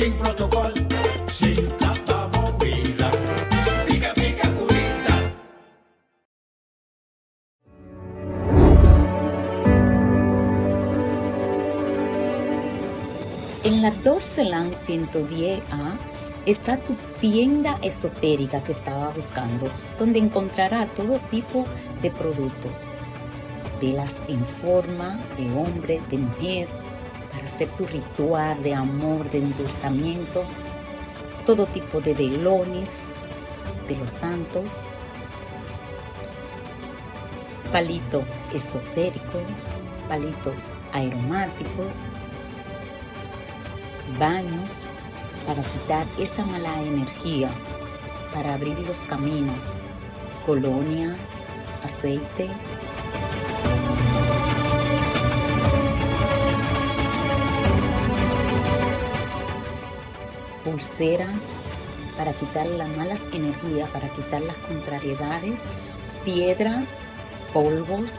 Tin protocol, sinta pa bo mira. Pica pica curita. En la Dorselaan 110 A está tu tienda esotérica que estaba buscando, donde encontrará todo tipo de productos. Velas en forma de hombre, de mujer, para hacer tu ritual de amor, de endulzamiento, todo tipo de velones de los santos, palitos esotéricos, palitos aromáticos, baños para quitar esa mala energía, para abrir los caminos, colonia, aceite. Pulseras para quitar las malas energías, para quitar las contrariedades, piedras, polvos,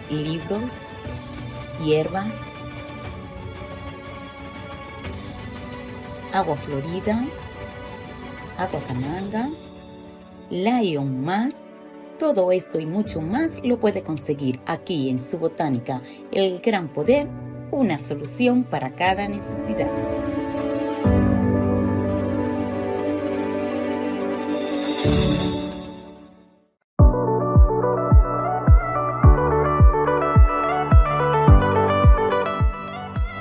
libros, hierbas, agua florida, agua cananga, Lion Más. Todo esto y mucho más lo puede conseguir aquí en su botánica, El Gran Poder, una solución para cada necesidad.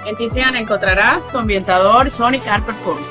En Tiziana encontrarás tu ambientador Sonic Art Performance.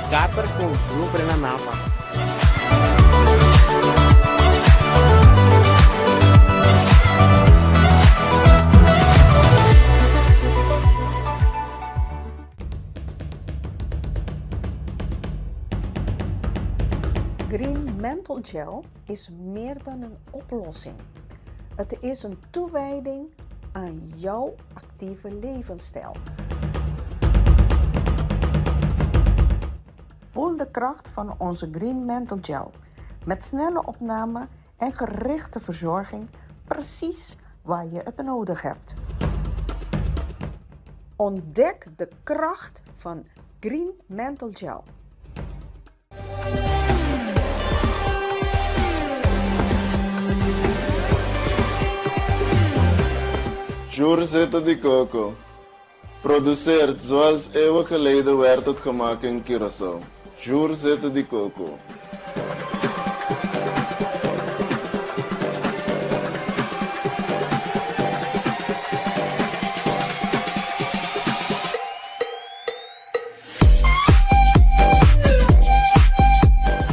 Kapper ku Rupert na Napa. Green Menthol Gel is meer dan een oplossing. Het is een toewijding aan jouw actieve levensstijl. Voel de kracht van onze Green Menthol Gel. Met snelle opname en gerichte verzorging precies waar je het nodig hebt. Ontdek de kracht van Green Menthol Gel. Jur zeta di coco. Produceerd zoals eeuwen geleden werd het gemaakt in Curaçao. Jur zeta di coco.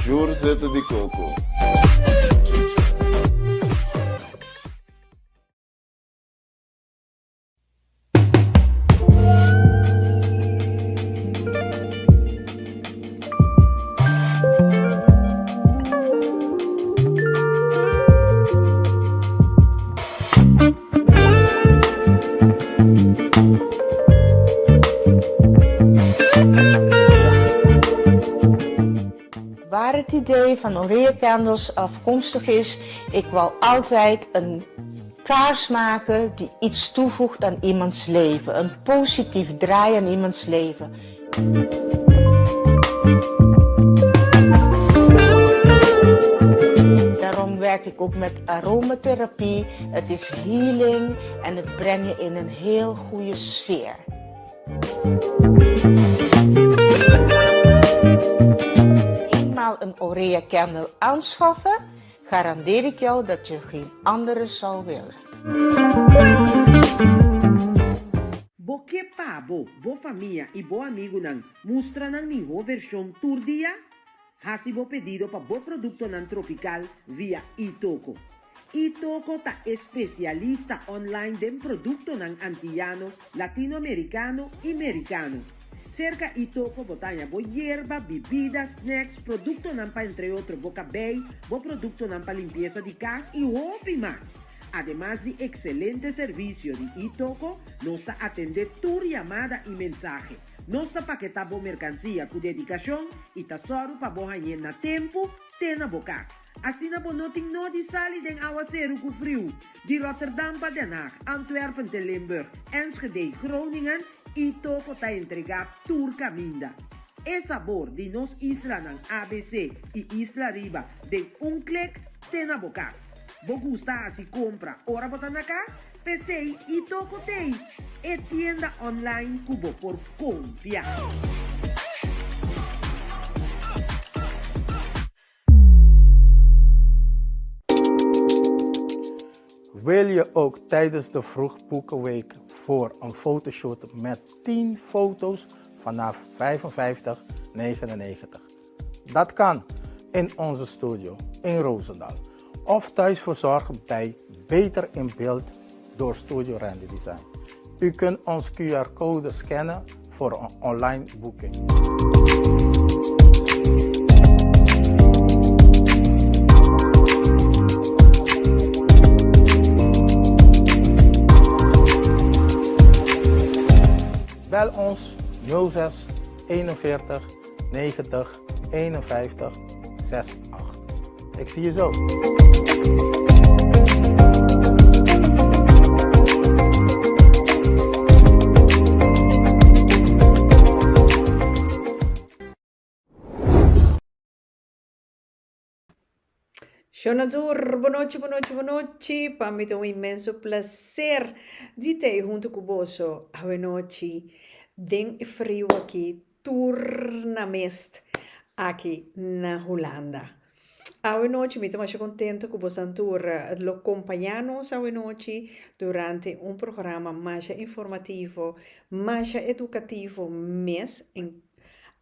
Jur zeta di coco. Waar het idee van Orea Candles afkomstig is, ik wou altijd een kaars maken die iets toevoegt aan iemands leven. Een positief draai aan iemands leven. werk ik ook met aromatherapie. Het is healing en het brengt je in een heel goede sfeer. Eenmaal een Orea candle aanschaffen, garandeer ik jou dat je geen andere zal willen. Bo ke pa bo, bo famia i bo amigunan mustra nan mihó vershon tur dia? Hasi bo pedido pa bo produktonan tropikal via iToko. iToko ta e spesialista online den produktonan antiyano, latinoamerikano i merikano. Serka iToko bo ta haña bo yerba, bibida, snacks, produktonan pa entre otro bo kabei, bo produktonan pa limpiesa di kas i hopi mas! Ademas di ekselente servisio di iToko, nos ta atendé tur yamada i mensahe. Nos ta paketá bo merkansia ku dedikashon i ta sòru pa bo hañ'é na tempu te na bo kas. Asina bo no tin no di sali den awaseru ku friu. Di Rotterdam pa Den Haag, Antwerpen te Limburg, Enschede, Groningen, iToko ta entregá tur kaminda. E sabor di nos islanan abc i Isla Riba den un klik te na bo kas. Bo gusta hasi kompra ora bo ta na kas? P'esei iToko t'ei, e tienda online ku bo por konfia. Wil je ook tijdens de Vroegboekenweek voor een fotoshoot met 10 foto's vanaf 55,99? Dat kan in onze studio in Roosendaal of thuis verzorgd bij Beter in Beeld door Studio Randy Design. U kunt ons QR-code scannen voor een online boeking. Bel ons 06 41 90 51 68. Ik zie je zo. Shona tur, bon nochi, bon nochi, bon nochi. Pa mi ta un inmenso placer di ta ei hunto cu boso awe nochi den e friu aki tur na mest aki na Hulanda. Awe nochi mi ta masha contento cu bosan tur lo compaña nos awe nochi durante un programa masha informativo, masha educativo mes.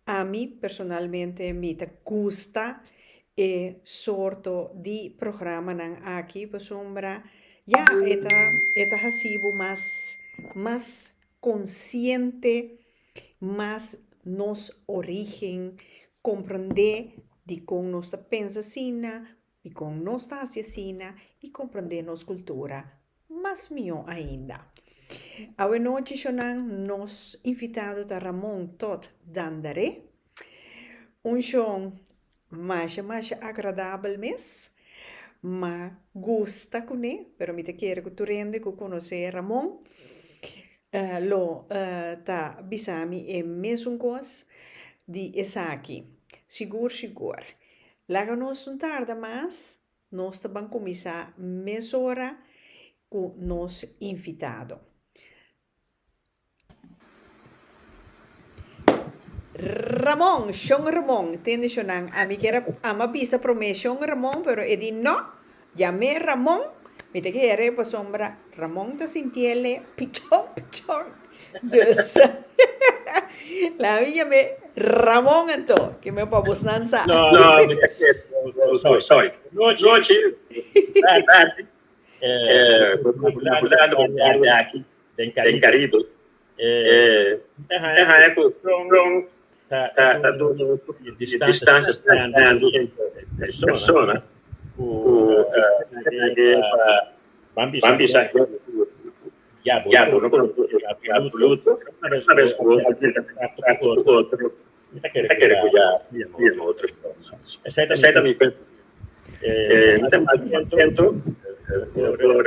Ami personalmente mi ta gusta e sorto di programanan aki pasobra ya e ta e ta hasi bo mas mas konsiente mas nos origen, komprondé dikon nos ta pensa asina, dikon nos ta hasi asina i komprondé nos kultura mas mihó ainda. Awenochi shonnan nos invitado ta Ramon Todd Dandaré, un shon Masha masha agradabel mes. Ma gusta kuné, pero mi ta kere ku tur hende ku konosé Ramon lo ta bisa mi e mesun kos di esaki. Sigur sigur. Laga nos no tarda mas, nos ta ban kuminsá mesora ku nos invitado. Ramon, Shon Ramon, tende shonnan, ami kier a ama bisa prome Shon Ramon, pero e di no, yam'é Ramon, mi ta kere pasobra Ramon ta sintiele pichon pichon, dus laga mi yam'é Ramon anto, ke mi pa bosnan sa. No, mi ta kere, sorry, nochi, tardi, aki den Caribe ta haña ku Trump ta duna distansia grandi entre persona ku pa ban bisa ya bo no konosé en absoluto una bes ku bo a drenta kontakto ku otro mi ta kere ku ya firma otro esei ta mi pensamentu. Mi ta mas kontento por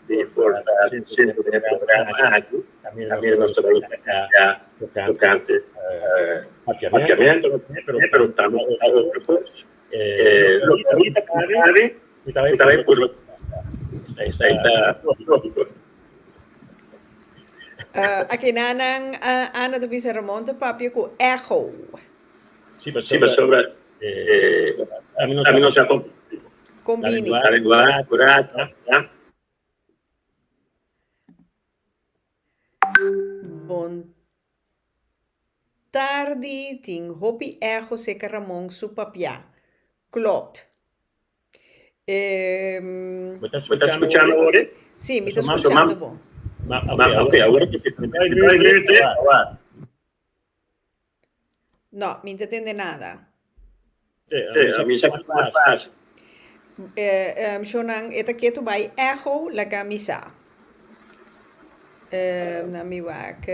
di por ta siendo den e programa aki kaminda nos ta bai papia tokante papiamentu pero tambe otro kos. Loke mi ta kere. Mi ta bai purba. Esei ta lógiko. Akinanan Ana ta bisa Ramon ta papia ku echo. Sí, pasobra ami no sa kon. Kon bini. La lengua kurata. Bon tardi, tin hopi echo seka Ramon su papiá. Klopt. Bo ta skuchando awor? Sí, mi ta skuchando bo. Ok, awor ku si. No, mi ta tende nada. Mi sa ku mas fásil. Shonnan, e ta ketu bai echo laga mi sa. Na mi wak,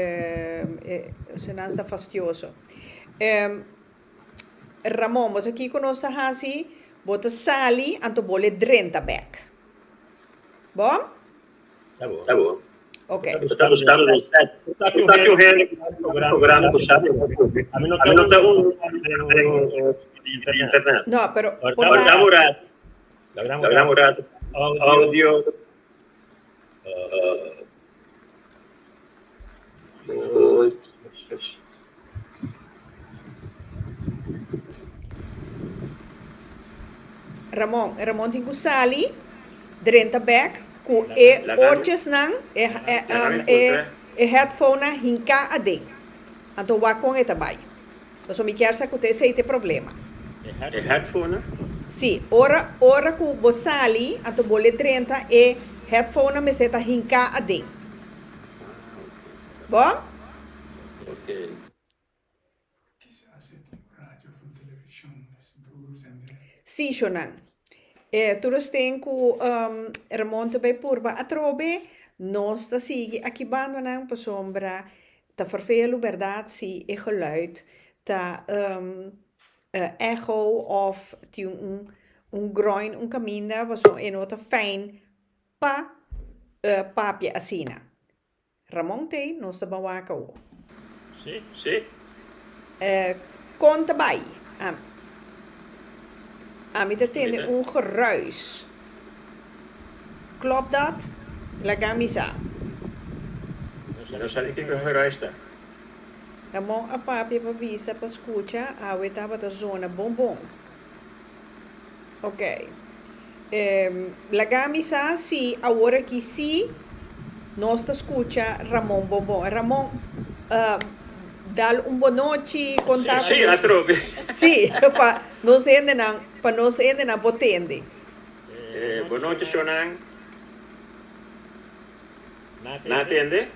nan sta fastioso. Ramon, bo sa kiko nos ta hasi? Bo ta sali, anto bo le drenta bek. Bo? Ta bo. Ta bo. Ok. Bo ta buskando den set. Bo ta un hende ku ta programa ku sa Ami no ta un den internet. No, pero por ta. Lagamos un rato. Lagamos un rato. Audio. Ramon, Ramon tin ku sali, drenta bek ku e orchesnan, e e e headphonenan hinká aden. Anto wak kon e ta bai. Pasobra mi kier sa ku ta esei ta e problema. E headphonenan? Sí, ora ora ku bo sali, anto bo le drenta e headphonenan mester ta hinká aden. Bo? Sí, shonnan. E tur esten ku Ramon ta bai purba atrobe, nos ta sigui aki bandonan pasobra ta fervelu bèrdat si e geluid ta echo òf tin un groin un kaminda pasobra e no ta fijn pa papia asina. Ramon tei nos ta ban wak awo. Sí, sí. Kon ta bai? Ami ta tende un geruis. Klopt dat? Laga mi sa. Mi no sa di kiko e geruis ta. Ramon a papia pa bisa pa skucha awe tabata zona bon bon. Ok. Laga mi sa si awor aki si nos ta skucha Ramon bon bon. Ramon, dal un bonochi, konta ku Sí, nos. atrobe. Sí, pa nos hendenan, pa nos hendenan por tende. Bonochi shonnan. Nan a tende?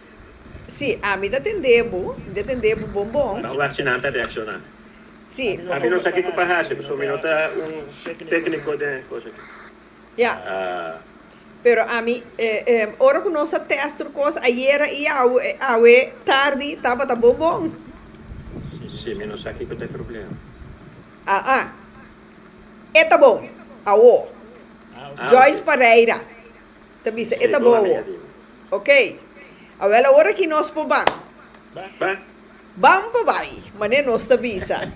Sí, ami ta tende bo, mi ta tende bo bon bon. Ban wak si nan ta reakshoná. Sí. Ami no sa kiko pa hasi, pasobra mi no ta un tékniko den e kos aki. Ya. Pero ami, ora ku nos a tèst tur kos ayera i awe, awe tardi tabata bon bon. Sí, mi no sa kiko ta e problema. Ah, ah. E ta bon. Awo. Joyce Pareira. Ta bisa e ta bobo. Ok. Awel awor aki nos por ban. Ban pa bai, mane nos ta bisa.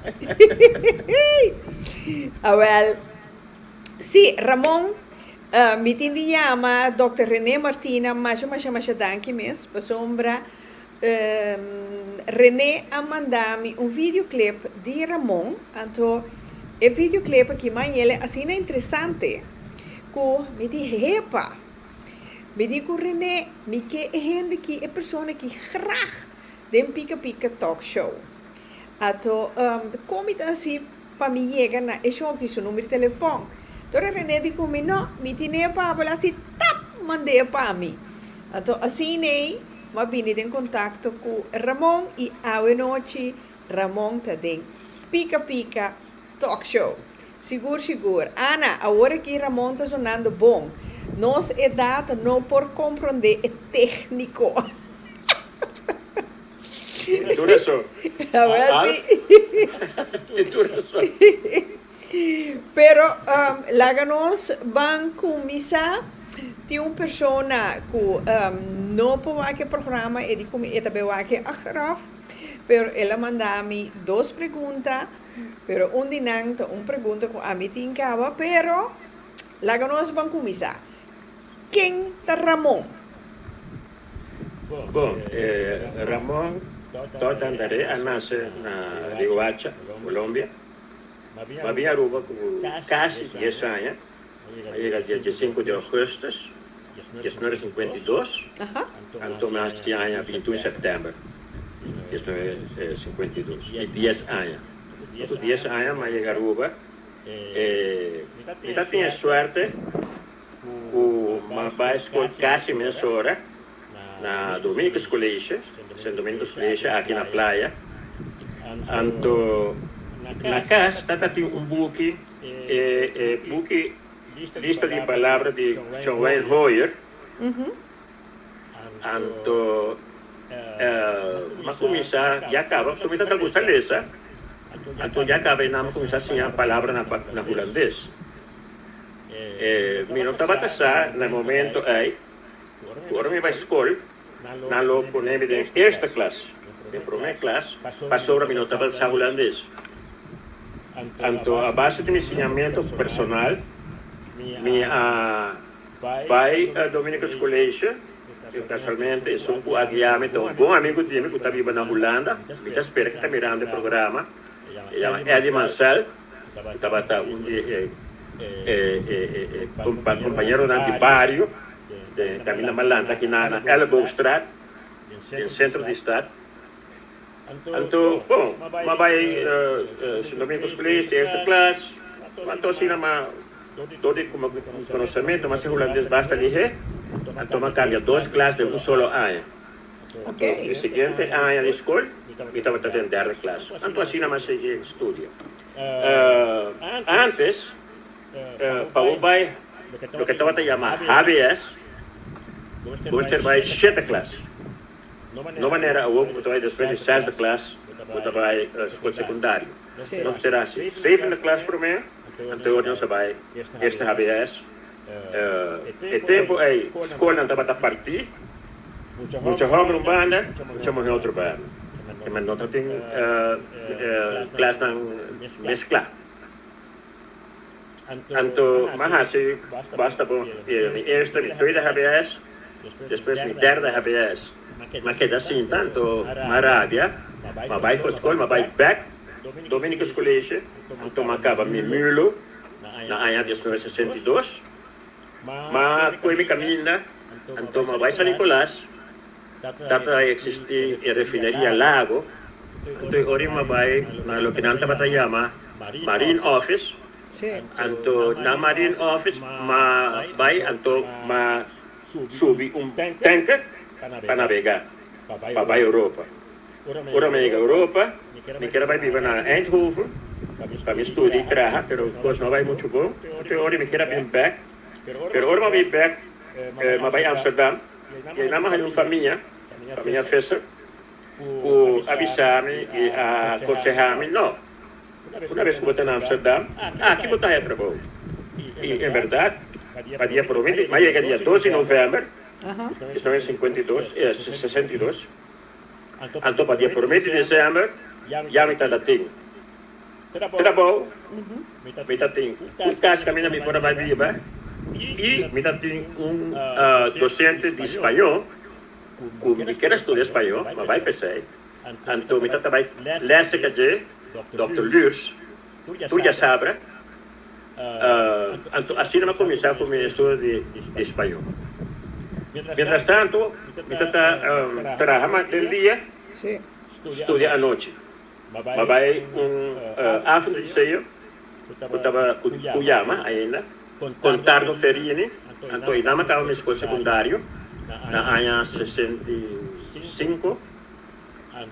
Awel, si, Ramon, mi tin di yama Dòkter Rene Martina masha masha masha danki mes pasobra Rene a manda mi un videoclip di Ramon, anto e videoclip aki m'a yele asina interesante ku mi di hepa, mi di ku Rene mi ke e hende ki, e persona ki graag den Pika Pika Talk Show. Anto kon mi ta hasi pa mi yega na e show ki su number di telefòn? Tora Rene di ku mi no, mi tine pa bo, el a hasi tap mand'é pa mi. Anto asin'ei M'a bini den kontakto ku Ramon i awe nochi Ramon ta den Pika Pika Talk Show. Sigur sigur. Ana, awor aki Ramon ta zonando bon. Nos edat no por komprondé e tékniko. Tin tur rason. Awor si. Tin tur rason. Pero laga nos ban kuminsá. Tin un persona ku no por wak e programa, e di ku mi e ta bai wak e achteraf, pero el a manda mi dos pregunta, pero un di nan ta un pregunta ku ami tin kaba, pero. Laga nos ban kuminsá. Ken ta Ramon? Bon, Ramon Todd Andaré a nase na Riohacha, Colombia. Ma bin Aruba ku kasi dies aña. A yega dia diesinku di augustus 1952, anto mi a hasi aña 21 sèptèmber 1952, mi dies aña. Ku dies aña mi a yega Aruba. Mi ta tin e suerte ku mi a bai skol kasi mesora na Dominicus College, Sint Dominicus College aki na Playa. Anto na kas tata tin un buki, e buki Lista di Palabra di John Wayne Hoyer. Anto m'a kuminsá ya kaba, pasobra mi tata gusta lesa, anto ya kaba e nan m'a kuminsá siña palabra na hulandes. Mi no tabata sa na e momento ei ku ora mi bai skol nan lo pone mi den eerste klas, den promé klas, pasobra mi no tabata sa hulandes. Anto a base di mi siñamentu personal mi a bai Dominicus College, i kasualmente esun ku a guia mi ta un bon amigu di mi ku ta biba na Hulanda, mi ta spera ku ta mirando e programa, e yama Eddie Mansell. Ku tabata un di e kompañeronan di bario den kaminda Malanta aki na Elleboogstraat den sentro di stad. Anto, bon, m'a bai Sint Dominicus College, eerste klas, anto asina m'a dor di konosementu m'a siña hulandes basta lihé, anto m'a kambia dos klas den un solo aña. Anto e siguiente aña di skol mi tabata den derde klas. Anto asina mi a sigui studia. Antes, pa bo bai loke tabata yama HBS, bo mester bai shete klas. No manera awor ku bo ta bai despues di sesde klas bo ta bai skol sekundario. No mester hasi zevende klas promé, anto ora nos a bai eerste HBS. E tempu ei skolnan tabata partí, mucha hòmber un banda, mucha muhé otro banda. E men no tabatin klasnan mesklá. Anto m'a hasi basta bon mi eerste, mi tweede HBS, despues mi derde HBS. M'a keda sinta, anto m'a rabia, m'a bai for skol, m'a bai bèk Dominicus College, anto m'a kaba mi mulo. Na aña 1962, m'a koe mi kaminda, anto m'a bai San Nicolas, tabata a eksistí e refineria Lago, anto e ora m'a bai na loke nan tabata yama Marine Office, anto na Marine Office m'a bai anto m'a subi un tanker pa nabegá pa bai Europa. Ora mi a yega Europa, mi kier a bai biba na Eindhoven pa mi studia i traha, pero kos no a bai muchu bon. Anto e ora mi kier a bin bek, pero ora mi a bin bek, mi a bai Amsterdam i einan mi a haña un famia, famia Visser, ku a bisa mi i a konsehá mi, No, una bes ku bo ta na Amsterdam, aki bo ta haña trabou. I en bèrdat, pa dia promé di, mi a yega dia dos di novèmber, 1952, 62. Anto pa dia promé di desèmber ya mi ta tin trabou, mi ta tin un kas kaminda mi por a bai biba i mi ta tin un dosente di spañó ku mi kier a studia spañó, mi a bai p'esei. Anto mi ta ta bai lès serka dje, dòkter Luurs, tur djasabra. Anto asina mi a kuminsá ku mi estudio di spañó. Mientras tanto mi ta ta traha mas den dia, studia anochi. Mi a bai un avondliceo ku taba ku yama ainda Contardo Ferrini, anto einan mi a kaba mi skol sekundario na aña 65.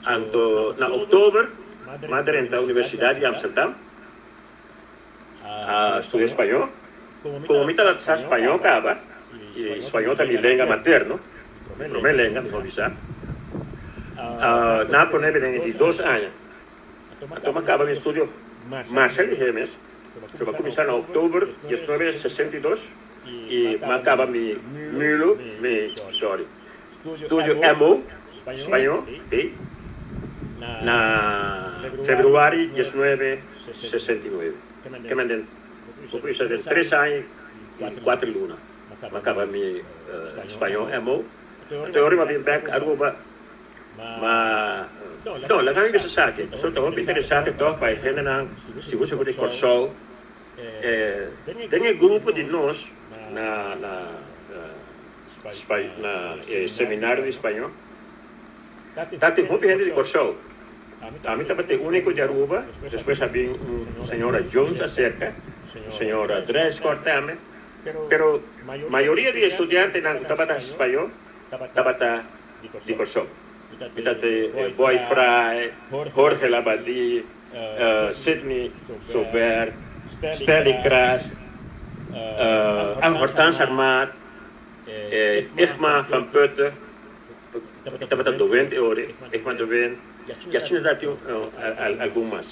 Anto na oktober mi a drenta Universidat di Amsterdam. A studia spañó. Komo mi tabata sa spañó kaba, i spañó ta mi lenga materno, mi promé lenga, mihó bisa, nan a pone mi den e di dos aña. Anto mi a kaba mi estudio masha lihé mes. So mi a kuminsá na oktober 1962 i mi a kaba mi mulo, mi, sorry, studio MO, spañó, ei, na februari 1969. Ke men den, bo por bisa den tres aña. i kuater luna mi a kaba mi spañó MO. Anto ora mi a bin bek Aruba ma no laga mi bisa esaki pasobra ta hopi interesante tòg pa e hendenan sigur sigur di Kòrsou den e grupo di nos na na na e seminario di spañó ta tin hopi hende di Kòrsou. Ami tabata e úniko di Aruba, despues a bin un señora Jones aserka, un señora Drescor tambe, pero mayoria di e studiantenan ku tabata hasi spañó tabata di Kòrsou. Mi ta te Boy Fraai, Jorge Labadie, Sidney Joubert, Stanley Kras, Hortans Armaat, Igma van Putten. E tabata dowent e ora, e kuma dowent, i asina ta tin algun mas.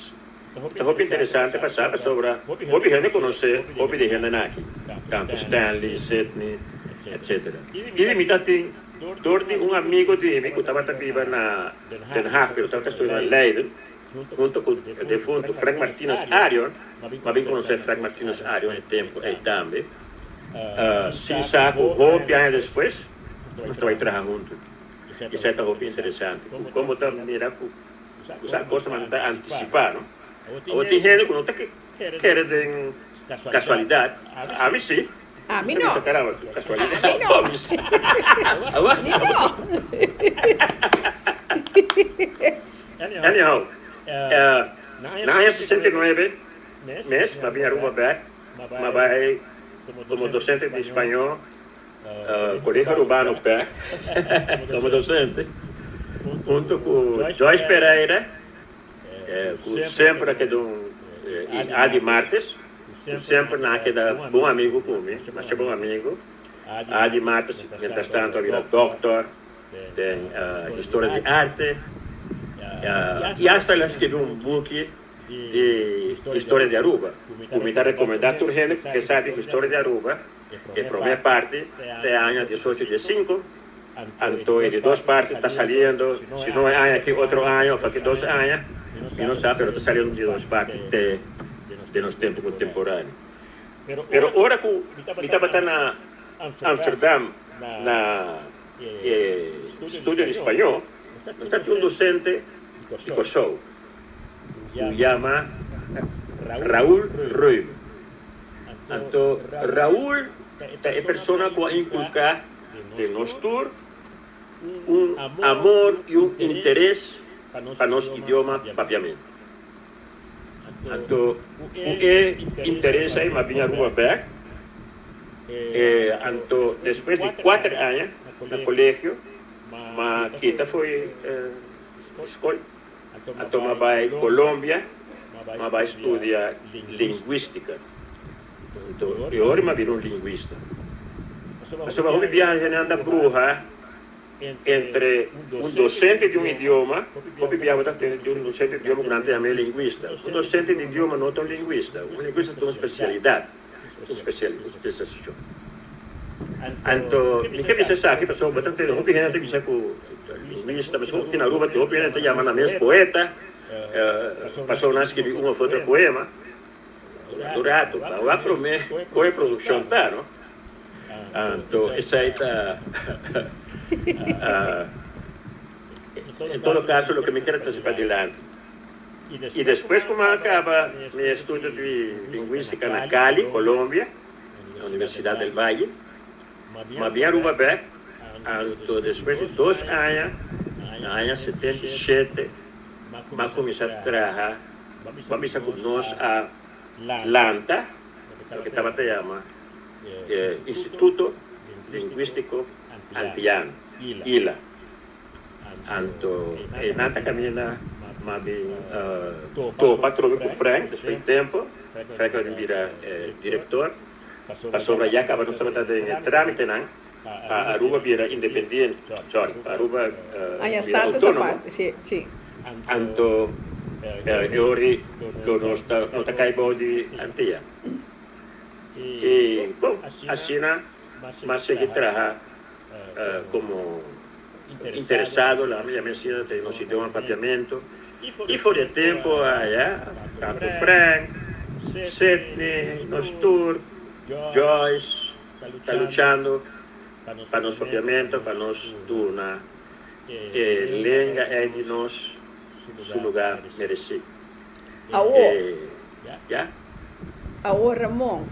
Ta hopi interesante pa sa pasobra hopi hende konosé hopi di hendenan aki, tantu Stanley, Sidney, etcetera. I mi ta tin dor di un amigo di mi ku tabata biba na Den Haag pero tabata studia na Leiden hunto ku e defuntu Frank Martinus Arion, mi a bin konosé Frank Martinus Arion e tempu ei tambe, sin sa ku hopi aña despues Nos ta bai traha huntu. Esei ta hopi interesante. Ku kon bo ta mira ku sa kosnan ta antisipá, no? Awor tin hende ku no ta kere den kasualidat. Ami si. Ami no. Ta caramba, kasualidat. Ami no. Mi no. Anyhow, na aña 69 mes m'a bin Aruba bek, m'a bai komo dosente di spañó. Colegio Arubano Pè como docente hunto cu Joyce Pereira cu semper a keda un y Adi Martes cu semper nan a keda bon amigo cu mi, masha bon amigo. Adi Martes mientras tanto a bira doctor den historia di arte y hasta el a scribi un buki di historia di Aruba cu mi ta recomenda tur hende cu ke sa di historia di Aruba. E promé parti ta e aña diesocho diesinku, anto e di dos parti ta saliendo, si no e aña aki otro aña òf aki dos aña, mi no sa, pero ta saliendo di dos parti te den nos tempu kontemporáneo. Pero ora ku mi tabata na Amsterdam na e studio di spañó, nos tabatin un dosente di Kòrsou ku yama Raul Römer. Anto Raul ta e persona ku a inkulká den nos tur un amor i un interes pa nos idioma papiamentu. Anto ku e interes ei m'a bin Aruba bèk, anto despues di kuater aña na kolegio m'a kita fo'i skol. Anto m'a bai Colombia, m'a bai studia linguistica. Anto e ora m'a bira un linguista. Pasobra hopi biaha hende anda bruha entre un docente di un idioma, hopi biaha bo ta tende di un docente di idioma cu nan ta yama e linguista. Un docente di idioma no ta un linguista, un linguista ta un specialidad, un specialisacion. Anto mi ke bisa esaki pasobra bo ta tende hopi hende ta bisa ku lingwista, pasobra hopi na Aruba tin hopi hende ta yama nan mes poeta, pasobra nan skibi un of otro poema. Un rato pa wak prome kon e produkshon ta no. Anto esei ta en todo kaso loke mi kier trese padilanti. I despues ku mi a kaba mi estudio di lingwistika na Cali, Colombia, na Universidad del Valle. M'a bin Aruba bek, anto despues di dos aña, na aña 77, m'a cuminsa traha, m'a bisa cu nos a lanta loke tabata yama e Instituto Linguistico Antillano, ILA. Anto einan ta caminda m'a bin topa atrobe cu Frank despues di tempo. Frank a bin bira e director pasobra ya caba nos tabata den e tramitenan pa Aruba bira independiente, sorry, pa Aruba Haña bira status autónomo. aparte, si, si. Anto e ori lo nos ta no ta cay bou di Antia. Y bon, asina m'a sigui traha como interesado, laga mi yama asina, den nos idioma papiamento. Y for di e tempo aya, tanto Frank, Sidney, nos tur. Joyce ta luchando pa nos papiamento, pa nos duna e lenga ei di nos su lugar meresí. Awor, Ya? awor Ramon,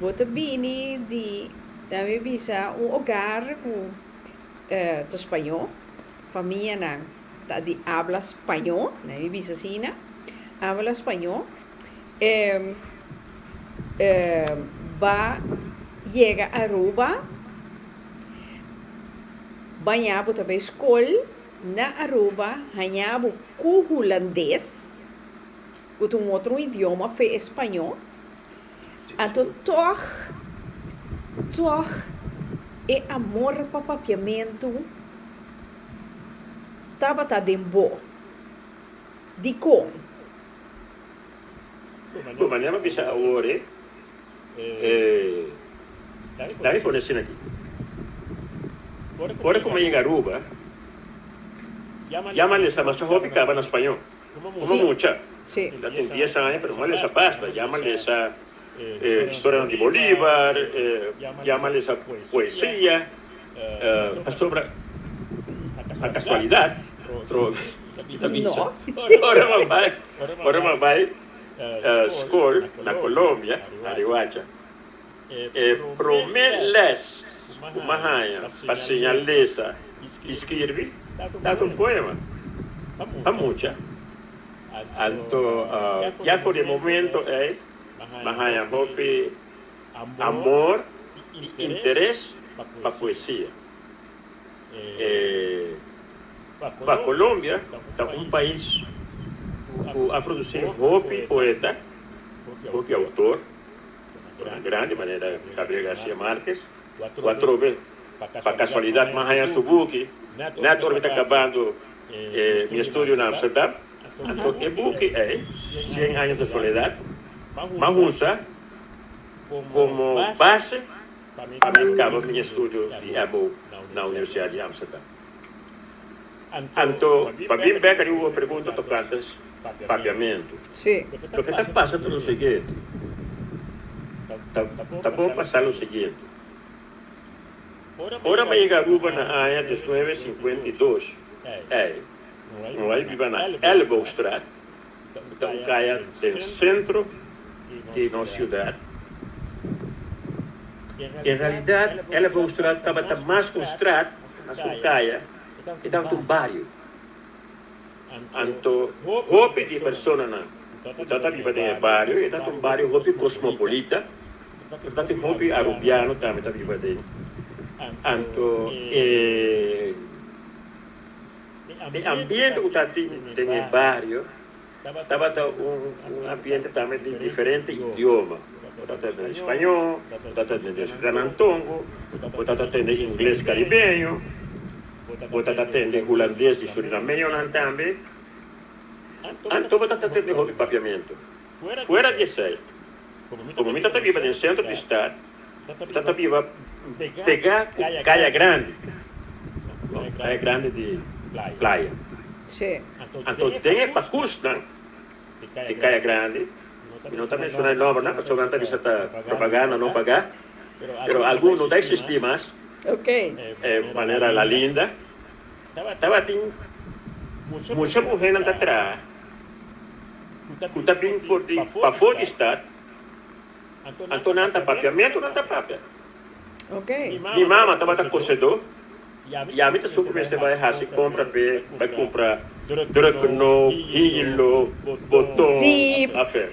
bo ta bini di, mi bisa, un hogar ku ta spañó, famianan ta di habla spañó, mi bisa asina, habla spañó, ba yega Aruba, baña bo ta bay skol na Aruba, haña bo ku hulandes, ku ta un otro idioma fe e spañó, anto tòg, tòg e amor pa papiamentu tabata den bo. Dikon? Bo manera pa bisa awor e, dami pone asina aki. Ora ku mi a yega Aruba, ya mi a lesa masha hopi kaba na spañó. Kuma mucha, mi ta tin dies aña pero mi a lesa basta. Ya mi a lesa historianan di Bolívar, ya mi a lesa poesia, pasobra pa kasualidat, ta bisa, ora mi a bai, ora mi a bai skol na Colombia, na Riohacha, e promé lès ku mi a haña pa siña lesa i skirbi tabata un poema pa mucha. Anto ya for di e momento ei mi a haña hopi amor i interes pa poesia. E Pa Colombia ta un pais ku a produsí hopi poeta, hopi autor, na grandi manera Gabriel Garcia Marquez, ku atrobe pa kasualidat mi a haña su buki nèt ora mi ta kabando mi estudio na Amsterdam. Anto e buki ei, Cien años de soledad, mi a usa komo base pa mi kaba mi estudio di mbo na Universidat di Amsterdam. Anto, pa bin bek ariba bo pregunta tokante papiamentu. Loke ta pasa ta lo siguiente, Ta bon pa sa lo siguiente, Ora mi a yega Aruba na aña 1952, ei, mi a biba na Elleboogstraat, ku ta un kaya den sentro di nos siudat. En realidat, Elleboogstraat tabata mas ku un straat, mas ku un kaya, e tabata un bario. Anto, hopi di e personanan ku tabata biba den e bario, e tabata un bario hopi kosmopolita, tabatin hopi arubiano tambe ta biba den. Anto, e. E ambiente ku ta tin den e bario tabata un ambiente tambe di diferente idioma. Bo ta tende spañó, bo ta tende sranantongo, bo ta tende ingles karibeño, bo ta tende hulandes di surinameñonan tambe. Anto bo ta tende hopi papiamentu. Fuera di esei, komo mi ta biba den sentro di stat, Mi ta ta biba pegá ku Kaya Grandi, no, Kaya Grandi di Playa. Anto den e pakusnan di Kaya Grandi, mi no ta menshoná e nòmbernan pasobra nan ta bisa ta propaganda no pagá, pero algun no ta eksistí mas, manera La Linda, tabatin mucha muhénan ta traha ku ta bin for di pafó di stat. Anto nan ta papiamentu nan ta papia. Mi mama tabata kosedó i ami ta supo mester bai hasi kompra p'e bai kumpra druknop, hilo, boton, afer.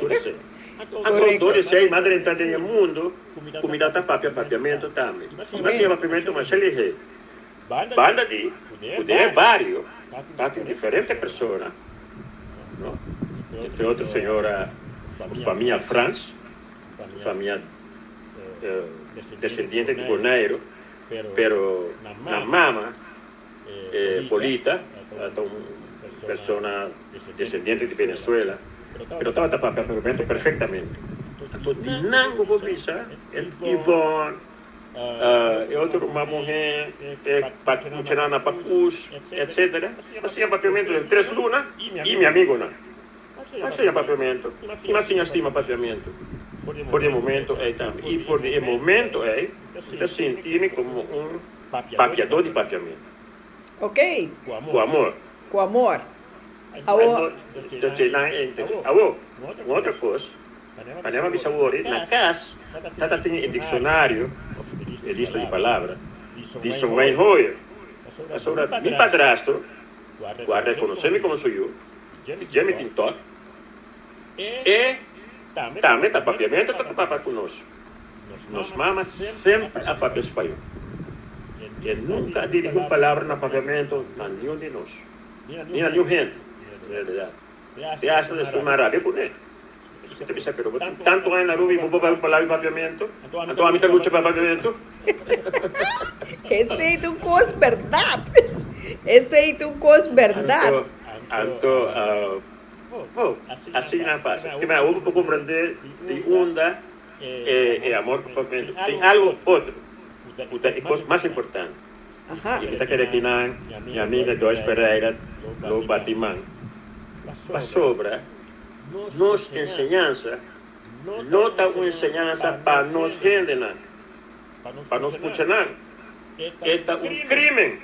Tur esei. Anto dor esei mi a drenta den e mundu ku mi ta papia papiamentu tambe. Mi a siña papiamentu masha lihé. Banda di ku den e bario tabatin diferente persona, no, entre otro señora famia Frans, famia descendiente di Boneiru, pero nan mama Polita ta un persona descendiente di Venezuela, pero tabata papia papiamento perfectamente. Anto di nan bo por bisa Yvonne, E otro ruman muhé, e muchanan na pakus, etcetera. A siña papiamentu den tres luna i mi amigonan. Mi a siña papiamentu i mi a siña stima papiamentu for di e momento ei tambe. I for di e momento ei mi ta sinti mi komo un papiadó di papiamentu. Ok. Ku amor. Ku amor. Awo. Awo, un otro kos, manera mi a bisa wori, na kas tata tin e dikshonario, òf e lista di palabra, di Songwei Hoyer. Pasobra mi padrastro, ku a rekonosé mi komo su yu, i dje mi tin tòg, e tambe ta papiamentu ta papia ku nos. Nos mama semper a papia spañó. E nunka a dirigí un palabra na papiamentu na niun di nos, ni na niun hende, en realidad. Te asta despues mi a rabia kuné. Mi ta bisa, pero bo tin tantu aña na Aruba i bo por papia un palabra di papiamentu? Anto ami ta lucha pa papiamentu? Esei ta un kos bèrdat! Esei ta un kos bèrdat! Anto, anto, asina a pasa. Kiba awor bo por komprendé di unda e amor pa papiamentu. Tin algu otro ku ta e kos mas importante. I mi ta kere ki nan mi amiga Joyce Pereira lo bati man. Pasobra nos enseñansa no ta un enseñansa pa nos hendenan, pa nos muchanan. E ta un krimen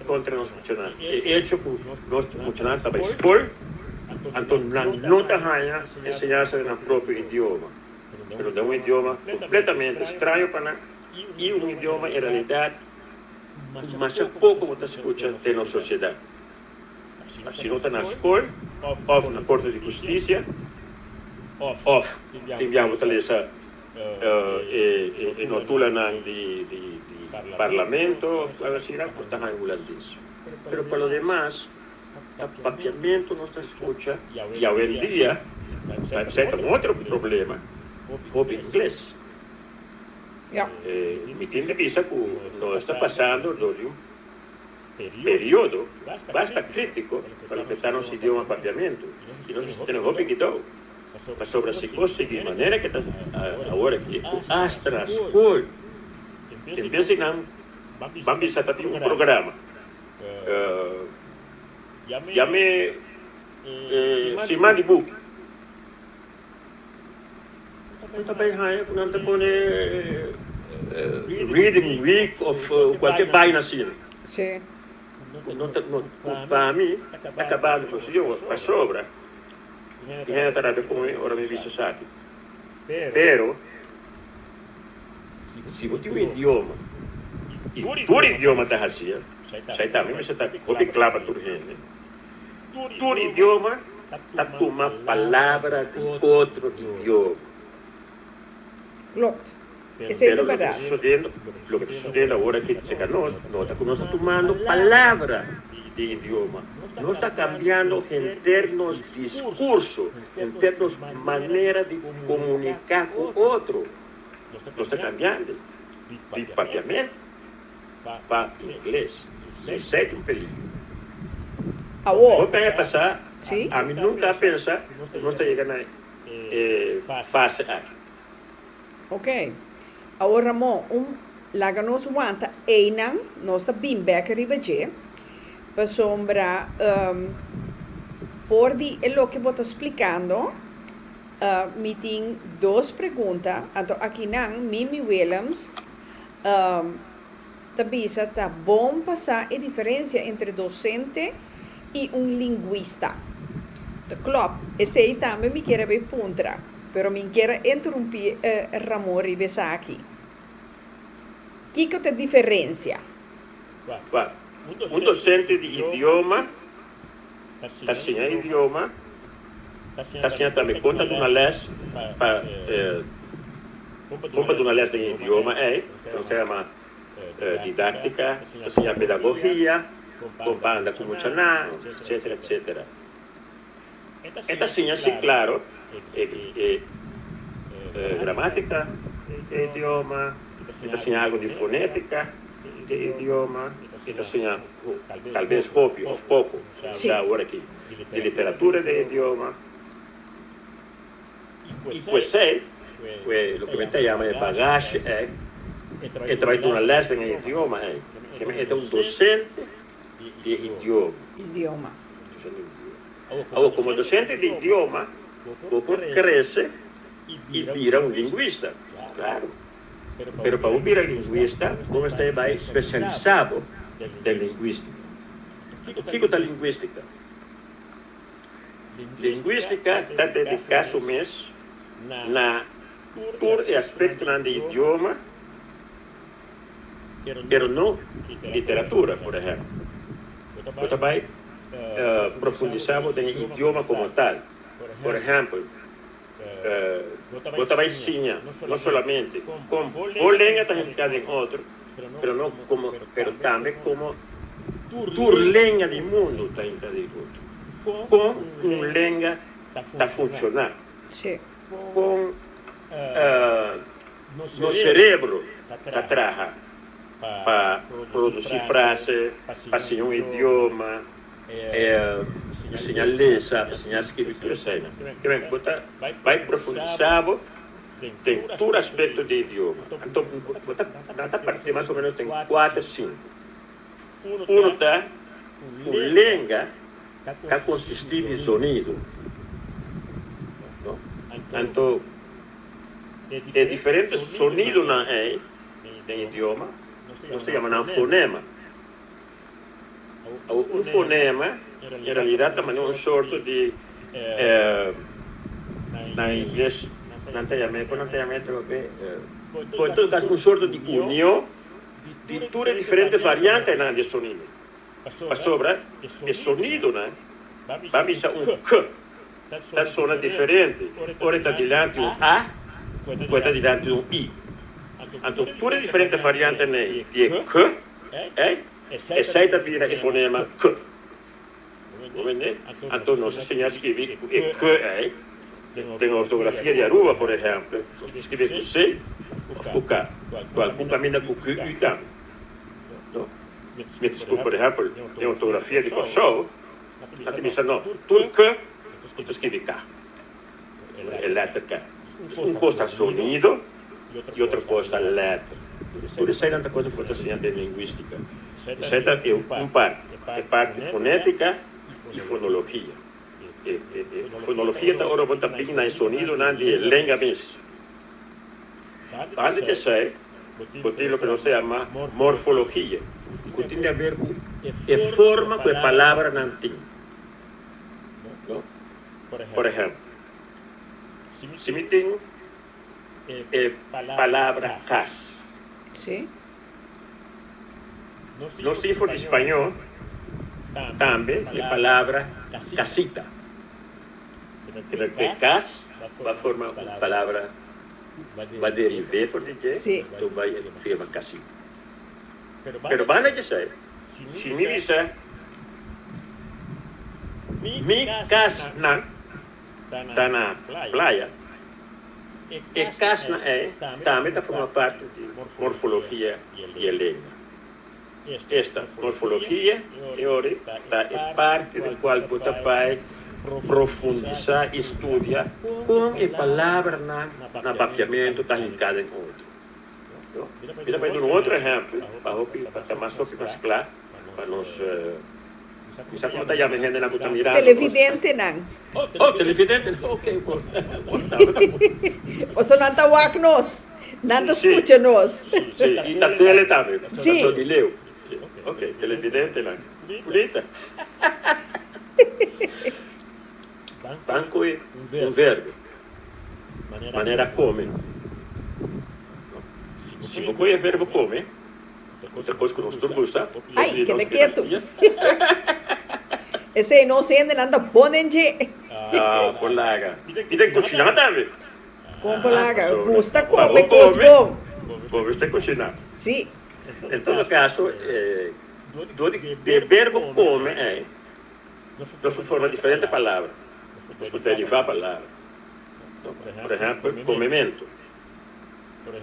kontra nos muchanan. E echo ku nos muchanan ta bai skol, anto nan no ta haña enseñansa den nan propio idioma, pero den un idioma kompletamente straño pa nan i un idioma en realidat ku masha poko bo ta skucha den nos sosiedat. Si no ta na skol òf na korte di hustisia òf tin biaha bo ta lesa e notulanan di parlamento òf algu asina bo ta haña hulandes. Pero pa lo demas ta papiamentu nos ta skucha i awendia esei ta un otro problema, hopi ingles. Mi tin di bisa ku nos ta pasando dor di un periodo basta critico pa loke ta nos idioma Papiamentu y nos mester tene hopi kidou pasobra si cos sigui manera ke ta awor aki cu hasta na school en bes di nan ban bisa ta tin un programa yame siman di buki Nan ta bay haña cu nan ta pone reading week of cualkier baina asina. Sí. Cu no ta, no, cu pa mi ta cabando cu su idioma pasobra tin hende ta rabia cu mi ora mi bisa esaki. Pero si bo tin un idioma y tur idioma ta hacia, esai tambe mester ta hopi cla pa tur hende. Tur idioma ta tuma palabra di otro idioma. Klopt. Esei ta Pero loke ta bèrdat. sucediendo, loke ta sucediendo awor aki cerca nos, no ta cu nos ta tumando palabra di idioma. Nos ta cambiando henter nos discurso, henter nos manera di comunica cu otro. Nos ta cambiando di papiamento pa ingles. Esei ta un peligro. Awor. Hopi aña pasá, Sí. ami nunka a pensa ku nos ta yega na e fase aki. Ok. Awor Ramon, un laga nos wanta einan, nos ta bin bek riba dje, pasobra for di e loke bo ta splikando, mi tin dos pregunta, anto akinan Mimi Willems ta bisa ta bon pa sa e diferencia entre docente y un linguista. Ta klop, esey tambe mi kier a bay puntra, pero mi kier a interumpi Ramon riba esaki. Kico ta e diferencia? Wak, un docente di idioma ta siña idioma, ta siña tambe kon ta duna lès pa kon pa duna lès den e idioma ei, ku nos ta yama didáktika, ta siña pedagogia, kon pa anda ku muchanan, etsetera, etsetera. E ta siña si klaro e gramátika di e idioma, e ta siña algu di fonétika di e idioma, e ta siña talbes hopi òf poko, ta awor aki, di literatura di e idioma. I ku esei, ku e loke mi ta yama e bagashi ei, e ta bai duna lès den e idioma ei. E ta un dosente di e idioma. Idioma. Dosente di idioma. Awor, komo dosente di idioma, bo por krese i bira un lingwista. Klaru. Pero pa bo bira lingwista, bo mester bai spesialisá bo den lingwístika. Kiko ta lingwístika? Lingwístika ta dediká su mes na tur e aspektonan di idioma, pero no literatura, por ehèmpel. Bo ta bai profundisá bo den e idioma komo tal. Por ehèmpel, bo ta bai siña no solamente kon bo lenga ta hinká den otro, pero no komo, pero tambe komo tur lenga di mundu ta hinká den otro. Kon un lenga ta funshoná, kon nos serebro ta traha pa produsí frase, pa siña un idioma, pa siña lesa, pa siña skirbi, tur eseinan. Bo ta bai profundisá bo den tur aspekto di idioma. Anto bo ta nan ta parti mas o ménos den kuater sinku. Uno ta ku lenga ta konsistí di zonido. Anto e diferente sonidonan ei den idioma nos ta yama nan fonema. Awor un fonema en realidad ta manera un sorto di na ingles nan ta yam'é, kon nan ta yam'é atrobe? Bo en todo caso un sorto di union di tur e diferente variantenan di e sonido. Pasobra e sonidonan, ba bisa un k, ta sona diferente ora e ta dilanti un a ku e ta dilanti un i. Anto tur e diferente variantenan di e k, esei ta bira e fonema k. Bo mende? Anto nos a siña skibi ku e k ei den ortografia di Aruba, por ehèmpel, nos ta skibi ku c òf ku k, ku algun kaminda ku q u tambe. No? Mientras ku, por ehèmpel, den ortografia di Kòrsou, nan ta bisa no, tur k nos ta skibi k, e lèter k. Dus un kos ta sonido i otro kos ta lèter. Tur eseinan ta kos ku bo ta siña den lingwístika. Esei ta e un parti, e parti fonétika i fonologia. E fonologia ta ora bo ta bin na e sonidonan di e lenga mes. Banda di esei, bo tin loke nos ta yama morfologia, ku tin di aber ku e forma ku e palabranan tin. Por ehèmpel, si mi tin e palabra kas. Nos tin for di spañó tambe e palabra casita. E cas ba forma un palabra ba derivé for di dje, to bai firma casita. Pero banda djesei, si mi bisa mi casnan ta na playa, E kasnan ei tambe ta forma parti di morfologia di e lenga. Esta morfologia e ori ta e parti den kual bo ta bai profundisá i studia kon e palabranan na papiamentu ta hinká den otro. Mi ta bai duna un otro ehèmpel pa hopi pa ta mas hopi mas kla pa nos. Mi sa como ta yama e hendenan cu ta mirando nos. Televidentenan. Oh, televidentenan, ok. Paso nan ta wak nos, nan ta scucha nos. Si, y ta tele tambe, ta so di leu. Ok, televidentenan. Bunita. Ban cu un verbo, manera come. Si bo coge e verbo come. Otro kos ku nos tur gusta. Ai, keda ketu. Esei nos hendenan ta bon den dje. Ah, por laga. I den kushiná tambe. Kon por laga? Gusta kome kos bon. Bo gusta kushiná. Si. En todo kaso, dor di e verbo kome ei, nos por forma diferente palabra. Nos por derivá palabra. Por ehèmpel, komementu.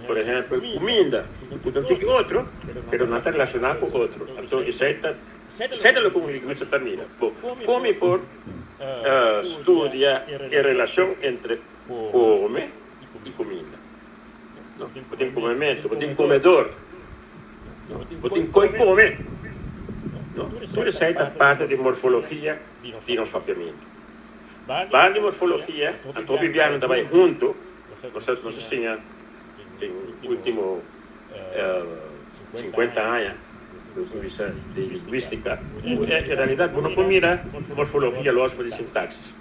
Por ehèmpel, kuminda ku ta tiki otro, pero nan ta relashoná ku otro. Anto esei ta esei ta loke un lingwista ta mira. Bo kon mi por studia e relashon entre kome i kuminda? No? Bo tin komementu, bo tin komedor, no? Bo tin koi kome. No? Tur esei ta parti di morfologia di nos papiamentu. Banda di morfologia, anto hopi biaha nan ta bai hunto, nos a nos a siña den ultimo 50 aña, nos a bisa den lingüistica, cu en realidad bo no por mira morfologia los for di sintaxis.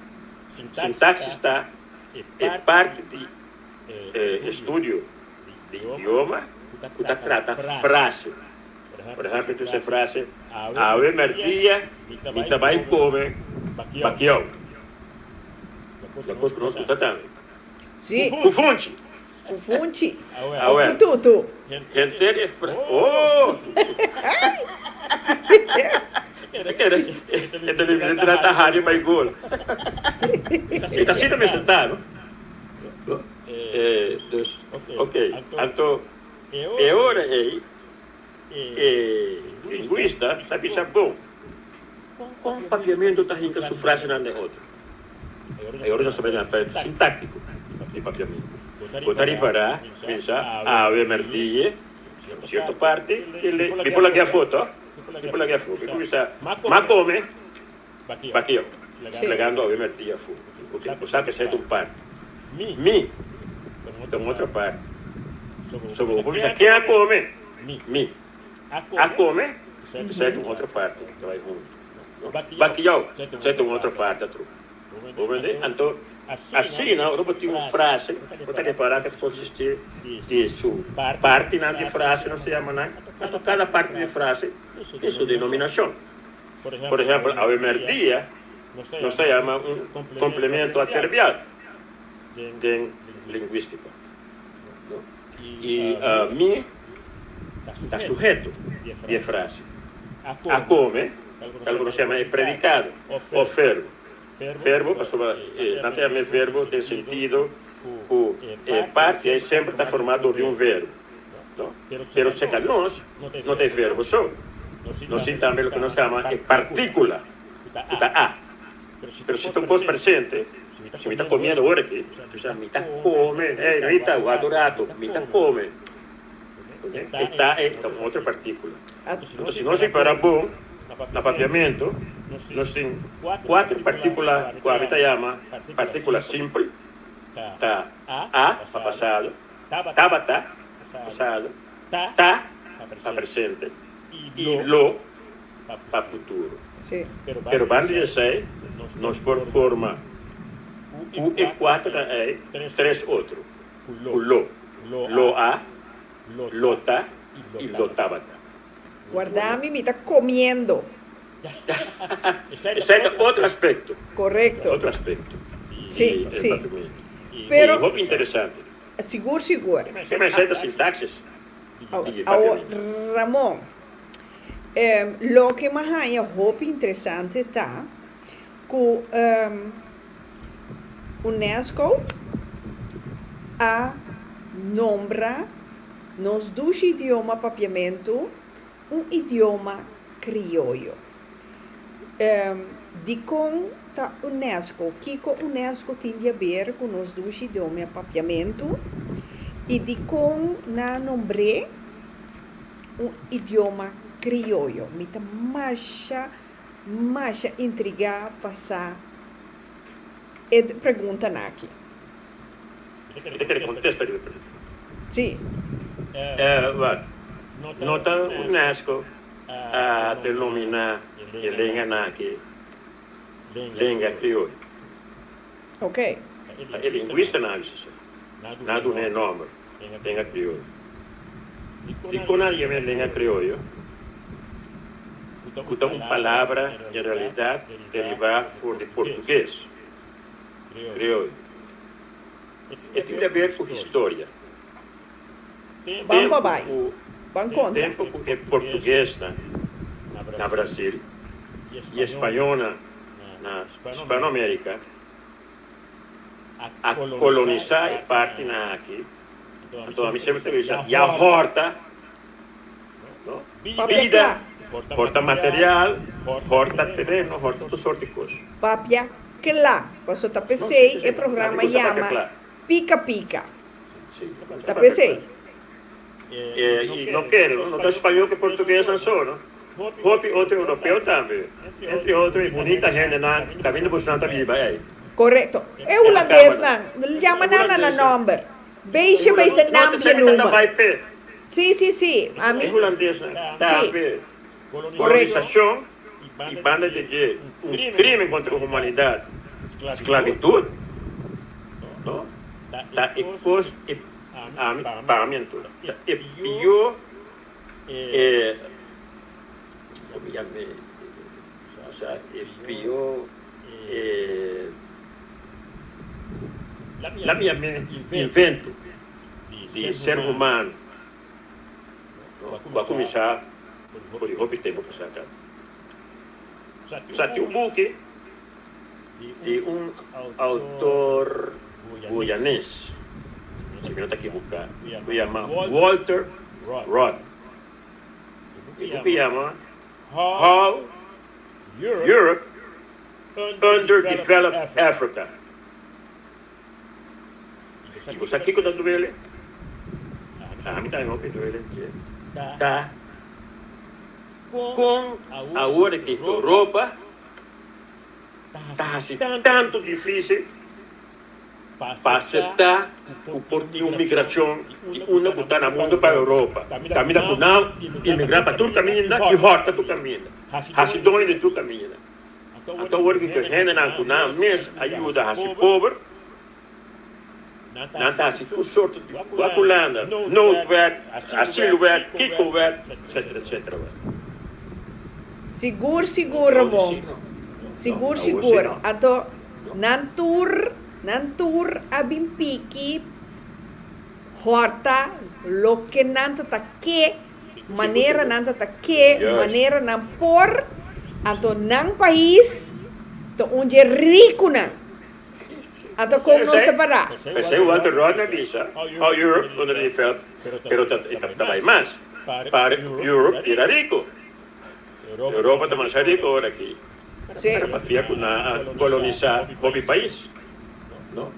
Sintaxis ta e parti di estudio di idioma cu ta trata frase. Por ehempel, tu sa e frase, Awe merdia mi ta bai come bakiou. La cos cu nos gusta tambe. Si. Cu funchi. Cu funchi. Of cu tutu. Henter e fra. Oh! E ta bibi trata hari bai gol. E ta asina mester ta, no? Dus, ok. Anto, e ora ei, e lingüista ta bisa bon, kon papiamentu ta hinka su frasenan den otro? E ora nos ta bai den aspecto sintáctico di papiamentu. Bo ta ripará, bisa, awe merdie, un cierto parti, mi por laga e afó, to? Mi por laga e afó. Mi por bisa, m'a come bakio, lagando awe merdie afó. Bo sa ku esei ta un parti. Mi ta un otro parti. So bo por bisa, ken a come? Mi. A come, esei ta un otro parti, ta bai huntu. Bakiyou, esei ta un otro parti atrobe. Bo mende? Anto, asina ora bo tin un frase, bo ta repará ku ta konsistí di su partinan di frase, nos ta yama nan, anto kada parti di frase tin su denominashon. Por ehèmpel, awe mèrdia nos ta yama un komplemento atverbial den lingwístika. I mi ta suheto di e frase. A kome, tal ku nos yama e predikado òf verbo. Verbo, pasobra nan ta yama e verbo den sentido ku e parti ei semper ta formá dor di un verbo. No? Pero serka nos no ta e verbo so. Nos tin tambe loke nos yama e partíkula, ku ta a. Pero si ta un kos presente, si mi ta komiendo ora aki, mi ta mi ta kome, hey Rita, wak un rato, mi ta kome. E ta e ta un otro partíkula. Anto si nos ripara bon na papiamentu, nos tin kuater partíkula ku ami ta yama partíkula simpel, ta a pa pasado, tabata pa pasado, ta pa presente i lo pa futuro. Pero banda di esei nos por forma ku e kuaternan ei tres otro, ku lo, lo a, lo ta i lo tabata. Warda mi, mi ta comiendo. Esei ta otro aspecto. Correcto. Otro aspecto Sí, di e sí. papiamento. Pero. I hopi interesante. Sigur, sigur. Siempre esei ta sintaxis di e Awor, papiamento. Ramon, loke mi a haña hopi interesante ta ku UNESCO a nombra nos dushi idioma papiamentu un idioma krioyo. Dikon ta UNESCO? Kiko UNESCO tin di haber ku nos dushi idioma papiamentu? I dikon nan a nombr'é un idioma krioyo? Mi ta masha, masha intrigá pa sa e preguntanan aki. Mi ta kere kontesta riba e pregunta. Sí. Wak, no ta UNESCO a denominá e lenganan aki lenga krioyo. Ok. Ta e lingwistanan a bisa esei. Nan a duna e nòmber, lenga krioyo. Dikon nan a yama e lenga krioyo? Ku ta un palabra en realidat derivá for di portugues, krioyo. E tin di haber ku historia. Ban pa bai. Ban konta. Tempu ku e portuguesnan na Brasil i e spañolnan na Hispanoamérika a kolonisá e partinan aki, anto ami semper ta bisa, ya hòrta, no? Papia Bida, kla. hòrta material, hòrta tereno, hòrta tur sort di kos. Papia kla. Pasobra ta p'esei e programa yama Pika Pika. Ta p'esei. I no kere, no? No ta spañol ku portuguesnan so, no? Hopi otro europeo tambe. Entre otro e bunita hendenan kaminda bosonan ta biba ei. Korekto. E hulandesnan, yama nan na nan nòmber. Beisje bei se nampje numa. Sí, sí, sí. Ami. E hulandesnan ta pe kolonisashon i banda di dje un krimen kontra humanidat, sklabitut, no? Ta e kos e ami pa mi anto ta e pió e komo yam'e osea e pió e la mi yam'e invento di ser humano ku a kuminsá for di hopi tempu pasá kaba. Sa tin un buki di un autor guyanes, si mi no ta ekibuká, ku yama Walter Roth. E buki yama How Europe Underdeveloped Africa. I bo sa kiko ta duele? Ami tambe hopi duele dje. Ta kon awor di Europa ta hasi tantu difísil pa aseptá ku por tin un migrashon di unda ku ta na mundu pa Europa. Kaminda ku nan imigrá pa tur kaminda i hòrta tur kaminda, hasi doño di tur kaminda. Anto awor ki tur hendenan ku nan mes a yuda hasi pober, nan ta hasi tur sorto di wakulanda, noodwet, asielwet, kikowet, etcetera, etcetera wet. Sigur, sigur, Ramon. Sigur, sigur. Anto nan tur, nan tur a bin piki hòrta loke nan ta ta ke. Manera nan ta ta ke, manera nan por, anto nan pais ta un dje rikunan. Anto kon nos ta pará? P'esei Walter Rodney a bisa, How Europe under the veld, pero ta ta bai mas pa Europe bira riku. Europa ta masha riku ora aki, pero pafia ku nan a kolonisá hopi pais, no?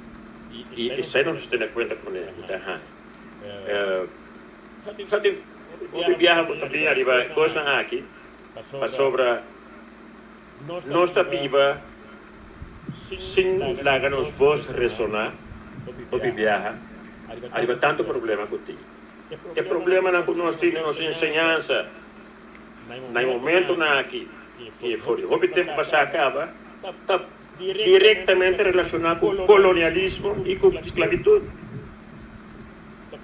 I esei nos mester tene kuenta kuné, ku ta haña. Sa tin hopi biaha ku ta bin ariba e kosnan aki pasobra nos ta biba sin laga nos bos resoná hopi biaha ariba tantu problema ku tin. E problemanan ku nos tin den nos enseñansa na e momentunan aki i for di hopi tempu pasá kaba ta direktamente relashoná ku kolonialismo i ku sklabitut.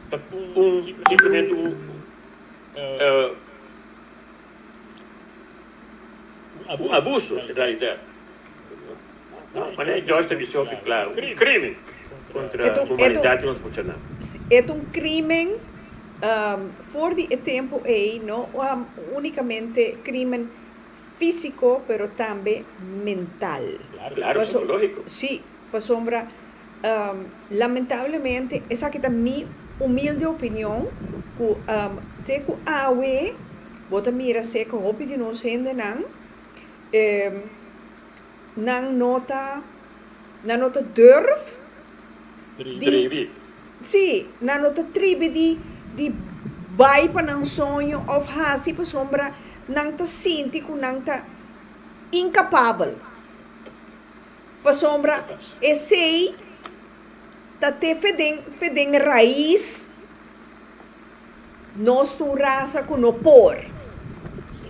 Ta un simplemente un un abuso en realidad. Manera Joyce ta bisa hopi claro, un crimen contra humanidad di nos muchanan. E ta un crimen for di e tempo ey no unicamente crimen fisico pero tambe mental. Claro, psicologico. Si, pasobra Lamentablemente, esaki ta mi humilde opinion, ku te ku awe bo ta mira seka hopi di nos hendenan nan no ta nan no ta durf di si nan no ta tribi di di bai pa nan soño òf hasi pasobra nan ta sinti ku nan ta inkapabel. Pasobra esei ta te feden feden rais nos ta un rasa ku no por.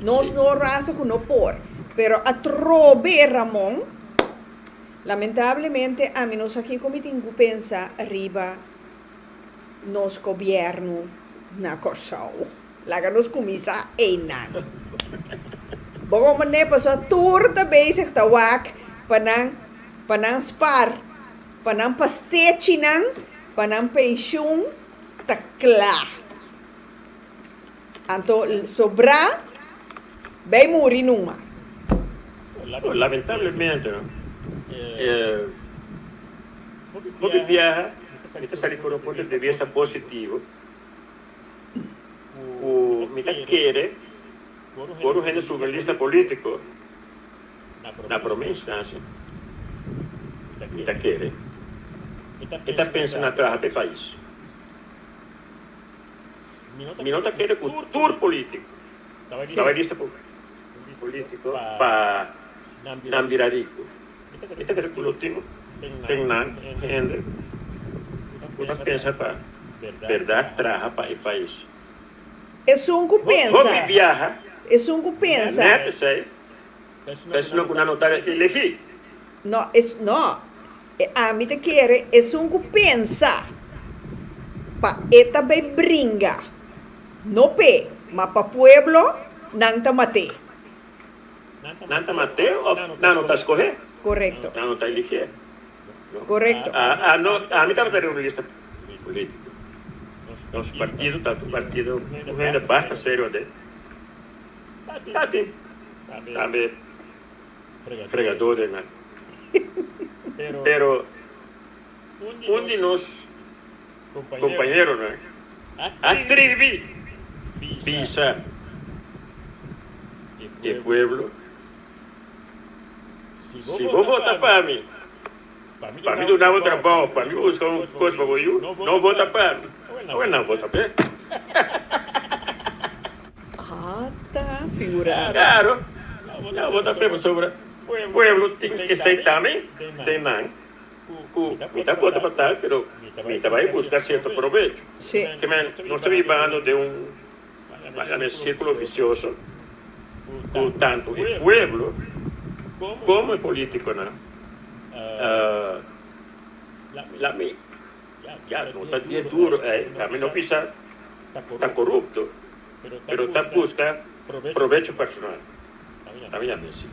Nos no un rasa ku no por. Pero atrobe Ramon, lamentablemente ami no sa kiko mi tin ku pensa riba nos gobièrnu na Kòrsou. Laga nos kuminsá einan. Bo komprendé? Pasobra tur ta bezig ta wak pa nan pa nan spar, pa nan pastechinan, pa nan penshun ta kla. Anto sobrá bay muri numa. Lamentablemente, hopi biaha mi ta sali for un punto di bista positivo. Ku mi ta kere por un hende subi un lista polítiko na promé instansia, mi ta kere e ta pensa na traha pa e pais. Mi no ta kere ku tur polítiko ta bai lista polítiko pa nan bira riku. Mi ta kere ku lo tin Tin nan hende ku ta pensa pa bèrdat traha pa e pais. Esun ku pensa. Hopi biaha. Esun ku pensa. Nèt esei ta esnan ku nan no ta elegí. No, es, no. E ami ta kere esun ku pensa pa e ta bai bringa, no p'e, ma pa pueblo, nan ta mat'é. Nan ta mat'é òf nan no ta skohé? Korekto. Nan no ta eligié. Korekto. A, no, ami tabata riba un lista polítiko. Nos partido ta un partido ku hende basta serio aden. Ta tin tambe fregadó den nan. Pero un di nos kompañeronan a tribi bisa e pueblo, Si bo vota pa mi, pa mi duna bo trabou, pa mi buska un kos pa bo yu, no vota pa mi. Awor nan vota p'e. Ata figurado. Claro, nan vota p'e pasobra pueblo tin esei tambe den nan ku mi ta vota pa tal pero mi ta bai buska sierto probecho. Ke men nos ta bibando den un sirkulo visioso ku tantu e pueblo komo e politikonan la mi ya no ta die duro ei tambe no bisa ta korupto pero ta buska probecho personal tambe ya mesi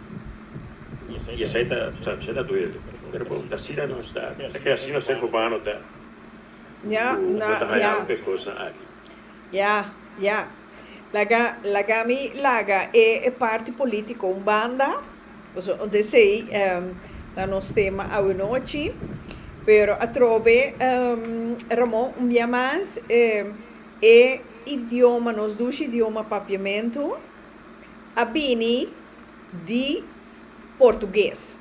y esei ta esei ta duele pero bon ta asina nos ta ta ke asina ser humano ta Ya, ku na, bo ta haya ya. hopi kosnan aki. Ya, ya. Laga, laga mi laga e e parti politico un banda, pasobra esei ta nos tema awenochi, pero atrobe Ramon un bia mas e idioma, nos dushi idioma Papiamentu a bini di Portugues.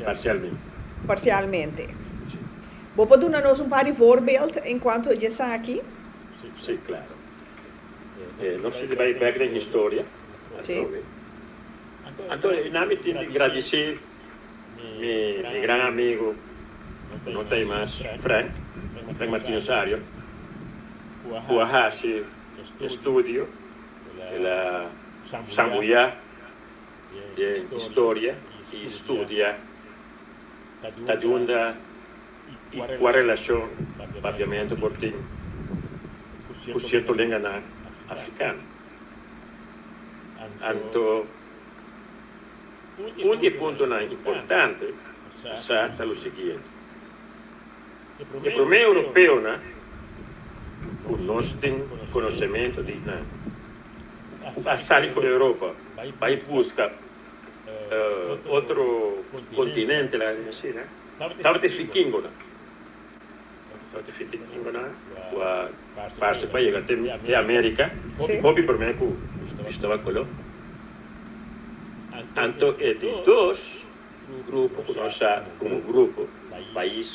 Parcialmente. Parcialmente. Bo por duna nos un par di voorbeeld en cuanto dje esaki? Sí, claro. Nos tin di bai bek den historia. Sí. Anto, na mi tin di gradici mi mi gran amigo, cu no ta ei mas, Frank, Frank Martinus Arion, cu a haci estudio, el a sambuya den historia y studia ta di unda y cua relacion Papiamento por tin cu cierto lenganan africano. Anto un di e puntonan importante pa sa ta lo siguiente, e prome europeonan cu nos tin conocemento di nan cu a sali for di Europa bai busca otro continente laga mi asina, tabata e vikingonan. Tabata e vikingonan cu a parse pa yega te America hopi prome cu Cristobal Colon. Anto e di dos grupo cu nos sa como grupo, pais,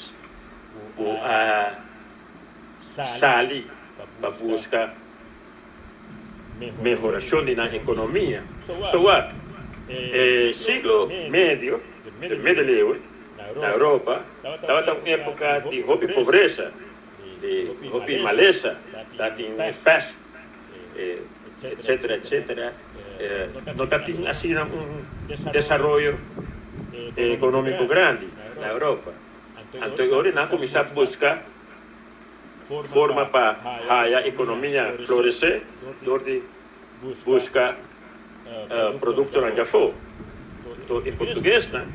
cu a sali pa busca mehorashon di nan ekonomia. So what? E siglo medio, de Middeleeuwen, na Europa tabata un epoka di hopi pobresa, di hopi malesa, tatin pest, etcetera, etcetera. No tatin asina un desaroyo ekonomiko grandi na Europa. Anto e ora nan kuminsá buska forma pa haya ekonomia floresé dor di buska produktonan djafó. Anto e portuguesnan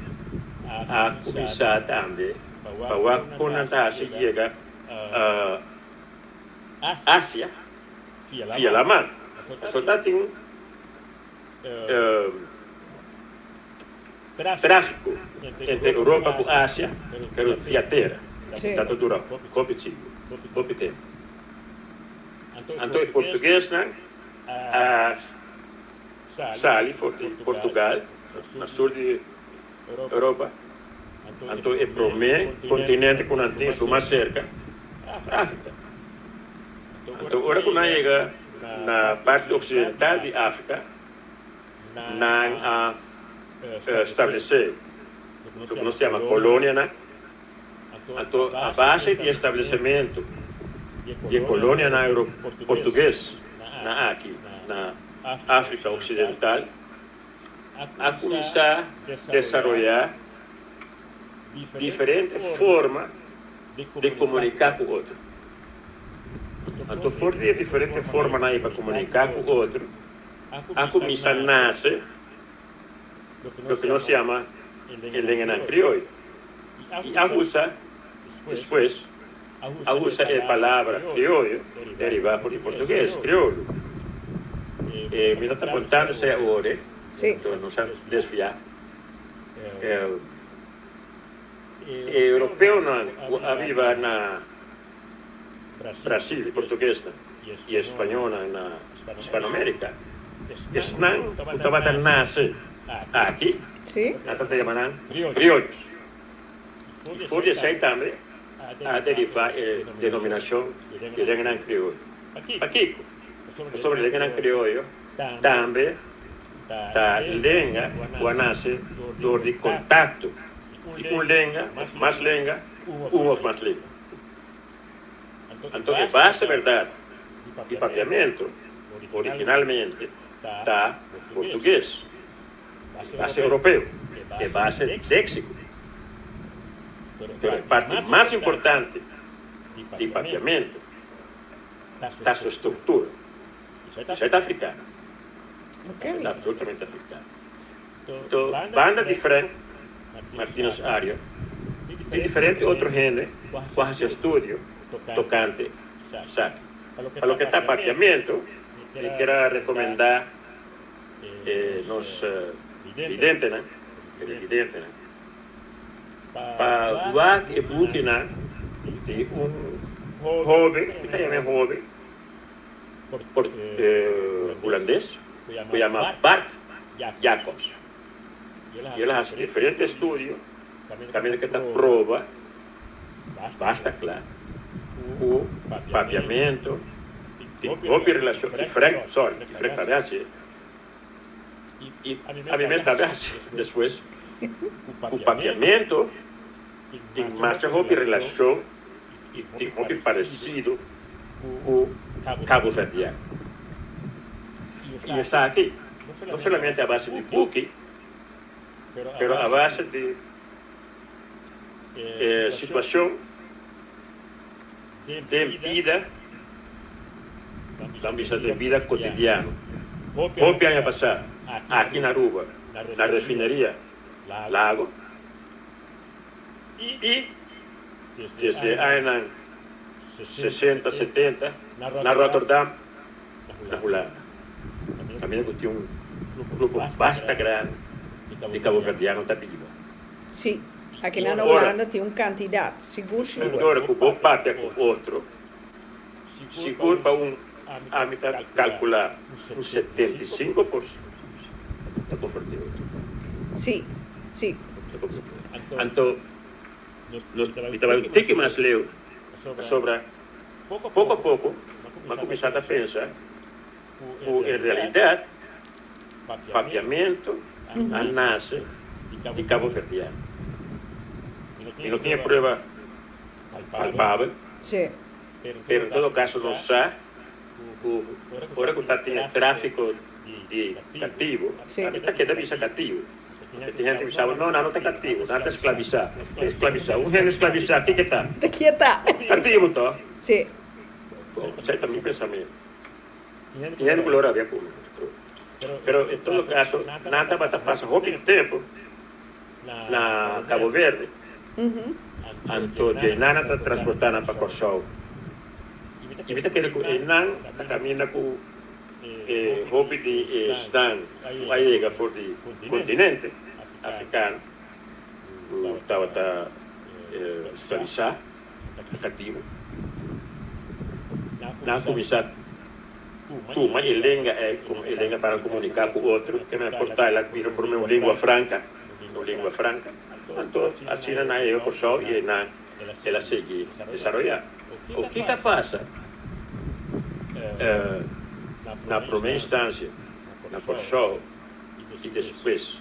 a kuminsá tambe pa wak kon nan ta hasi yega Asia via laman. Pasobra ta tin Tráfiko entre Europa ku Asia, pero via tera, ta ta dura hopi siglo, hopi tempu. Anto e portuguesnan a sali for di Portugal, na sur di Europa, anto e promé kontinente ku nan tin su mas serka, Afrika. Anto ora ku nan yega na parti oksidental di Afrika, Nan a stablesé. Loke nos ta yama kolonianan. Anto a base di establesementu di e kolonianan portugues na aki na Afrika Oksidental a kuminsá desaroyá diferente forma di komuniká ku otro. Anto for di e diferente formanan ei pa komuniká ku otro a kuminsá nase loke nos yama e lenganan krioyo i a usa despues a usa e palabra krioyo derivá for di portugues, crioulo. E mi no ta kontando esei awor, enton nos a desviá. E europeonan ku a biba na Brasil, portuguesnan i españolnan na Hispanoamérica, esnan ku tabata nase aki, nan tabata yama nan criollos. I for di esei tambe a derivá e denominashon di lenganan krioyo. Pakiko? Pasobra lenganan krioyo tambe ta lenga ku a nase dor di kontakto di un lenga òf mas lenga ku un òf mas lenga. Anto e base bèrdat di papiamentu originalmente ta portugues. Base europeo, e base léxico. Pero e parti mas importante di papiamento ta su structura. Esei ta africano. Ta absolutamente africano. Anto, banda di Frank Martinus Ario, tin diferente otro hende cu a haci estudio tocante esaki. Pa loke ta papiamento, mi kier a recomenda E nos videntenan, televidentenan, pa wak e bukinan di un hoben, mi ta yama e hoben, hulandes ku yama Bart Jacobs. I el a hasi diferente estudio kaminda ku e ta proba basta kla ku papiamentu tin hopi relashon i Frank, sorry, i Frank tambe hasi e, i ami mes tambe hasi despues, ku papiamentu tin masha hopi relashon i tin hopi paresido ku Kaboverdiano. I esaki no solamente a base di buki, pero a base di e situacion den bida, nan bisa den bida cotidiano. Hopi aña pasa aki na Aruba, na refineria Lago, y desde añanan sesenta, setenta na Rotterdam, na Hulanda. Caminda cu tin un grupo basta grandi di Caboverdiano ta biba. Sí, akinan na Hulanda tin un kantidat, sigur sigur. Ora ku bo papia ku otro, sigur pa un ami ta kalkulá un 75 por ta komprendé otro. Sí, sí. Ta komprendé. Anto nos mi ta bai un tiki mas leu pasobra poko a poko mi a kuminsá ta pensa ku en realidat Papiamentu a nase di Kaboverdiano. Mi no tin e prueba palpabel, pero en todo kaso nos sa ku ora ku ta tin e tráfiko di katibu, mi ta keda bisa katibu, pasobra tin hende bisa bo, no, nan no ta katibu, nan ta esklabisá. Esklabisá? Un hende esklabisá, kiko ta? Katibu to? Bon, esei ta mi pensamentu. Tin hende ku lo rabia ku mi. Pero en todo kaso nan tabata pasa hopi tempu na Cabo Verde. Anto di einan nan ta transportá nan pa Kòrsou. I mi ta kere ku einan ta kaminda ku e hopi di esnan ku a yega for di kontinente afrikano ku tabata sklabisá, katibu. Nan a kuminsá tuma e lenga ei komo e lenga para komuniká ku otro, ke nan por ta el a bira promé un lengua franka, un lengua franka. Anto asina nan a yega Kòrsou i einan el a sigui desaroyá. O ki ta pasa na promé instansia na Kòrsou i despues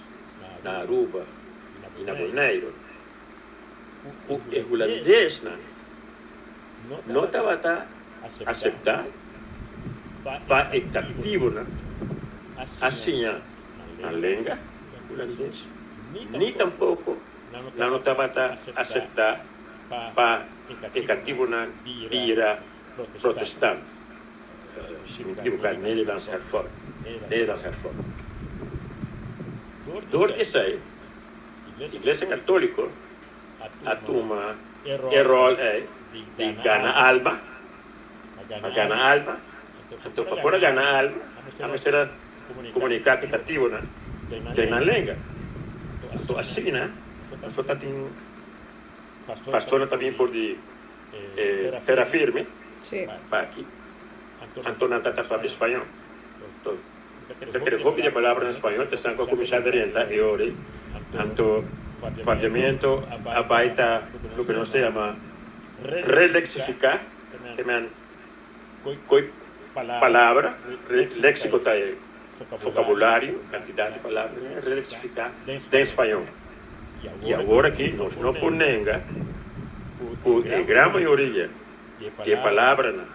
na Aruba? I na Boneiru, ku e hulandesnan no tabata aseptá pa e katibonan a siña nan lenga hulandes, ni tampoko nan no tabata aseptá pa e katibonan bira protestant, si mi ekiboká, Nederlands Hervormd, Nederlands Hervormd. Dor di esei, Iglesia Katóliko a tuma e ròl ei di gana alma, pa gana alma, anto pa por a gana alma a mester a komuniká ku e katibonan den nan lenga. Anto asina pasobra ta tin pastornan ta bin for di tera firme pa aki, anto nan ta ta papia spañó. Ta kere hopi di e palabranan spañol ta esnan ku a kuminsá drenta e ora ei. Anto papiamentu a bai ta loke nos ta yama releksifiká, ke men koi palabra, léksiko ta e vokabulario, kantidat di palabra, releksifiká den spañol. I awor aki nos no por nenga ku e gran mayoria di e palabranan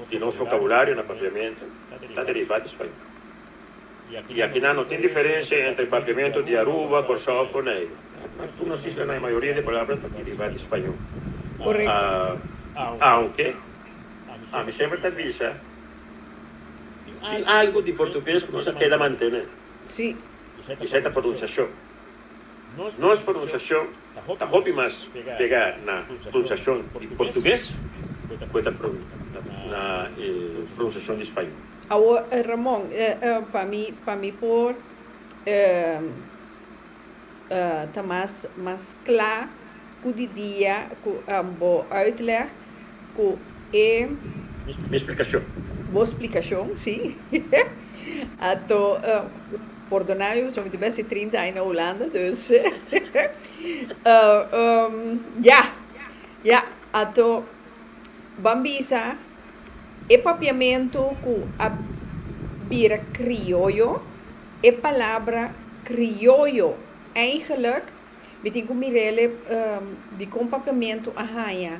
di nos vokabulario na papiamentu ta derivá di spañol. I akinan no tin diferensia entre papiamentu di Aruba, Kòrsou òf Boneiru. Na tur nos islanan e mayoria di palabra ta derivá di spañol. Aunke, ami semper ta bisa, tin algu di portugues ku nos a keda mantené. Esei ta pronunsiashon. Nos pronunsiashon ta hopi mas pegá na pronunsiashon di portugues ku e ta na e pronunsiashon di spañol. Awor, Ramon, pa mi, pa mi por ta mas, mas kla ku di dia ku bo uitleg ku e. Mi splikashon. Bo splikashon, si. Anto, pordona mi, pasobra mi tin bèsti 30 aña na Hulanda, dus ya, ya. Anto, ban bisa e papiamentu ku a bira krioyo, e palabra krioyo eigenlijk Mi tin ku mir'el dikon papiamentu a haña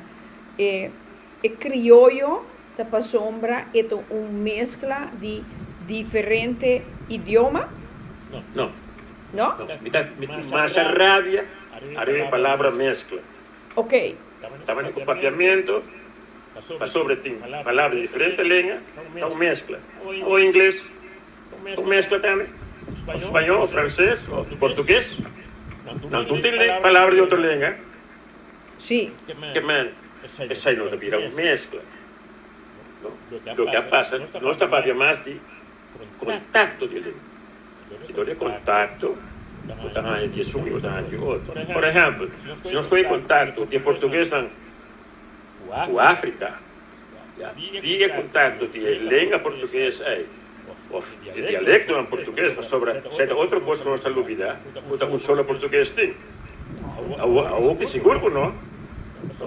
e e krioyo ta pasobra e ta un meskla di diferente idioma? No. No. No? Mi ta mi tin masha rabia ariba e palabra meskla. Ok. Tabata ku papiamentu pasobra tin palabra di diferente lenga ta un meskla. O ingles Un meskla tambe, of spañó, of franses, of portugues. Nan tur tin palabra di otro lenga. Sí. Ke men, esei no ta bira un meskla. No. Loke a pasa, nos ta papia mas di kontakto di lenga. I dor di e kontakto, bo ta haña di esun i bo ta haña di otro. Por ehèmpel, si nos kohe kontakto di e portuguesnan ku Afrika, Di e kontakto di e lenga portugues ei of e dialektonan portugues pasobra esei ta otro kos ku nos ta lubida ku ta un solo portugues tin. Awor ki sigur ku no,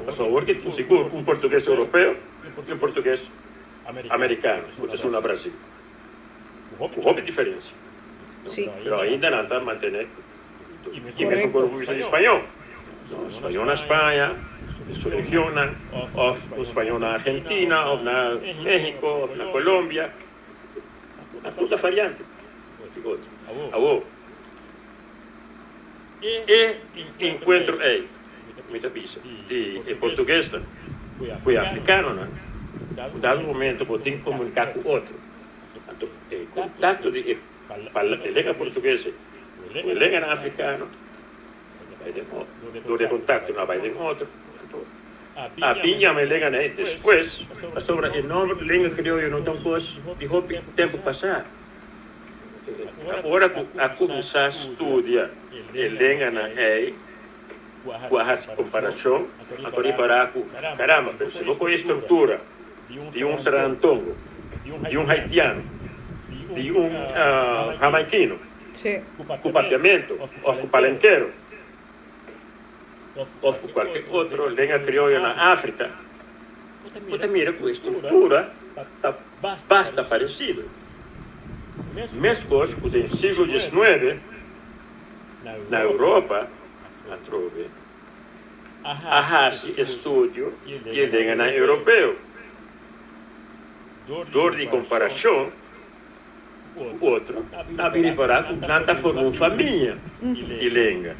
pasobra awor ki tin sigur un portugues europeo i un portugues amerikano ku ta suna Brasil ku hopi diferensia. Pero ainda nan ta mantene I mesmu ku ora bisa di spañó, un spañó na Spaña, den su regionnan, òf un spañó na Argentina, òf na México, òf na Colombia, nan tur ta variante di otro. Awor, e enkuentro ei, mi ta bisa, di e portuguesnan ku e afrikanonan, un dado momento bo tin komuniká ku otro, anto e kontakto di e e lenga portugues ku e lenganan afrikano bai den otro, dor di e kontakto nan bai den otro. Anto a bin yama e lenganan ei despues, pasobra e nomber di lenga krioyo no ta un kos di hopi tempu pasá. Ora ku a kuminsá studia e lenganan ei, ku a hasi komparashon, anto ripará ku, karamba, pero si bo kohe e struktura di un Srantongo, di un haitiano, di un hamaikino ku papiamentu òf ku palenkero òf ku kualke otro lenga krioyo na Afrika, bo ta mira ku e struktura ta basta paresido. Meskos ku den siglo diesnuebe. Na Europa atrobe a hasi estudio di e lenganan europeo. Dor di komparashon ku otro, ta bin ripará ku nan ta forma un famia di lenga.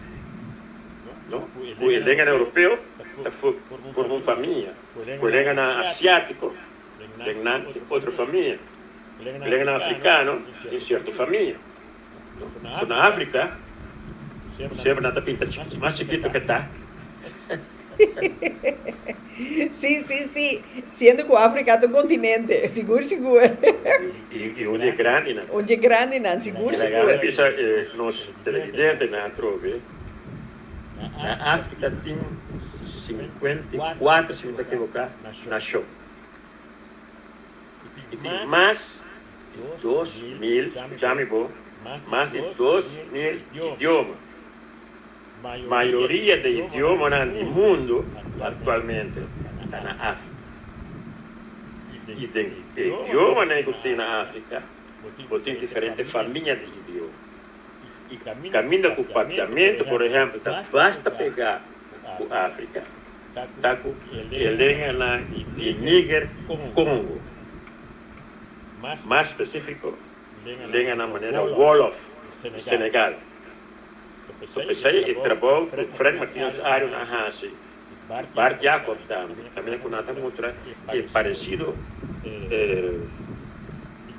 No? Ku e lenganan europeo ta forma un famia, ku e lenganan asiátiko den nan tin otro famia, ku e lenganan afrikano tin sierto famia. No? Na Afrika semper nan ta pinta mas chikito ke ta. Sí, sí, sí. Siendo ku Afrika ta un kontinente, sigur, sigur. I un di e grandinan. Un di e grandinan, sigur, sigur. Mi bisa nos televidentenan atrobe, na Afrika tin 54, si mi ta ekivoká, nashon. I tin mas di 2000, skucha mi bo, mas di 2000 idioma. Mayoria di idiomanan di mundu aktualmente ta na Afrika. I den e idiomanan ku tin na Afrika, bo tin diferente famia di idioma. I kaminda ku papiamentu, por ehèmpel, ta basta pegá ku Afrika, ta ku e lenganan di Niger Kongo. Mas spesífiko, lenganan manera Wolof di Senegal. So p'esei e trabou ku Frank Martinus Arion a hasi i Bart Jacobs tambe, kaminda ku nan ta mustra e paresido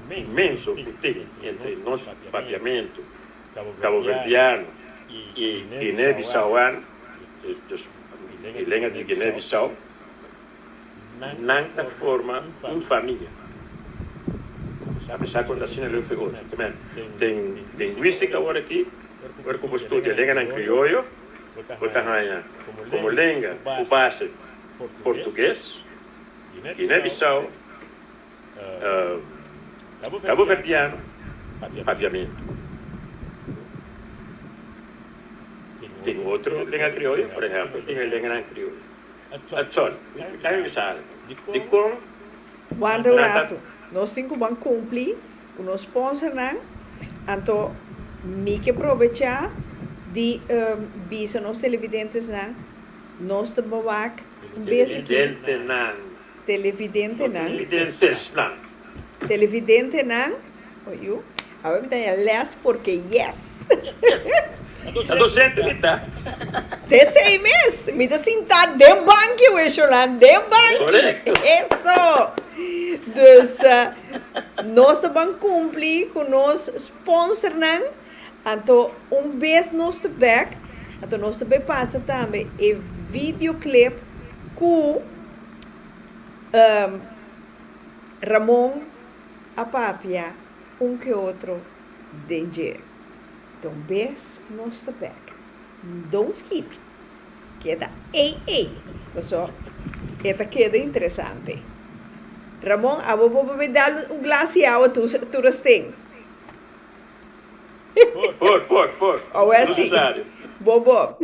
inmenso ku tin entre nos papiamentu kaboverdiano i guinea-bissauano, dus e lenga di Guinea-Bissau, nan ta forma un famia. Apesar ku no ta asina leu fe otro. Te men, den lingwístika awor aki, ora ku bo studia lenganan krioyo, bo ta haña komo lenga ku base portugues, Guinea-Bissau, Kaboverdiano, Papiamentu. Tin otro lenga krioyo, por ehèmpel, tin e lenganan krioyo. Sorry, mi bisa algu. Dikon Wanda un ratu. Nos tin ku ban kumpli ku nos sponsornan, anto mi ke probechá di bisa nos televidentesnan, nos ta bawak un bes aki. Televidentenan. Televidentenan. Televidentesnan. Televidentenan. Oy yu, awe mi ta haña les porque yes. Ta docente mi ta. Te esei mes, mi ta sintá den banki we Sholan, den banki. Correcto. Eso. Dus nos ta ban cumpli cu nos sponsornan, anto un bes nos ta bek, anto nos ta bay pasa tambe e videoclip cu Ramon a papia un ke otro den dje. Don bes nos ta bek. Don skit. Keda ei ei. Paso e ta keda interesante. Ramon, abo bo por bay dal un glas di awa tur tur asten. Por, por, por. Awe si. Bo bo.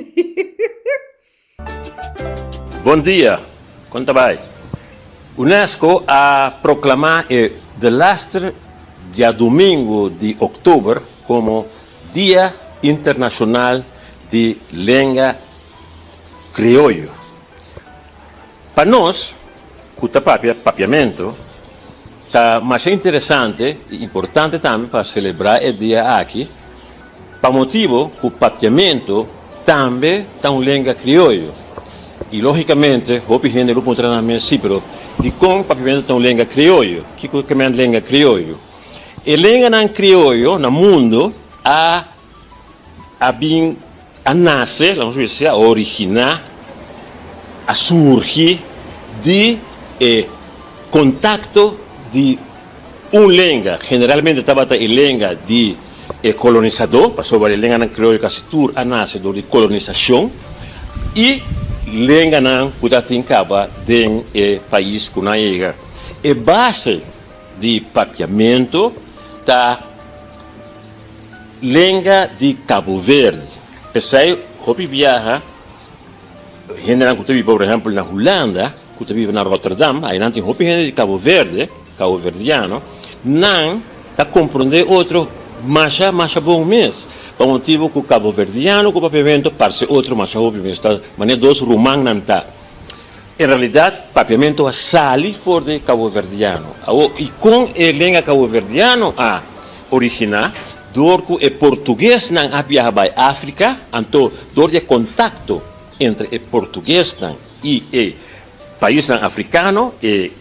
Bon dia, kon ta bai? Unesco a proklamá e delaster djadumingu di òktober komo Dia Internashonal di Lenga Krioyo. Pa nos ku ta papia papiamentu, ta masha interesante i importante tambe pa selebrá e dia aki, Pa motibo cu papiamento tambe ta un lenga crioyo. Y logicamente hopi hende lo puntra nan mes, si pero dicon papiamento ta un lenga crioyo? Kico ke men lenga crioyo? E lenganan crioyo na mundo a a bin a nace, laga nos bisa, a origina, a surgi di e contacto di Un lenga generalmente tabata e lenga di e kolonisadó, pasobra e lenganan krioyo kasi tur a nase dor di kolonisashon, i lenganan ku ta tin kaba den e pais ku nan yega. E base di papiamentu ta lenga di Cabo Verde. P'esei hopi biaha Hendenan ku ta biba por ehèmpel na Hulanda, ku ta biba na Rotterdam, ainan tin hopi hende di Cabo Verde, Cabo Verdiano, nan ta komprondé otro Masha, masha bon mes. Pa motibu ku kaboverdiano ku papiamentu parse otro masha hopi mes. Ta manera dos rumannan ta. En realidat papiamentu a sali for di kaboverdiano. Awor, i kon e lenga kaboverdiano a originá? Dor ku e portuguesnan a biaha bai Afrika, anto dor di e kontakto entre e portuguesnan i e paisnan afrikano, e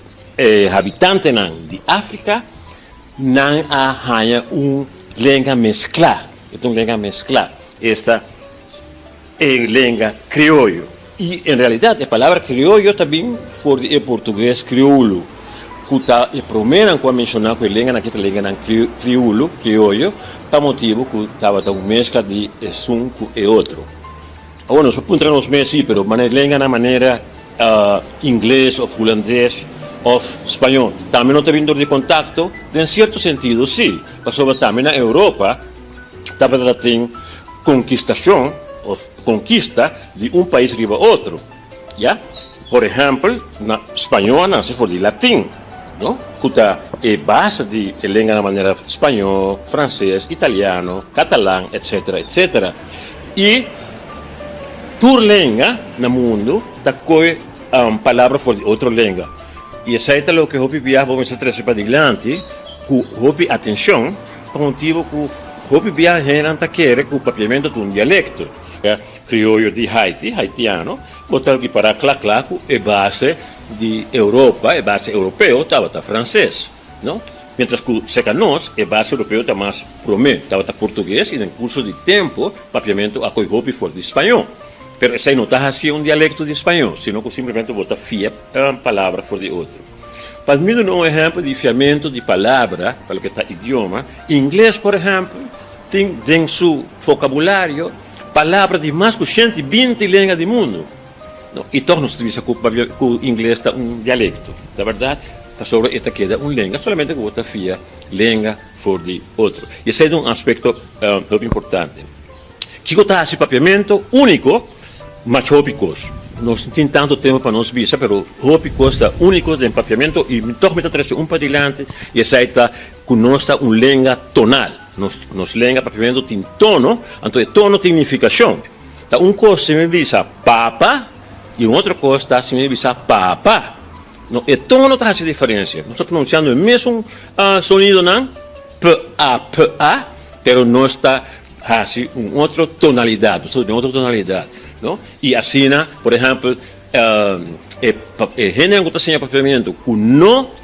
habitantenan di Afrika, Nan a haña un lenga mesklá, e ta un lenga mesklá, esta e lenga krioyo. I en realidat e palabra krioyo ta bin for di e portugues crioulo, ku ta e proménan ku a menshoná ku e lenganan aki ta lenganan kriulo, krioyo, pa motibu ku tabata un meskla di esun ku e otro. Awor nos por puntra nos mes, sí, pero manera lenganan manera ingles of hulandes of spañol tambe no ta bin dor di kontakto? Den sierto sentido sí, pasobra tambe na Europa tabata tin konkistashon of konkista di un pais riba otro, ya. Por ehèmpel, na spañol a nase for di latin, no, ku ta e base di e lenganan manera spañol, franses, italiano, katalan, etsetera, etsetera. I tur lenga na mundu ta koe palabra for di otro lenga. I esei ta loke hopi biaha bo mester trese padilanti ku hopi atenshon, pa motibu ku hopi biaha hendenan ta kere ku papiamentu ta un dialekto. Krioyo di Haiti, haitiano, bo ta ripará kla kla ku e base di Europa, e base europeo tabata franses. No? Mientras cu cerca nos e base europeo ta mas prome, tabata portugues y den curso di tempo papiamento a coy hopi for di spañó. Pero esey no ta hacié un dialecto di spañó, sino cu simplemente bo ta fia palabra for di otro. Pa mi duna un ehempel di fiamento di palabra pa loke ta idioma, ingles por ehempel tin den su vocabulario palabra di mas cu 120 lenga di mundo. No, i tòg nos ta bisa ku papia ku ingles ta un dialekto. Ta bèrdat, pasobra e ta keda un lenga, solamente ku bo ta fia lenga for di otro. I esei ta un aspekto hopi importante. Kiko ta hasi papiamentu úniko? Masha hopi kos. Nos no tin tantu tempu pa nos bisa, pero hopi kos ta úniko den papiamentu i tòg mi ta trese un padilanti i esei ta ku nos ta un lenga tonal. Nos nos lenga papiamentu tin tono, anto e tono tin nifikashon. Ta un kos si mi bisa papa i un otro kos ta si mi bisa papa. No, e tono ta hasi diferensia. Nos ta pronunsiando e mesun sonidonan, p a p a, pero nos ta hasi un otro tonalidat, nos ta duna un otro tonalidat, no? I asina, por ehèmpel, e e hendenan ku ta siña papiamentu ku no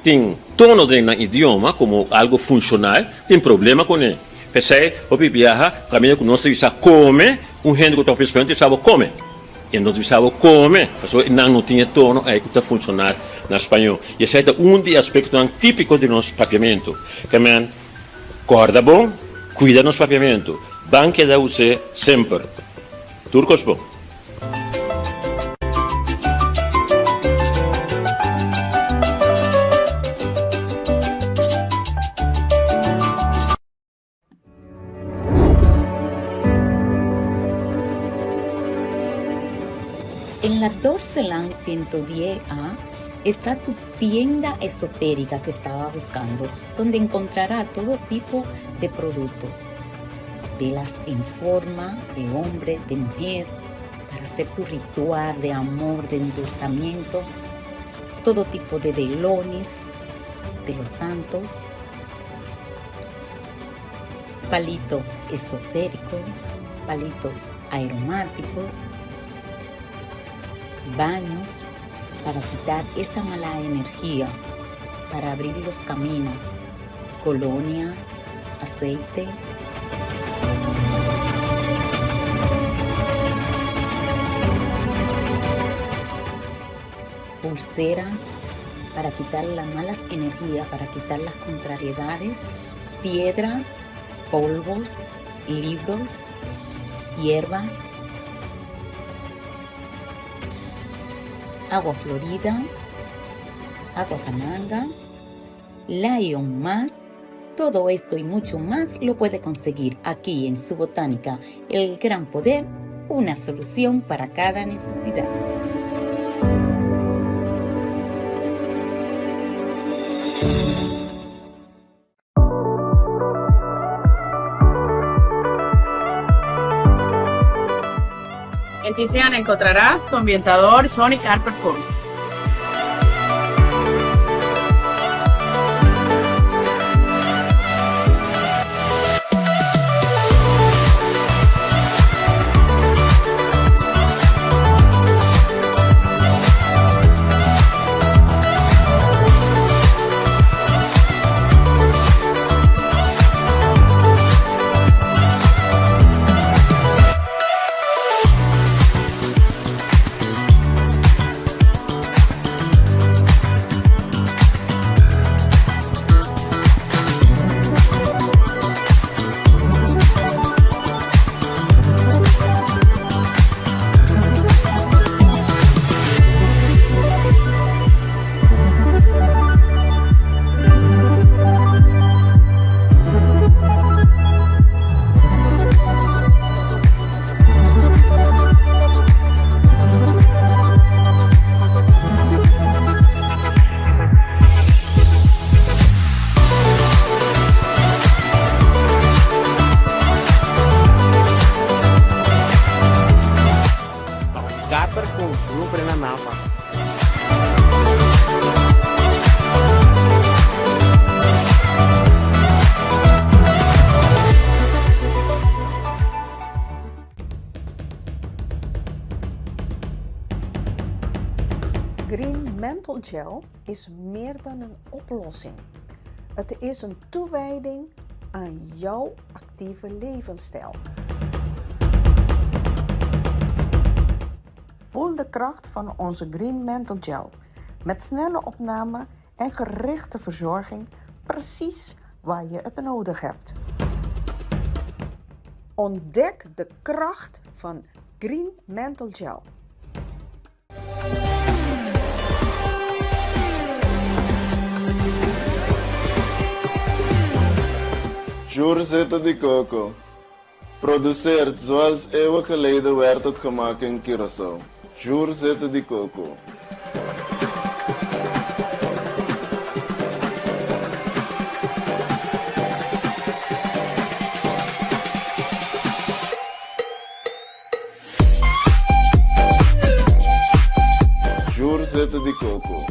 tin tono den nan idioma komo algu funshonal, tin problema kuné. P'esei, hopi biaha, kaminda ku nos ta bisa kome, un hende ku ta papia spañol ta bisa bo kome. I nos ta bisa bo kome, pasobra nan no tin e tono ei ku ta funshoná na spañol. I esei ta un di e aspektonan típiko di nos papiamentu. Ke men, kòrda bon, kuida nos papiamentu. Ban keda us'é semper. Tur kos bon. En la Dorseland 110A está tu tienda esotérica que estaba buscando, donde encontrará todo tipo de productos. Velas en forma de hombre, de mujer, para hacer tu ritual de amor, de endulzamiento, todo tipo de velones de los santos, palitos esotéricos, palitos aromáticos, baños para quitar esa mala energía, para abrir los caminos, colonia, aceite. Pulseras para quitar las malas energías, para quitar las contrariedades, piedras, polvos, libros, hierbas, agua florida, agua cananga, Lion más. Todo esto y mucho más lo puede conseguir aquí en su botánica, El Gran Poder, una solución para cada necesidad. En Tiziana encontrarás tu ambientador Sonic Art Performance. Kaper ku Blumper na Napa. Green Menthol Gel is meer dan een oplossing. Het is een toewijding aan jouw actieve levensstijl. Voel de kracht van onze Green Menthol Gel. Met snelle opname en gerichte verzorging precies waar je het nodig hebt. Ontdek de kracht van Green Menthol Gel. Zeta di Coco. Produceert zoals eeuwen geleden werd het gemaakt in Curaçao. Zeta di Coco. Zeta di Coco.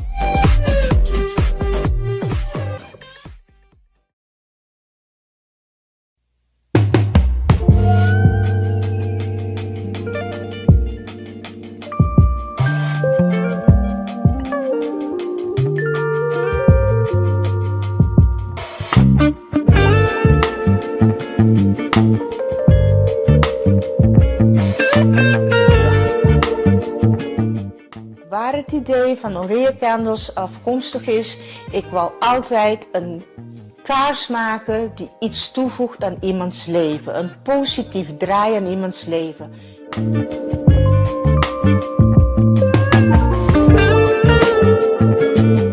Waar het idee van Orea Candles afkomstig is, ik wou altijd een kaars maken die iets toevoegt aan iemands leven. Een positief draai aan iemands leven.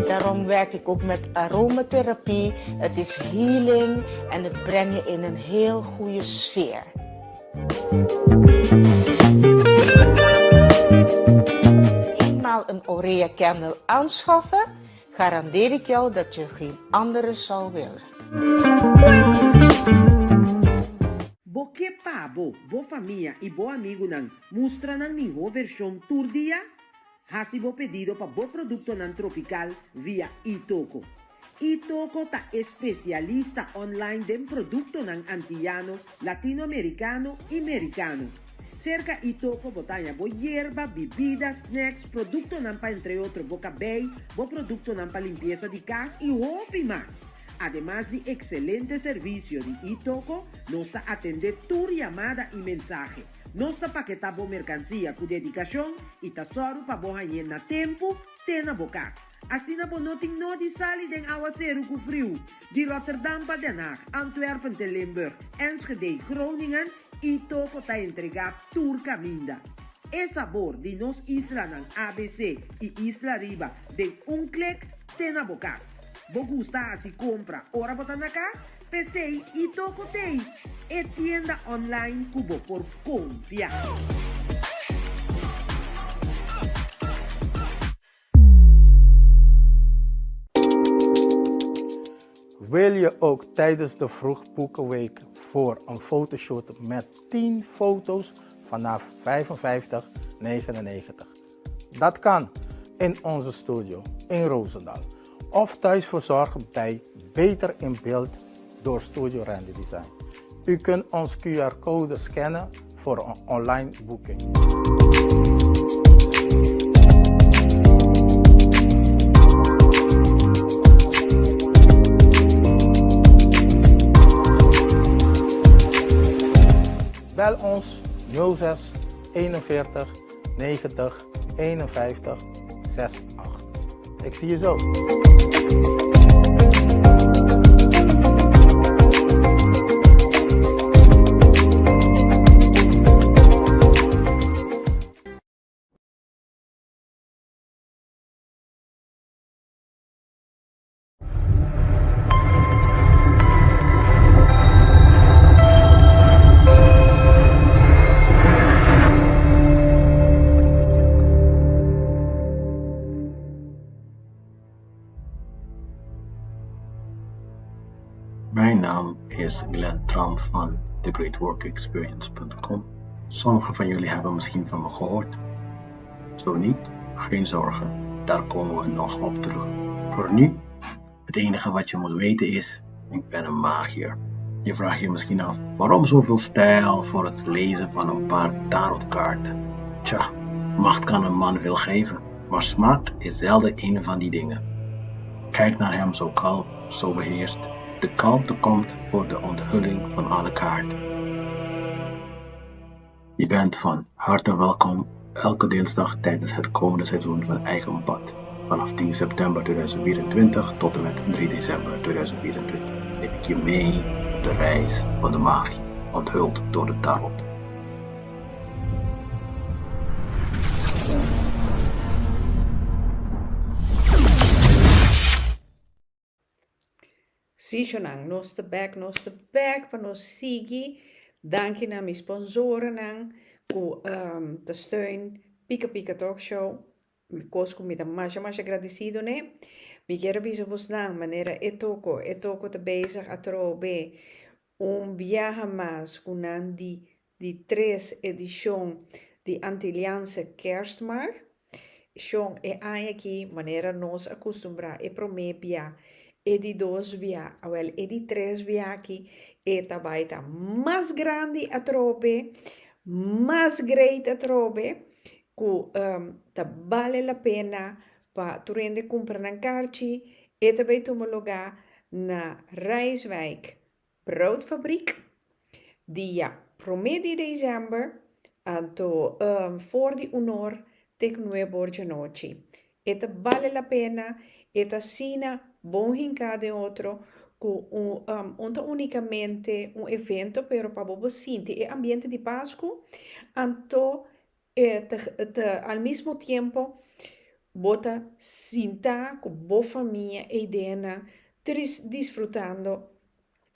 Daarom werk ik ook met aromatherapie. Het is healing en het brengt je in een heel goede sfeer. Eenmaal een Orea Candle aanschaffen, garandeer ik jou dat je geen andere zou willen. Bo ke pa bo, bo famia i bo amigunan mustra nan mihó vershon tur dia? Hasi bo pedido pa bo produktonan tropikal via Itoko. Itoko ta e spesialista online den produktonan antiyano, latinoamerikano i merikano. Serka Itoko bo ta haña bo yerba, bibida, snacks, produktonan pa entre otro bo kabei, bo produktonan pa limpiesa di kas i hopi mas. Ademas di ekselente servisio di Itoko, nos ta atendé tur yamada i mensahe. Nos ta paketá bo merkansia ku dedikashon i ta sòru pa bo hañ'é na tempu te na bo kas. Asina bo no tin nodi sali den awaseru ku friu. Di Rotterdam pa Den Haag, Antwerpen te Limburg, Enschede, Groningen, Itoko ta entregá tur kaminda. E sabor di nos islanan ABC i Isla Riba den un klik te na bo kas. Bo gusta hasi kompra ora bo ta na kas? P'esei Itoko t'ei, e tienda online ku bo por konfia. Wil je ook tijdens de Vroegboekenweek voor een fotoshoot met 10 foto's? vanaf 55,99. Dat kan in onze studio in Roosendaal of thuis verzorgd bij Beter in Beeld door Studio Randy Design. U kunt ons QR-code scannen voor een online boeking. Bel ons 06 41 90 51 68. Ik zie je zo. Mijn naam is Glenn Tram van thegreatworkexperience.com. Sommigen van jullie hebben misschien van me gehoord. Zo niet, geen zorgen, daar komen we nog op terug. Voor nu, het enige wat je moet weten is, ik ben een magier. Je vraagt je misschien af, waarom zoveel stijl voor het lezen van een paar tarotkaarten? Tja, macht kan een man veel geven, maar smaak is zelden een van die dingen. Kijk naar hem zo kalm, zo beheerst. De kalmte komt voor de onthulling van alle kaarten. Je bent van harte welkom elke dinsdag tijdens het komende seizoen van Eigen Pad. Vanaf 10 september 2024 tot en met 3 december 2024 neem ik je mee op de reis van de magie, onthuld door de tarot. Sí shownan, nos ta bek, nos ta bek pa nos sigui. Danki na mi sponsorennan ku ta steun Pika Pika Talk Show. Kos ku mi ta masha masha gradisido n'e. Mi kier a bisa bosnan manera e toko, e toko ta bezig atrobe un biaha mas ku nan di di tres edishon di Antilliaanse Kerstmarkt. Shon e aña aki manera nos a kustumbrá e promé bia, e di dos bia, awèl e di tres bia aki e ta bai ta mas grandi atrobe, mas great atrobe, ku ta bale la pena pa tur hende kumpra nan karchi. E ta bai tuma lugá na Rijswijk Broodfabriek dia promé di desèmber anto for di un or te ku nuebe or djanochi. E ta bale la pena, e ta asina bon hinká den otro ku un ta únikamente un evento pero pa bo bo sinti e ambiente di Pasku anto E ta al mismo tiempo bo ta sinta cu bo famia eydenan disfrutando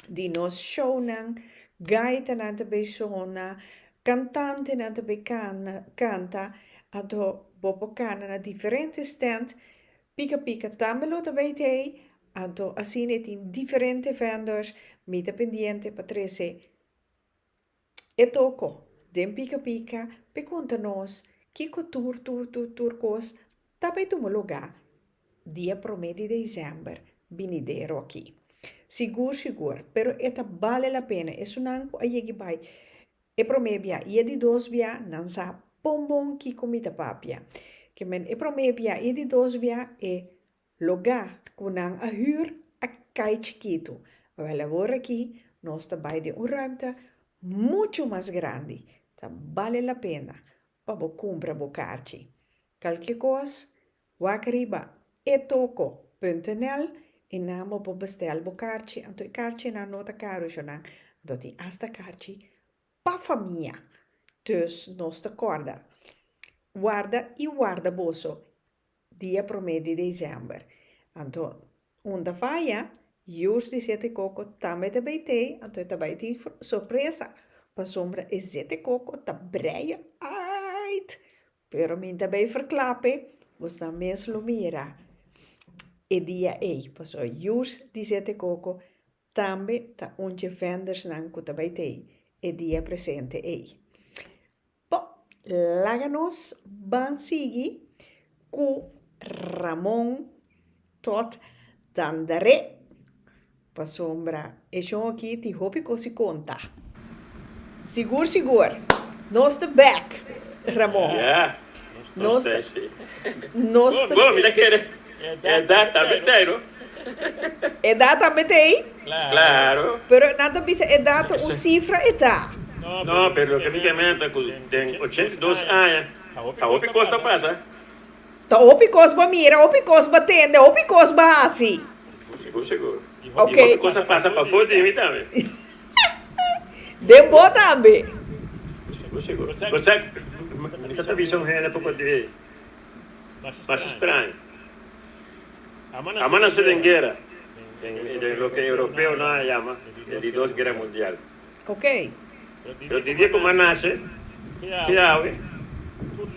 di nos shownan, gaitanan ta bay sona, cantantenan ta bay canta, anto bo por cana na diferente stand, pica pica tambe lo ta bay tey, anto asina e tin diferente vendors, mi ta pendiente pa trece E toko den pika pika p'e konta nos kiko tur tur tur tur kos ta bai tuma lugá dia promé di desèmber binidero aki. Sigur sigur, pero e ta bale la pena. Esunnan ku a yegi bai e promé bia i e di dos bia nan sa bon bon kiko mi ta papia. Ke men e promé bia i e di dos bia e Logá ku nan a hür a kai chikitu. Wèl awor aki nos ta bai den un ruimte muchu mas grandi. Ta bale la pena pa bo kumpra bo karchi. Kalke kos, wak riba etoko punt nl i nan bo por bestèl bo karchi. Anto e karchinan no ta karu shonnan, anto tin asta karchi pa famia. Dus nos ta kòrda, warda i warda boso dia promé di desèmber. Anto un ta faya, yus di sete koko tambe ta bay tei, anto e ta bay tin sorpresa, pasobra e sete koko ta breia uit. Pero mi ta bay verklape, bosnan mes lo mira e dia ei, pasobra yus di sete koko tambe ta un dje vendersnan ku ta bay tei e dia presente ei. Laga nos ban sigui ku Ramon tot Dandaré. Pasobra e shon aki tin hopi kos di konta. Sigur sigur. Nos ta bek, Ramon. Ya, nos ta si. Nos ta. Bo, mi ta kere. Edat tambe t'ei, no? Edat tambe t'ei? Claro. Pero nan ta bisa edat ta un sifra e ta. No, pero loke mi ta menta ku den 82 aña ta hopi kos ta pasa. Ta hopi kos bo mira, hopi kos bo tende, hopi kos bo hasi. Sigur, sigur. Ok. I hopi kos a pasa pafó di mi tambe. Den bo tambe. Sigur, sigur. Bo sa, mi ta bisa un hende poko di mas straño. Amo nase den guera, den loke europeonan a yama e di dos guera mundial. Ok. Pero di dia ku m'a nase te awe,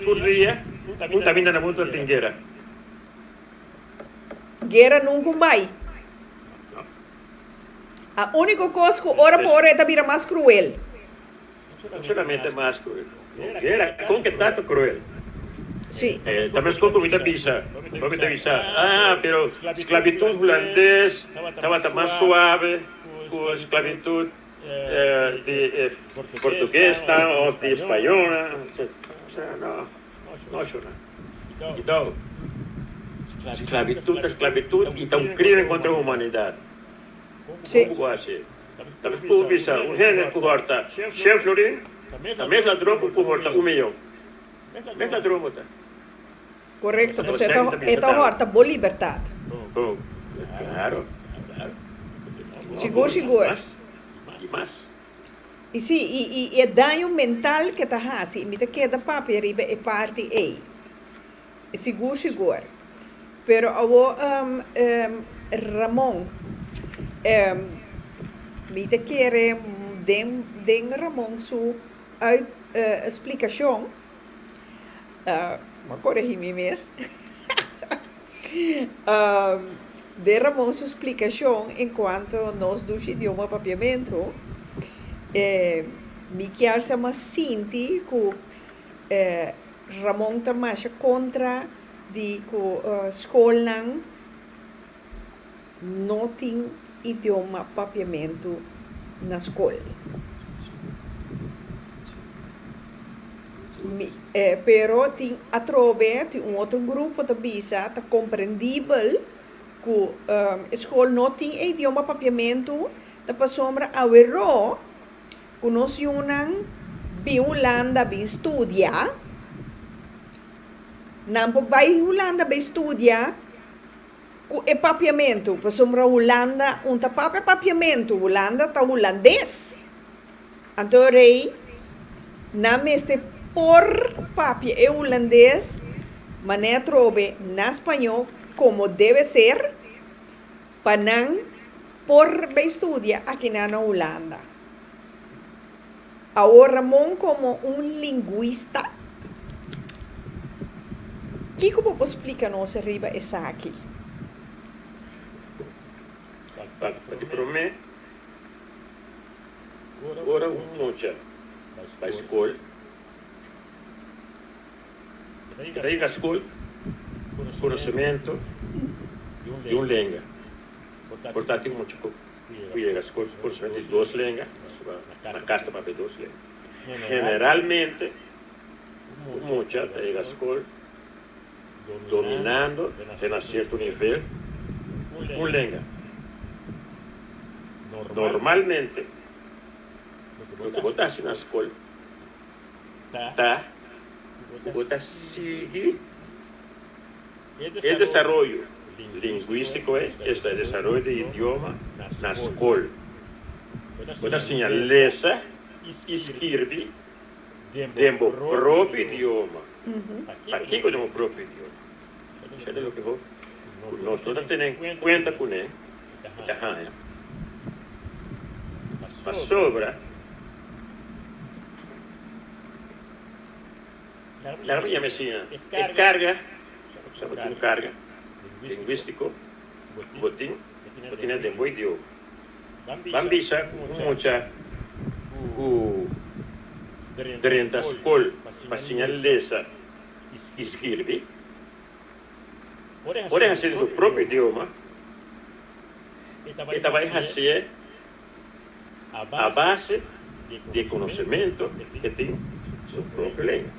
tur dia un kaminda na mundu ta tin guera. Guera nunka un bai. A úniko kos ku ora pa ora e ta bira mas kruel. No solamente mas kruel. Guera kon ke tantu kruel. Sí. Ta meskos ku mi ta bisa, bo mi ta bisa, ah, pero sklabitut hulandes tabata mas suave ku sklabitut di e portuguesnan of di spañolnan. No, no shona. Anto, sklabitut ta sklabitut i ta un krimen kontra humanidat. Sí. Kon ku bo hasi? Ta mes ku bo bisa un hende ku hòrta shen florin, ta mes ladron ku ku hòrta un miyon. Mes ladron bo ta. Korekto, pasobra e ta hòrta bo libertat. Klaro, klaro. Sigur, sigur. I mas. I si, i e daño mental ke ta hasi, mi ta keda papia riba e parti ei. Sigur, sigur. Pero awor, Ramon, mi ta kere den, den Ramon su uit, splikashon, Bo a coregi mi mes. Den Ramon su splicacion en cuanto nos dushi idioma Papiamento, mi kier sa mas sinti cu Ramon ta masha contra di cu scolnan no tin idioma Papiamento na scol. Mi, pero tin atrobe, tin un otro grupo ta bisa ta komprendibel ku e skol no tin e idioma papiamentu, ta pasobra aweró ku nos yunan bin Hulanda bin studia, nan por bai Hulanda bai studia ku e papiamentu, pasobra Hulanda un ta papia papiamentu, Hulanda ta hulandes. Anto rei, nan mester por papia e hulandes manera atrobe na spañó como debe ser pa nan por bay studia akinan na Hulanda. Awor Ramon como un linguista, kico bo por splica nos riba esaki? Pa di prome. Ora un mucha bai skol, e ta yega skol ku konosementu di un lenga. Por ta tin mucha ku yega skol ku konosementu di dos lenga, pasobra na kas ta papia dos lenga. Generalmente un mucha ta yega skol dominando te na sierto nivel un lenga. Normalmente, loke bo ta hasi na skol ta ku bo ta sigui e desaroyo lingwístiko, esta e desaroyo di idioma na skol. Bo ta siña lesa i skirbi den bo propio idioma. Pakiko den bo propio idioma? Esei ta loke bo ku nos no ta tene en kuenta kuné. Mi ta haña pasobra laga mi yama asina e karga, sa bo tin un karga lingwistiko ku bo tin, bo tine den bo idioma. Ban bisa ku un mucha ku. Drenta skol pa siña lesa i skirbi, ora e hasié den su propio idioma, e ta bai hasié a base di e konosementu ke tin su propio lenga.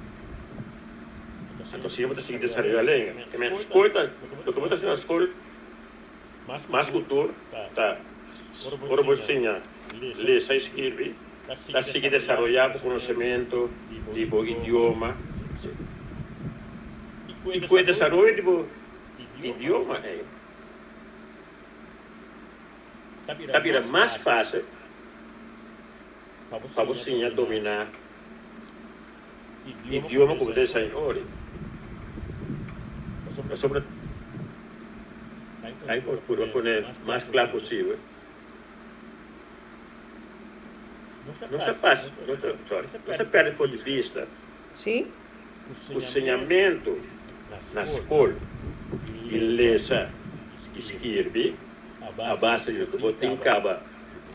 Anto asina bo ta sigui desaroyá lenga. Skol ta, loke bo ta hasi na skol mas ku tur ta ora bo siña lesa i skirbi, ta sigui desaroyá bo konosementu di bo idioma. I ku e desaroyo di bo idioma ei ta bira mas fásil pa bo siña dominá idioma ku bo ta enseña ori. Pasobra ai por purba pone mas kla posibel. Nos ta pas, nos ta, sorry, nos ta perde for di bista ku señamentu na skol di lesa i skirbi a base di loke bo tin kaba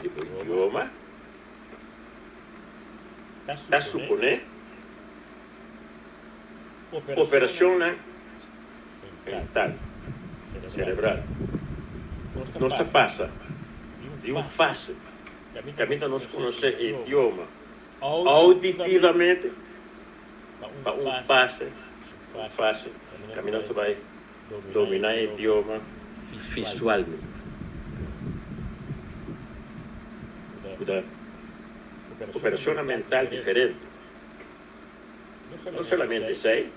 di bo idioma ta suponé Operacionnan mental, cerebral. Nos ta pasa di un fase caminda nos conoce e idioma auditivamente pa un fase, un fase caminda nos ta bay domina e idioma visualmente. Cu ta operacionnan mental diferente. No solamente esei,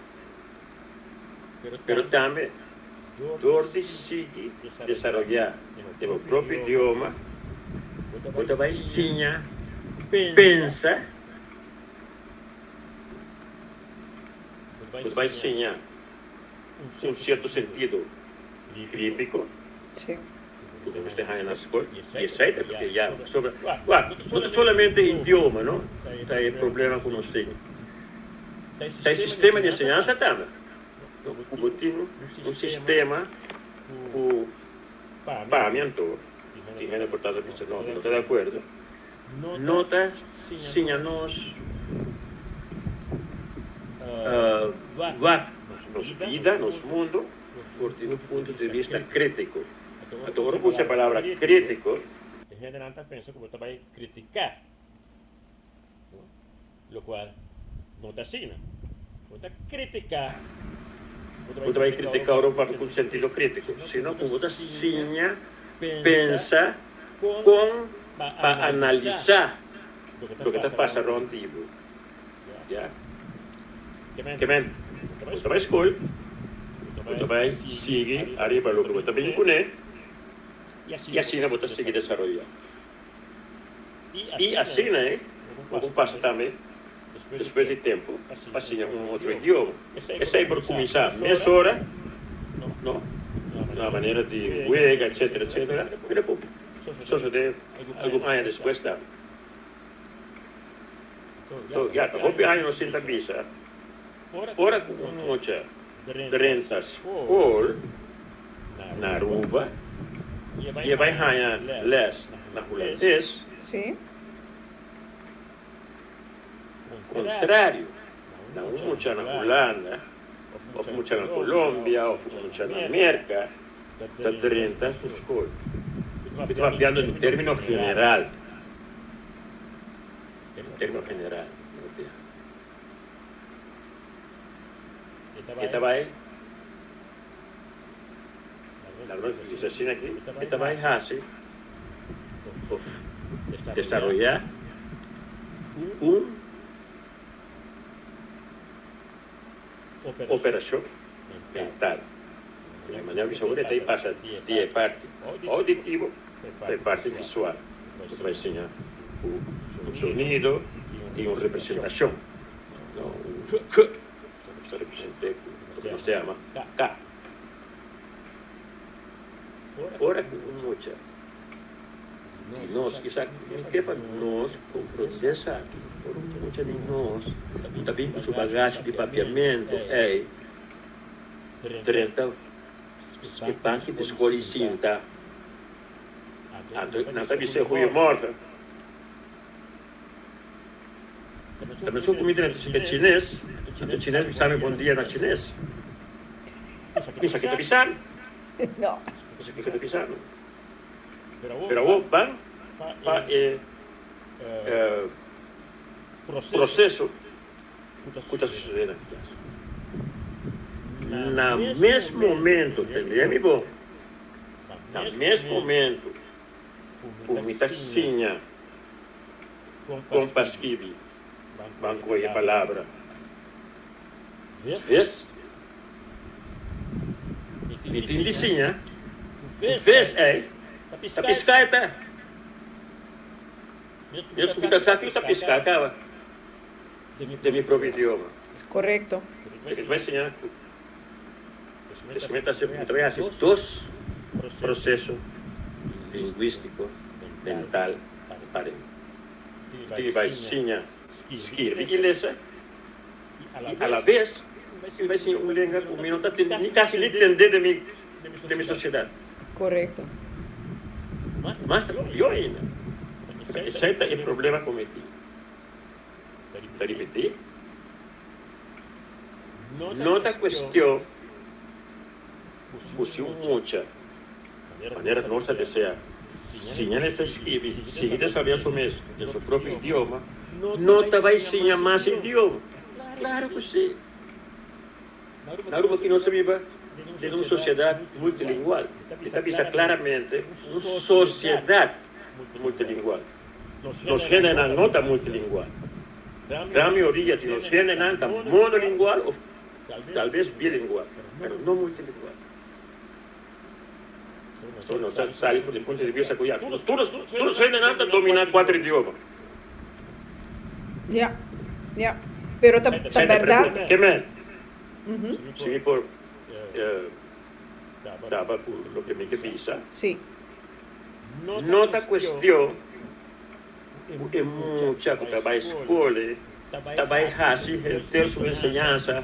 pero tambe dor di sigui desaroyá den bo propio idioma, bo ta bai siña pensa, bo ta bai siña un sierto sentido krítiko ku bo mester haña na skol, i esei ta loke ya pasobra, wak, no ta solamente idioma no ta e problema ku nos tin, ta e sistema di enseñansa tambe, ku bo tin un sistema ku pa mi anto, tin hende por ta ta bisa no, mi no ta di akuerdo, no ta siña nos wak nos bida, nos mundo for di un punto di vista krítiko. Anto ora bo usa e palabra krítiko. E hendenan ta pensa ku bo ta bai kritiká, no? Lokual no ta asina. Bo ta kritiká, Bo ta bai kritiká ora bo papia ku un sentido krítiko, sino ku bo ta siña pensa kon pa analisá loke ta pasa rònt di bo. Ya. Ke men, bo ta bai skol, bo ta bai sigui ariba loke bo ta bin kuné i asina bo ta sigui desaroyá. I asina e bo por pasa tambe despues di tempu pa siña un otro idioma. Esei por kuminsá mesora, no, na manera di wega, etcetera, etcetera, pero por sosodé algun aña despues tambe. So, ya ta hopi aña nos sinta bisa, ora ku un mucha drenta skol na Aruba i e bai haña lès na hulandes, kontrario na un mucha na Hulanda òf mucha na Colombia òf un mucha na Merka ta drenta su skol. Mi ta papiando den término general. Den término general mi ta papia. E ta bai, laga nos bisa asina aki, e ta bai hasi òf desaroyá un operashon mental. Di manera ku seguro e ta pasa di e parti auditivo pa e parti visual. Bo ta bai siña ku un sonido tin un representashon, no? Un k ta represent'é ku loke nos ta yama k. Ora ku un mucha di nos, kisa mi ke pa nos komprondé esaki, ora un mucha di nos ta bin ku su bagashi di papiamentu ei, drenta e banki di skol i sinta, anto nan ta bis'é goeiemorgen. Ta mesun ku mi drenta e chines, anto chines bisa mi bon dia na chines. Mi sa ke ta bisa mi. No. Mi sa ke ta bisa mi. Pero awor ban pa e proseso ku ta susedé na klas. Na mes momento, tendé mi bon, na mes momento ku mi ta siña kon pa skibi, ban kohe palabra ves, mi tin di siña ku ves ei ta piska e ta. Mi ta sa ku ta piska kaba den mi propio idioma. Korekto. Mi ta bai siña ku mi ta bai hasi dos proseso lingwistiko mental paden. Mi bai siña skirbi i lesa i alabes mi bai siña un lenga ku mi no ta tende ni kasi ni tende den mi sosiedat. Korekto. Mas pió ainda. Esei ta e problema ku mi tin. Ta ripití, No ta kuestion ku si un mucha, manera nos ta desea, siña lesa i skibi, sigui desaroyá su mes den su propio idioma, no ta bai siña mas idioma. Klaru ku sí! Na Aruba ki nos ta biba den un sosiedat multilingual. Mi ta bisa klaramente un sosiedat multilingual. Nos hendenan no ta multilingual. Gran mayoria di nos hendenan ta monolingual of talbes bilingual, pero no multilingual. So nos ta sali for di punto di bista ku ya tur nos hendenan ta domina kuater idioma. Ya, ya. Pero ta ta berdad. Ke men? Si mi por kaba ku loke mi ke bisa. Si. No ta kuestion ku e mucha ku ta bai skol ta bai hasi henter su enseñansa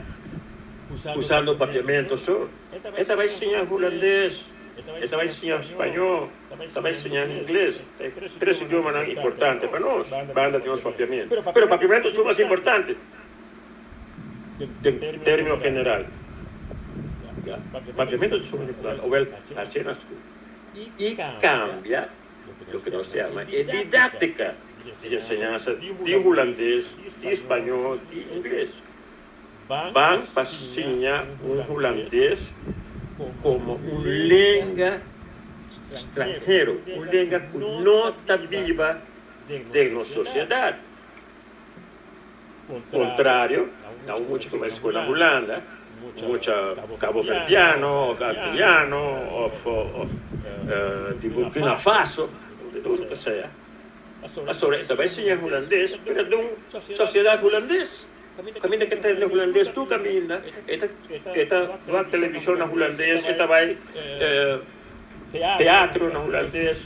usando papiamento so. E ta bai siña hulandes, e ta bai siña spañó, e ta bai siña ingles. E tres idiomanan importante pa nos, banda di nos papiamento. Pero papiamento su mas importante den término general. Papiamento su mas importante, owel hasié na skol i kambia loke nos ta yama e didáktika di enseñansa di hulandes, di spañó, di ingles. Ban pa siña un hulandes komo un lenga stranhero, un lenga ku no ta biba den nos sosiedat. Kontrario na un mucha ku bai skol na Hulanda, un mucha kaboverdiano òf antiliano òf di Burkina Faso, di loke sea, pasobra e ta bai siña hulandes pero den un sosiedat hulandes. Kaminda ke tende hulandes tur kaminda e ta e ta wak televishon na hulandes e ta bai teatro na hulandes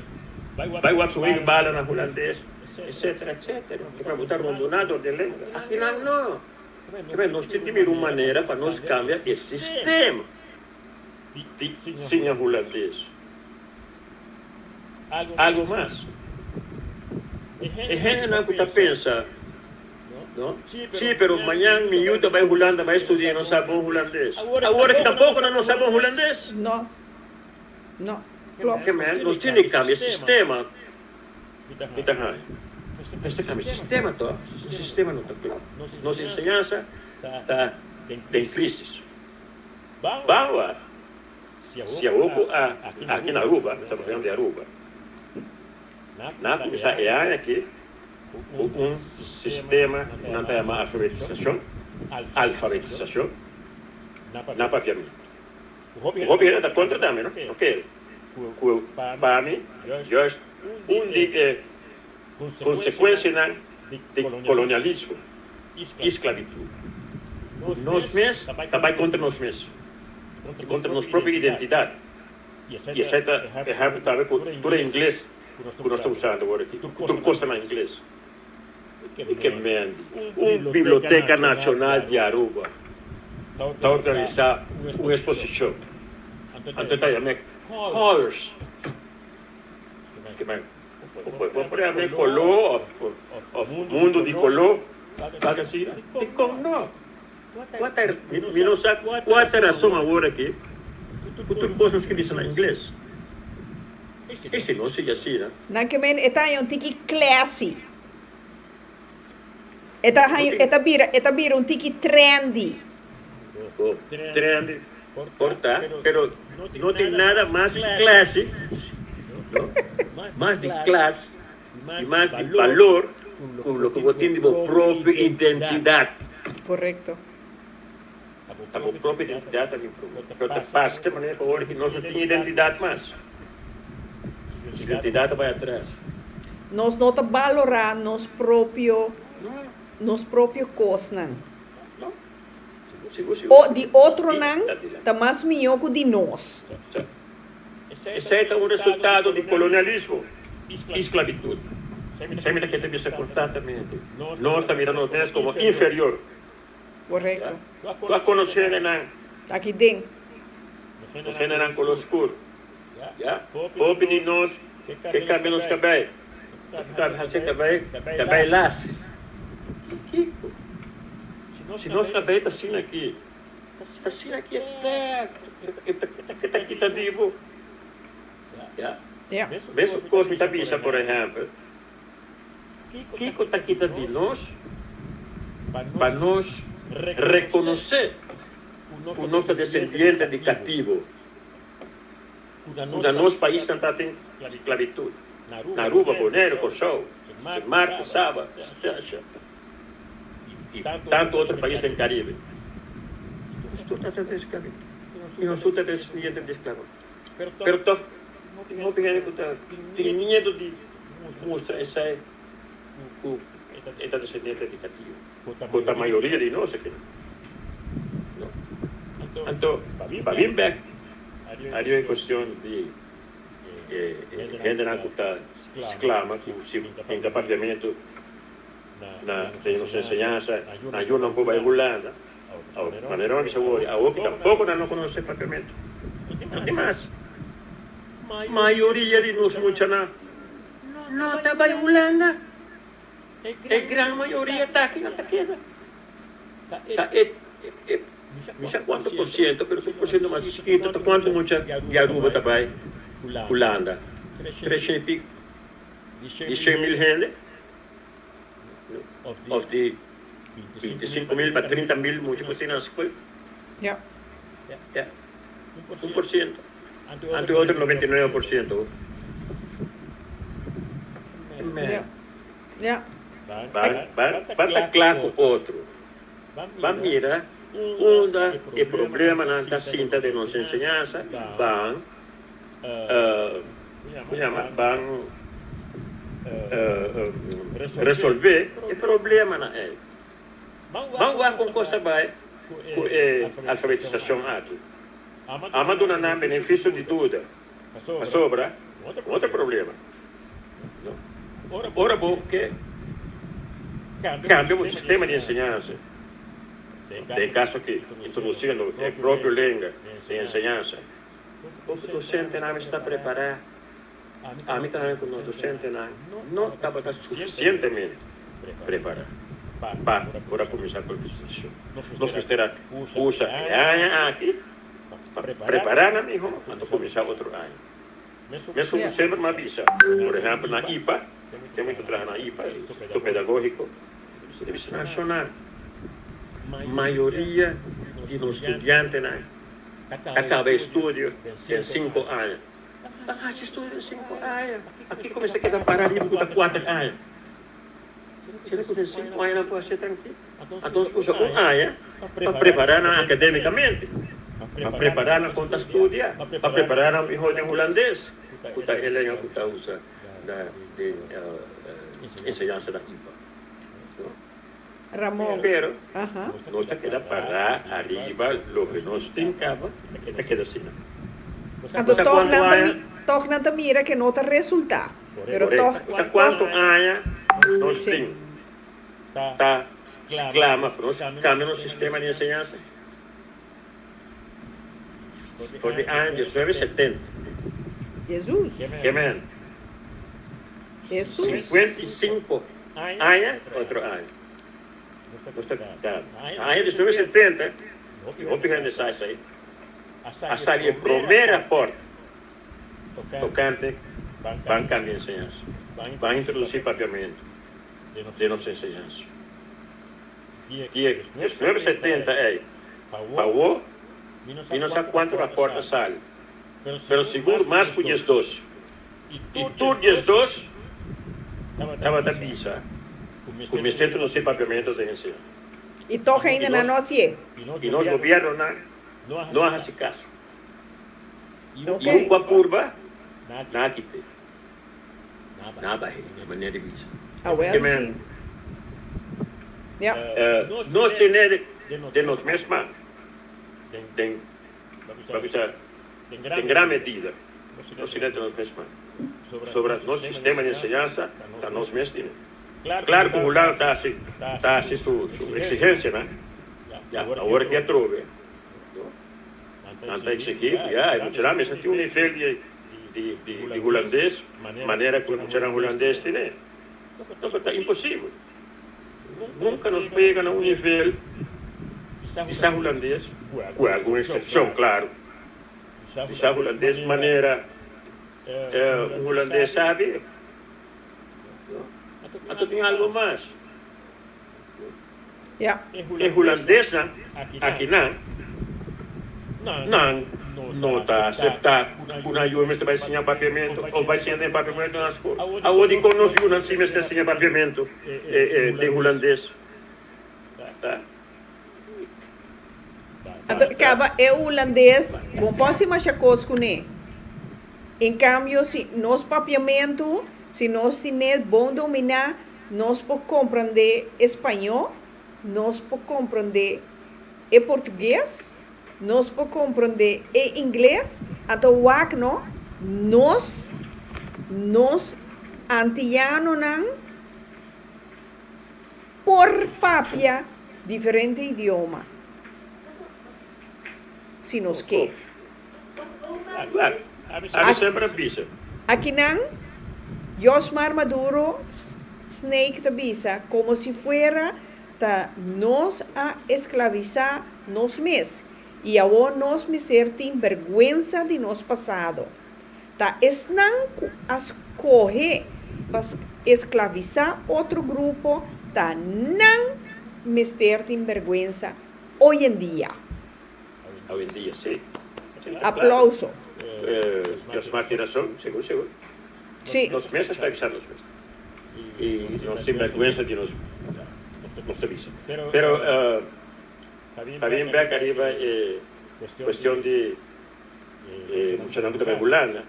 bai wak su wega bala na hulandes etcetera etcetera kibra bo ta rondona dor den lenga akinan no kibra nos tin di mira un manera pa nos kambia e sistema di siña hulandes algo mas e hendenan ku ta pensa. No? Sí, pero mañan mi yu ta bai Hulanda bai studia i no sa bon hulandes. Awor aki tampoko nan no sa bon hulandes. No. No. Klopt. Ke men, nos tin di kambia sistema. Mi ta haña. Mester kambia sistema tòg. Nos sistema no ta kla. Nos enseñansa ta den krisis. Ban wak si awor ku a aki na Aruba, mi ta papiando di Aruba, nan a kuminsá e aña aki. Ku un sistema ku nan ta yama alfabetisashon, alfabetisacion, na papiamentu. Hopi hende ta kontra tambe, no? No kere ku pa mi juist un di e konsekuensianan di kolonialismo i sklabitut. Nos mes ta bai kontra nos mes i kontra nos propio identidat. I esei ta ehèmpel tambe ku tur e ingles ku nos ta usando awor aki, ku tur kos ta na ingles. I ke mendi un Biblioteca Nacional di Aruba ta organisa un exposicion, anto e ta yam'e Colors. Ke men, bo por yam'e Color of Mundo di Color. Laga asina? Dikon no? Kua ta e, mi no sa kua ta e rason awor aki ku tur kos nos ke bisa na ingles. I si nos sigui asina. Nan ke men e ta haña un tiki classy. E ta haña, e ta bira, e ta bira un tiki trendy. Oh, trendy por ta, pero no tin nada mas classy, no, mas di class i mas di balor ku loke bo tin di bo propio identidat. Korekto. Ta bo propio identidat ta bin promé. Pero ta pasa di manera ku awor ki nos no tin identidat mas. Nos identidat ta bai atras. Nos no ta balorá nos propio nos propio kosnan. O di otronan ta mas mihó ku di nos. Esei ta un resultado di kolonialismo i sklabitut. Esei mi ta kere bisa konstantemente. Nos ta mira nos mes komo inferior. Korekto. Ku a konosé hendenan. Aki den. Nos hendenan koló skur. Ya. Hopi di nos ke kambia nos kabei. Nos ta hasi kabei, kabei las. Kiko? Si nos kabei ta asina aki, ta asina aki e ta kita di bo. Ya. Mesun kos mi ta bisa, por ehèmpel, Kiko ta kita di nos pa nos rekonosé ku nos ta desendiente di katibo ku na nos paisnan ta tin sklabitut, na Aruba, Boneiru, Kòrsou, Sint Maarten, Saba, Sasha i tantu otro pais den Karibe. Nos tur ta den sklabitut i nos tur ta desendiente di sklabitut. Pero tòg tin hopi hende ku ta tin miedu di mustra esei ku e ta desendiente di katibu, ku ta mayoria di nos aki. No. Anto, pa bin bek ariba e kuestion di e hendenan ku ta sklama ku si hinka papiamentu na den nos enseñansa, nan yunan por bai Hulanda. Manera nan bisa wori, awoki tampoko nan no konosé papiamentu. No tin mas. Mayoria di nos muchanan no ta bai Hulanda. E gran mayoria ta aki nan ta keda. Ta e, e, mi sa kuantu por siento, pero su por siento mas chikitu ta kuantu mucha di Aruba ta bai Hulanda. Treshen i piko di 100.000 hende. Of di 25 mil pa 30 mil mucha ku tin na skol. Ja. Ja. 1%. Anto e otro 99%. Ja. Ja. Ban, ban, ban ta kla ku otro. Ban mira unda e problemanan ta sinta den nos enseñansa i ban ku yama ban resolve e problemanan ei. Ban wak kon kos ta bai ku e alfabetisashon aki. Ama duna nan benefisio di duda, pasobra un otro problema, no? Ora bo ke kambia bo sistema di enseñansa, den kaso aki introdusiendo e propio lenga den enseñansa, Bo dosentenan mester ta prepará. Ami ta haña ku nos dosentenan no tabata sufisientemente prepará pa por a kuminsá ku e seshon. Nos mester a usa e aña aki pa prepará nan mihó anto kuminsá otro aña. Mesun ku semper mi a bisa, por ehèmpel na ipa, ken mi ta traha na ipa, Instituto Pedagógiko, mi bisa nan, Shona, mayoria di nos studiantenan Ta caba estudio den cinco aña. Ta haci estudio den cinco aña. Pakico mester keda para riba cu ta cuater aña? Sino cu den cinco aña nan por haci trankil. Anto usa un aña pa prepara nan academicamente, pa prepara nan con ta studia, pa prepara nan miho den hulandes, cu ta e lenga cu ta usa na den enseñansa na ipa. Ramon. Pero, nos ta keda pará ariba loke nos tin kaba, e ta keda asina. Anto tòg nan ta tòg nan ta mira ke no ta resultá. Pero tòg. Bo sa kuantu aña nos tin ta sklama pa nos kambia nos sistema di enseñansa? For di aña diesnuebe setenta. Jesus. Ke men? Jesus. 55 aña otro aña. Nos ta ta aña 1970 y hopi hende sa esey, a sali e prome raport tocante ban cambia enseñansa, ban introduci papiamento den nos enseñansa. Di e 1970 ey pa awo mi no sa cuanto raport a sali, pero sigur mas cu 12. Y tur 12 tabata bisa cu mester introduci papiamento den enseñansa. Y toch ainda nan no hacié. Y nos gobiernonan no a haci caso. Y un cu a purba, nan a kité. Nan a bah'é, manera di bisa. Awel si. Ya. Nos tene den nos mes man, den, bo bisa, den gran medida, nos tene den nos mes man. Sobra nos sistema di enseñansa ta nos mes tene. Claro cu Hulanda ta haci, ta haci su exigencianan, ya, awor ki atrobe, no? Nan ta exigí cu ya e muchanan mester tin un nivel di di hulandes manera cu e muchanan hulandes tene. No, ta imposibel. Nunca nos por yega na un nivel di sa hulandes, cu algun excepcion, claro, di sa hulandes manera un hulandes sabi. Anto tin algo mas. E hulandesnan akinan, nan no ta aseptá ku nan yu mester bai siña papiamentu òf bai siña den papiamentu na skol. Awor dikon nos yunan si mester siña papiamentu den hulandes? Anto kaba e hulandes bon por hasi masha kos kuné. En kambio si nos papiamentu, si nos tine bon dominá, Nos por comprende e spañó, nos por comprende e portugues, nos por comprende e ingles, anto wak no, nos, nos antiyanonan por papia diferente idioma, si nos ke. Akinan, Josmar Maduro Snake ta bisa como si fuera ta nos a esclavisa nos mes y awor nos mester tin berguensa di nos pasado. Ta esnan cu a scoge pa esclavisa otro grupo ta nan mester tin berguensa hoy en dia. Awendia si. Aplauso. Josmar tin rason, sigur sigur. Si. Nos mes a sklabisá nos mes. I nos tin bèrgwensa di nos nos ta bisa. Pero pa bin bèk ariba e kuestion di e muchanan ku ta bai Hulanda,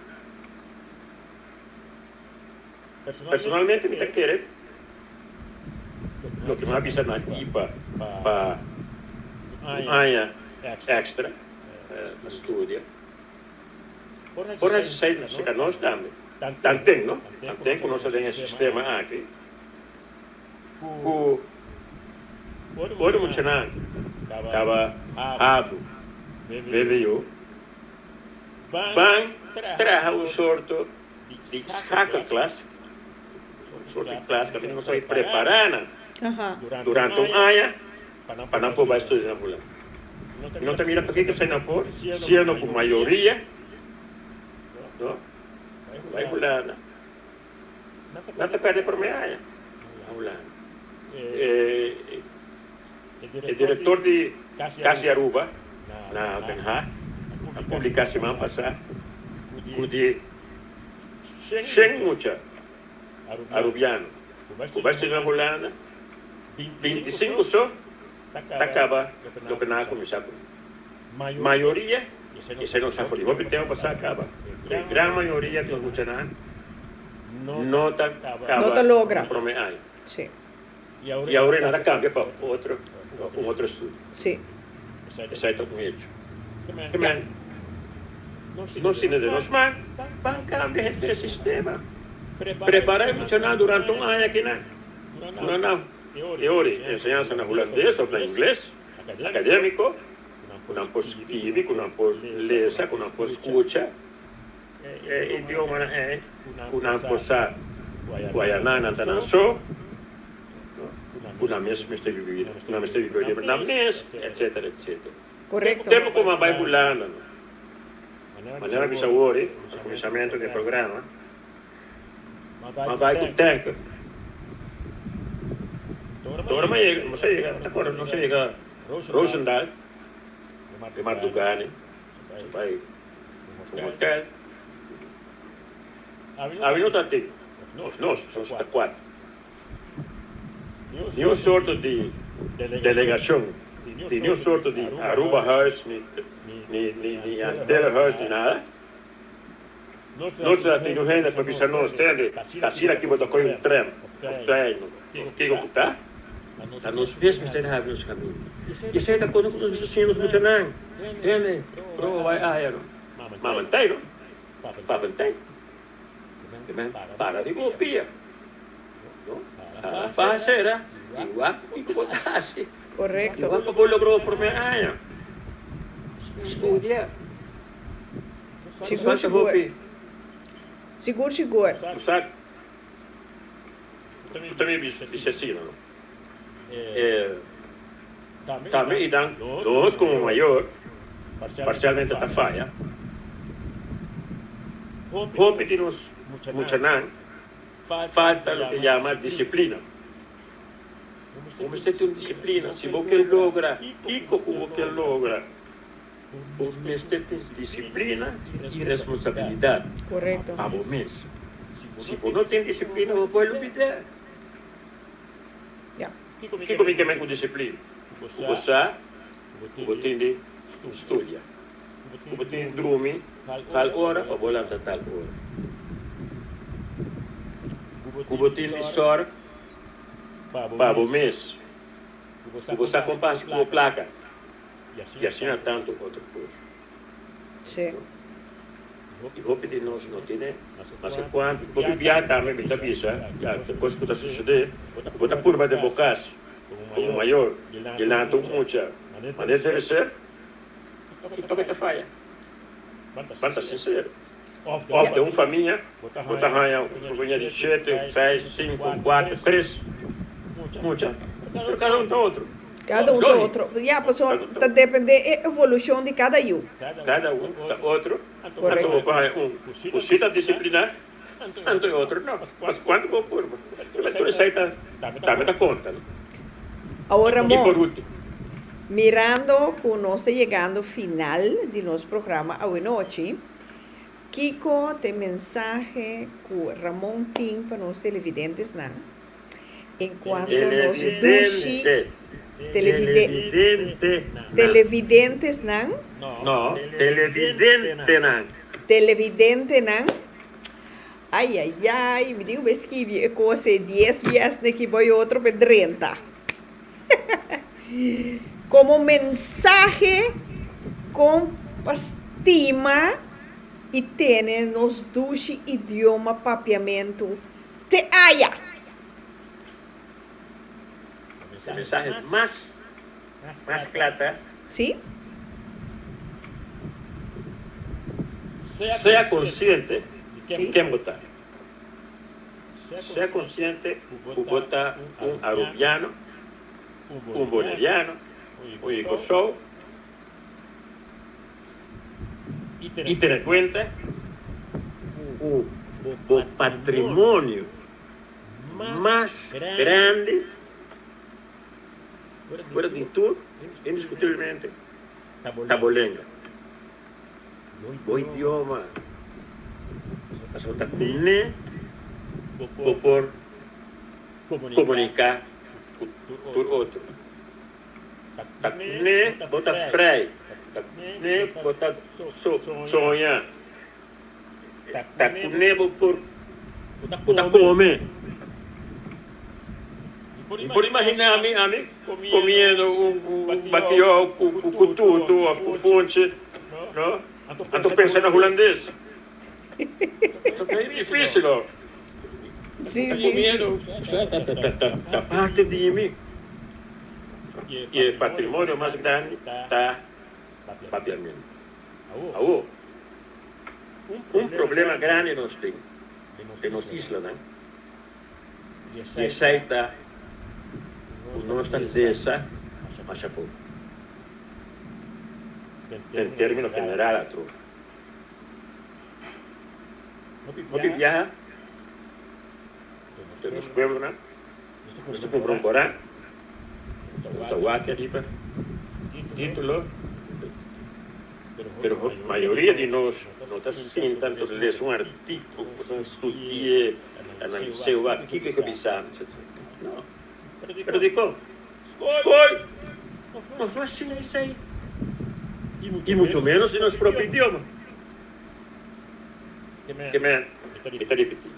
personalmente mi ta kere loke mi a bisa na ipa pa un aña extra pa studia. Por hasi esei serka nos tambe. Tanten no, tanten ku nos ta den e sistema aki ku ora muchanan kaba havo, vwo, ban traha un sorto di schakelklas, un sorto di klas kaminda nos ta bai prepará nan durante un aña pa nan por bai studia na Hulanda. Mi no ta mira pakiko esei nan por, siendo ku mayoria no bai Hulanda, nan ta perde promé aña na Hulanda. E direktor di Cas di Aruba na Den Haag a publiká siman pasá ku di shen mucha arubiano ku bai studia na Hulanda, 25 so ta kaba loke nan a kuminsá ku. Mayoria, esei nos sa for di hopi tempu pasá kaba, e gran mayoria di nos muchanan no ta kaba nan promé aña. I awor e nan ta kambia pa otro, un otro estudio. Esei ta un hecho. Amen. Nos tine den nos man, ban kambia henter e sistema. Prepara e muchanan durante un aña akinan. Duna nan teoria, enseñansa na hulandes of na ingles, akademiko, ku nan por skibi, ku nan por lesa, ku nan por skucha e idiomanan ei, ku nan por sa ku ayanan nan ta nan so. Ku nan mes mester bibi, ku nan mester bibi riba nan mes, etsetera, etsetera. Korekto. Tempu ku mi a bai Hulanda, no. Manera mi bisa awor, na kuminsamentu di e programa, mi a bai ku tanker. Ora mi a yega, nos a yega, mi ta kòrda nos a yega Roosendaal, di mardugá, nos a bai un hotel. Abi no ta tin, òf nos, nos ta kuater. Ni un sorto di delegacion, di ni un sorto di Arubahuis, ni ni Antillenhuis, ni nada. Nos ta tin un hende pa bisa nos, tende, asina aki bo ta coge un tram of trein of kico cu ta. Ta nos mes mester habi nos caminda. Y esey ta cosa cu nos mester siña nos muchanan. Tende, proba bay aya no. Mamantay no. Papantay. Para riba bo pia. No? Para pasera i wak kiko bo ta hasi. Korekto. I wak pa bo logra bo promé aña. Studia. Sigur sigur. Sigur sigur. Bo sa ku ta mi bisa asina no. Tambe i dan nos komo mayor parsialmente ta faya. Hopi di nos muchanan falta loke yama disiplina. Bo mester tin un disiplina. Si bo ke logra kiko ku bo ke logra, bo mester tin disiplina i responsabilidat pa bo mes. Si bo no tin disiplina bo por lubidá. Kiko mi ke men ku disiplina? Ku bo sa ku bo tin di studia, ku bo tin di drumi tal ora pa bo lanta tal ora, ku bo tin di sòrg pa bo mes, ku bo sa kon pa hasi ku bo plaka, i asina tantu otro kos. I hopi di nos no tene maske kuantu. Hopi bia tambe mi ta bisa, ya, e kos ku ta sosodé, ku bo ta purba den bo kas komo mayor di lanta un mucha manera debe ser, i toke ta faya. Ban ta sinsero. Òf den un famia bo ta haña un famia di shete, seis, sinku, kuater, tres mucha, pero kada un ta otro. Kada un ta otro. Ya, pasobra ta depende e evolushon di kada yu. Kada un ta otro. Anto bo por haña un ku si ta disipliná, anto e otro no. Pasobra kuantu bo purba, pero tur esei ta tambe ta konta, no? Awor I Ramon, por ultimo. mirando ku nos ta yegando final di nos programa awenochi, kiko ta e mensahe ku Ramon tin pa nos televidentesnan en kuanto nos dushi Televidentenan. televidentesnan? No, televidentenan. Televidentenan. Ai ai ai, mi tin ku bai skibi e kos ei dies bies neki bai otro pe drenta. Komo mensahe kon pa stima i tene nos dushi idioma papiamentu te aya. E mensahe mas mas kla ta. Sí. Sea konsiente di ken bo ta. Sea konsiente ku bo ta un Arubiano, un Boneriano, un Icosou i tene kuenta ku bo patrimonio mas grandi fuera di tur, indiskutiblemente, ta bo lenga, bo idioma. Pasobra ta kuné bo por komuniká ku tur otro. Ta kuné bo ta frei, ta kuné bo ta soña. Ta kuné bo por bo ta kome. Mi por imaginá mi ami komiendo un batió ku kututu òf ku funchi, no? Anto pensa na hulandes. Ta difísil òf. Ta komiendo ta parti di mi. I e patrimonio mas grandi ta papiamentu. Awor, un problema grandi nos tin den nos islanan, i esei ta ku nos ta lesa masha poko. Den término general atrobe. Hopi biaha den nos pueblonan nos ta kumpra un koran, nos ta wak ariba título, pero mayoria di nos no ta sinta anto lesa un artíkulo, studi'é, analis'é, wak kiko e ta bisa, no. Pero dikon? Skol! Nos no a siña esei, i muchu ménos den nos propio idioma. Ke men mi ta ripití,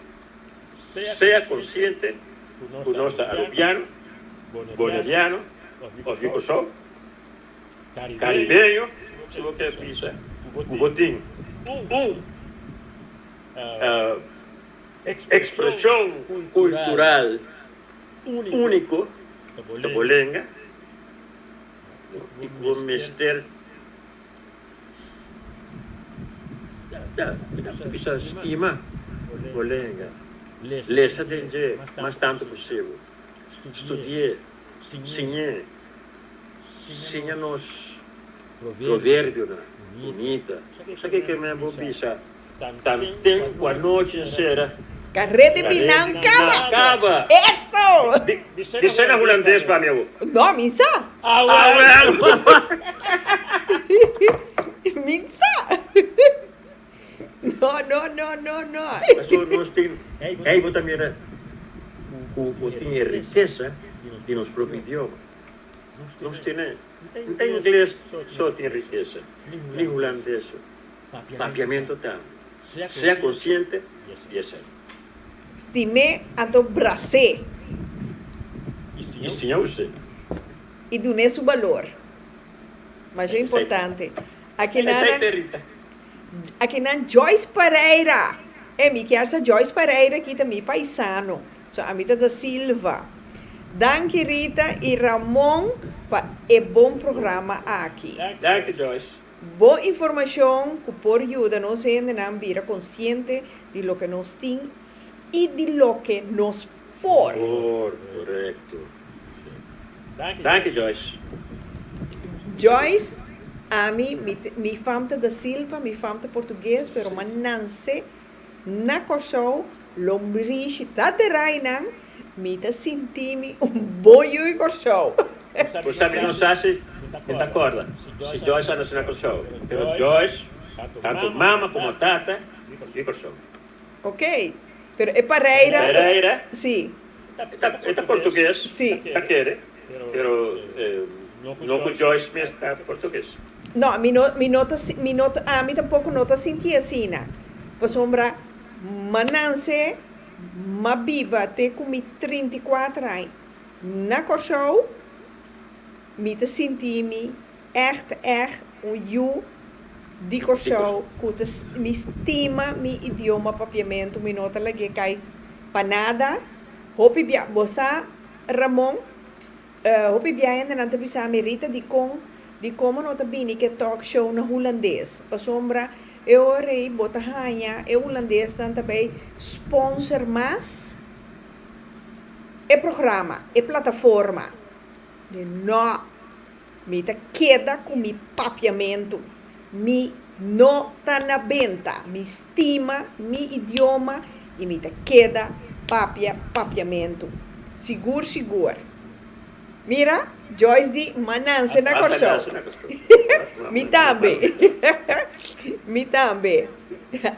Sea konsiente ku nos ta arubiano, boneriano òf di Kòrsou, karibeño, si bo ke bisa, ku bo tin un ekspreshon kultural úniko, ta bo lenga, i ku bo mester. Ya, mi ta bisa stima bo lenga, lesa den dje mas tantu posibel, studi'é, siñ'é, siña nos proverbionan bunita. Sa ke ke men bo bisa tanten ku anochi nsera? Karé di binan kaba! Eso! Bis'é na hulandes pa mi awor. No, mi sa. Awel! Mi sa. No, no, no, no, no. Pasobra nos tin, ei bo ta mira ku bo tin e rikesa di nos propio idioma. Nos tene, no ta ingles so tin rikesa, ni hulandes so. Papiamento tambe. Sea konsiente di esei. Stim'é anto bras'é. I siña us'é. I dun'é su balor. Masha importante. Akinan akinan Joyce Pereira. E mi kier sa Joyce Pereira aki ta mi paisano. So ami ta da Silva. Danki Rita i Ramon pa e bon programa aki. Danki Joyce. Bon informashon ku por yuda nos hendenan bira konsiente di loke nos tin i di loke nos por. Por, korekto. Danki Joyce. Joyce, Ami, mi mi fam ta da Silva, mi fam ta portugues, pero m'a nanse na Kòrsou, lombrishi ta derainan, mi ta sinti mi un bon yu di Kòrsou. Bo sa mi no sa si mi ta kòrda si Joyce a nase na Kòrsou, pero Joyce, tantu mama komo tata, di Kòrsou. Ok, pero e Pareira. Pereira. Sí. E ta portugues. Sí. Ta kere, pero no cu Joyce mes ta portugues. No, mi no, mi no ta, mi no ta, ami tampoco no ta sinti asina. Pasobra m'a nanse, m'a biba te cu mi 34 aña na Corsou, mi ta sinti mi Ègt ègt un yu di Kòrsou ku ta mi stima mi idioma papiamentu mi no ta lag'é kai pa nada hopi bia bo sa Ramon hopi bia hendenan ta bisa mi Rita dikon dikon bo no ta bini ke talk show na hulandes pasobra e ora ei bo ta haña e hulandesnan ta bay sponsor mas e programa e plataforma di no. Mi ta keda ku mi papiamentu. Mi no ta na benta. Mi stima mi idioma i mi ta keda papia papiamentu. Sigur sigur. Mira, Joyce di m'a nanse na Kòrsou. Mi tambe. Mi tambe.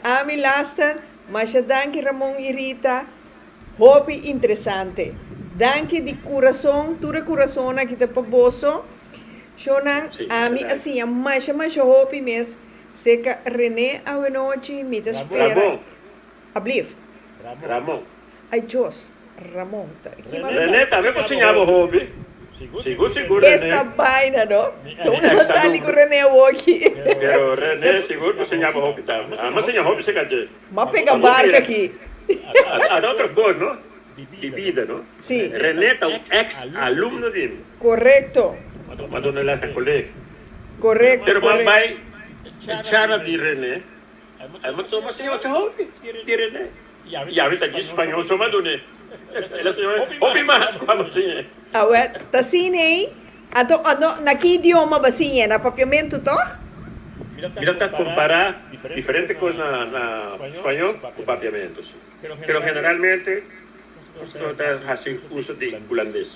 Ami Lasten, masha danki Ramon i Rita. Hopi interesante. Danki di kurason, tur e kurasonnan ki ta pa boso. Shownan, ami a siña masha masha hopi mes seka Rene awenochi, mi ta spera. Ramon. Ablief. Ramon. Ay Dios, Ramon. Ki mami ta. Rene tambe por siña bo hopi. Sigur sigur Rene. Esta baina no. Tur a sali ku Rene awoki. Pero Rene sigur por siña bo hopi tambe. Ami a siña hopi seka dje. M'a pega barca aki. Ada otro cos no, di bida no. Si. Rene ta un ex alumno di mi. Correcto. Ma duna les na colegio. Correcto, Pero m'a correcto. bay charla di Rene, e m'a tuma siña ocho hopi di Rene. Y awe ta djis spañol so m'a dun'e. El a siña hopi mas cu a siñ'e. Awel, ta asina ei. Anto, anto, na ki idioma bo a siña? Na papiamentu tòg? Mi ta ta kompará diferente kos na na spañó ku papiamentu, sí. Pero generalmente nos ta hasi uso di hulandes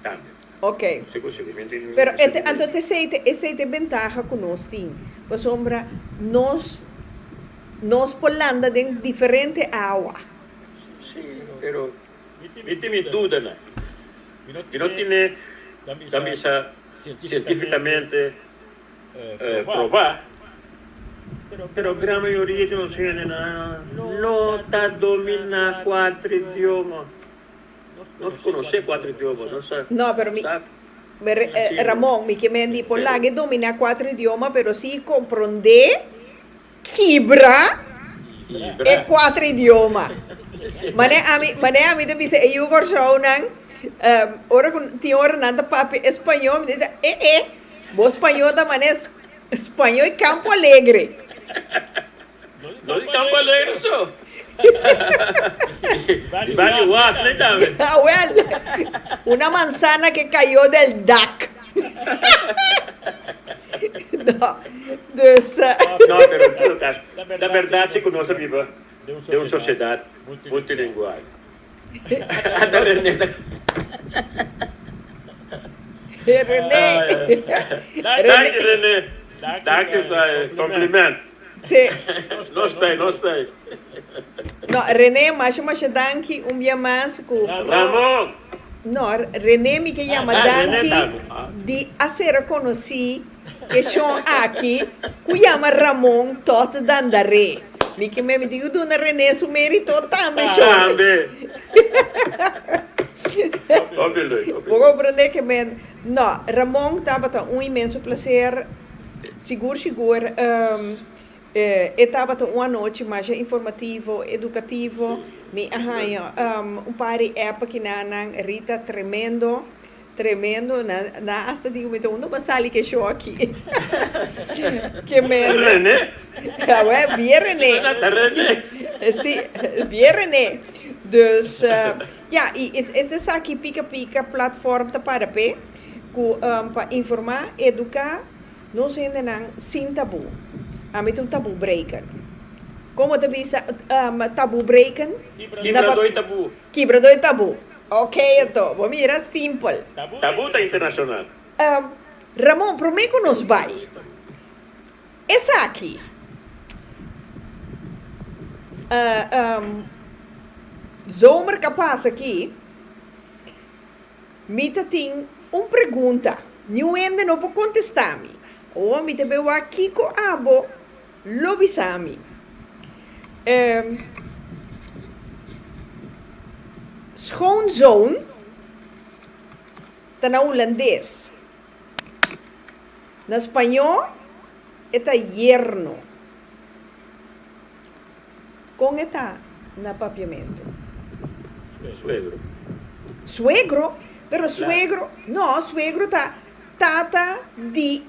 tambe. Ok. Sigur, sigur. Mi tin Pero e te, anto esei ta, esei ta e bentaha ku nos tin. Pasobra nos, nos por landa den diferente awa. Sí, pero mi tin mi dudanan. Mi no tine ta bisa sientífikamente probá, pero gran mayoria di nos hendenan no ta dominá kuater idioma. Nos konosé kuater idioma, nos sa. No, pero mi, Ramon, mi ke men di por laga e dominá kuater idioma, pero si komprondé kibra e kuater idioma. Mane ami, mane ami ta bisa e yu Kòrsounan, ora ku tin ora nan ta papia español, mi ta bisa, e e, bo spañol ta mane spañol di Campo Alegre. No di Campo Alegre so. Di Barrio Wasley tambe. Awel, una manzana que cayó del dak. No, dus. No, pero en todo caso, ta berdad si cu nos a biba den un sociedad multilingual. Ata René ta. René. Danki René. Danki pa e compliment. Sí. Nos ta, nos ta. No, René, masha masha danki un bia mas ku. Ramon! No, René mi ke yama danki di a ser konosí ke shon aki ku yama Ramon tot Dandaré. Mi ke mi tin ku duna René su mérito tambe shon. Tambe. Hopi leuk, hopi Bo komprendé ke men. No, Ramon tabata un inmenso placer. Sigur sigur e tabata un anochi masha informativo, edukativo. Mi a haña un par di app akinanan, Rita, tremendo, tremendo. Nan a hasta di ku mi ta unda bo a sali ku e show aki? Ke men. René. Awel, via René. Ta René. Si, via René. Dus, ya, i e ta esaki Pika Pika platform ta para p'e, ku pa informá, eduká. Nos hendenan sin tabú. Ami ta un tabú breaker. Como ta bisa tabú breken? Kibradó y tabú. Kibradó y tabú. Ok anto. Bo mira, simpel. Tabú ta internacional. Ramon, prome cu nos bay, esaki zomer ca pasa aki, Mi ta tin un pregunta, niun hende no por kontestá mi. Awor mi ta bai wak kiko abo lo bisa mi. Schoonzoon ta na hulandes. Na spañó e ta yerno. Kon e ta na papiamentu? Suegro. Suegro? Pero suegro, no, suegro ta tata di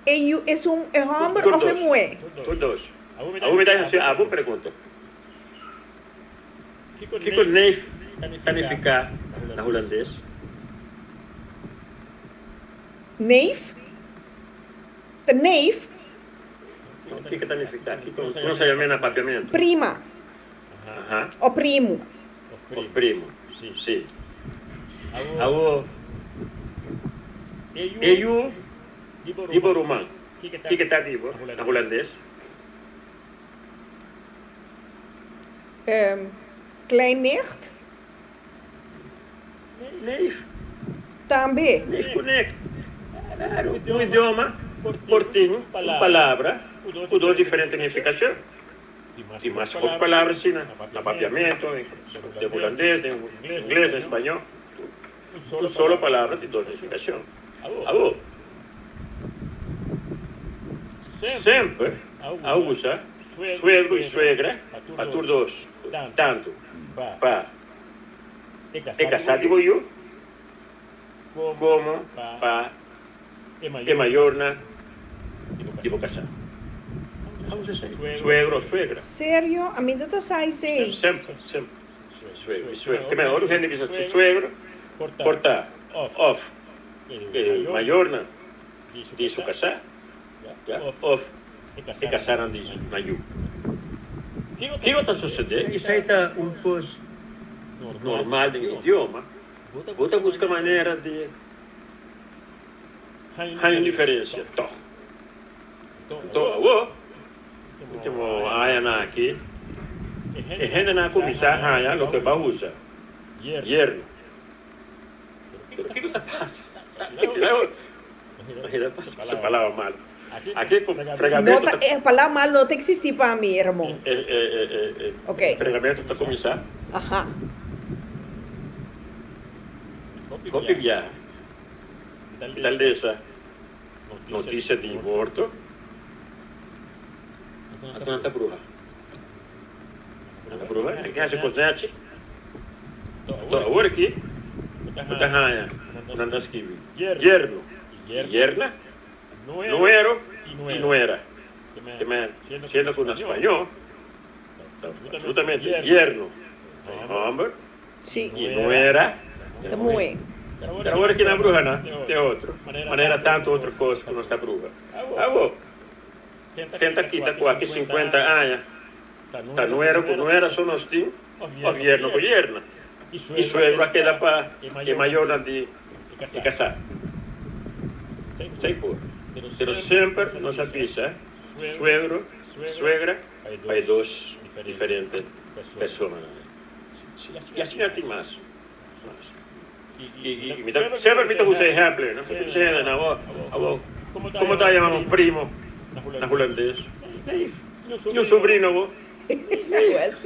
e yu, esun e hòmber òf e muhé? Tur dos. Awor mi ta hasi abo un pregunta. Kiko neef ta nifiká na hulandes? Neef? Ta neef? Kiko ta nifiká? Kiko nos a yam'é na papiamentu? Prima. O primu. O primu, si. Awor, e yu di bo ruman, kiko ta di bo na hulandes? Kleinnicht. Neef. Tambe. Neef ku nek. Claro, un idioma por tin un palabra ku dos diferente nifikashon. Tin mas hopi palabra asina na papiamentu, den hulandes, den ingles, den spañó. Un solo palabra tin dos nifikashon. Awor, semper a usa suegro i suegra pa tur dos, tantu pa E kasá di bo yu komo pa e mayornan di bo kasá. Suegro o suegra. Serio? Ami no ta sa esei. Semper, semper. Suegro i suegra. Te mehor un hende bisa su suegro. Por ta òf e mayornan di su kasá, ya, òf e kasánan di nan yu. Kiko ta susedé? Esei ta un kos normal den idioma. Bo ta buska manera di haña un diferensia tòg. Anto awor, último añanan aki, e hendenan a kuminsá haña loke bo a usa, yerno. Pero kiko ta pasa? Su palabra malo. Aki ku fregamentu No ta, e palabra malo no ta existi pa mi, Ramon. E, e, e, e, Ok. fregamentu ta kuminsá. Aha. Hopi biaha mi ta lesa notisia di morto, anto nan ta bruha. Nan ta bruha, nan ke hasi kosechi. Anto awor aki bo ta haña ku nan ta skibi yerno i yerna, nuero i nuera. Te men siendo ku na spañó ta absolutamente yerno ta e hòmber i nuera ta e muhé. Pero awor aki nan bruha nan te otro manera tantu otro kos ku nos ta bruha. Awor ken ta kita ku aki sinkuenta aña ta nuero ku nuera so nos tin òf yerno ku yerna. I suegro a keda pa e mayornan di e kasá. Esei por. Pero semper nos a bisa suegro, suegra pa e dos diferente personanan. I asina tin mas. I mi ta semper mi ta usa ehèmpel, no? Mi ta bisa hende, awor, komo ta yama un primo na hulandes? Neef. I un sobrino bo? Neef.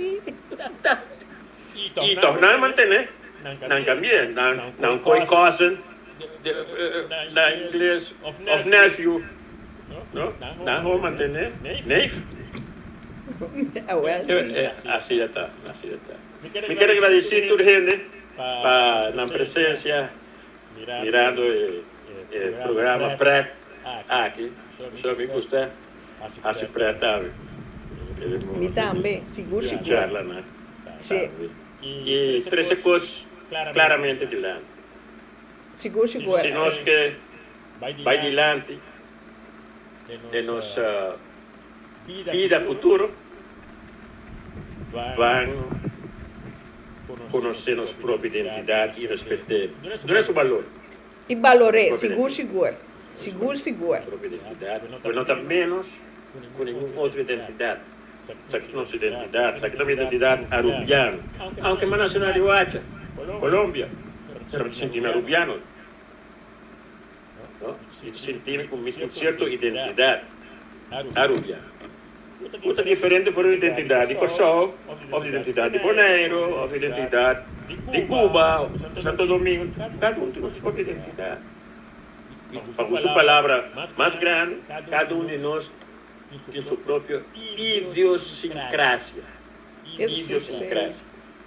I tòg nan mantené nan kambié, nan koi cousin na ingles òf nephew, no? Nan ho mantené neef. Asina ta, asina ta. Mi ker agradesí tur hende pa nan presensia mirando e programa prèt aki. So mi gusta hasi prèt tambe. Mi tambe, sigur sigur. Charla nan tambe. I trese kos klaramente dilanti. Sigur sigur. Si nos ke bai dilanti den nos bida futuro, ban konosé nos propio identidat i respet'é. Dun'é su balor. I balor'é, sigur sigur. Sigur sigur. Propio identidat, pues no ta ménos ku ningun otro identidat. Esaki ta nos identidat, esaki ta mi identidat arubiano. Aunke mi a nase na Riohacha, Colombia, pero mi ta sinti mi arubiano. No? Mi ta sinti mi ku mi tin sierto identidat arubiano. Ku ta diferente for di identidat di Kòrsou, òf di identidat di Boneiru, òf identidat di Cuba, òf Santo Domingo. Kada un tin su propio identidat. I pa ku su palabra mas grandi, kada un di nos tin su propio idiosincrasia. Idiosincrasia.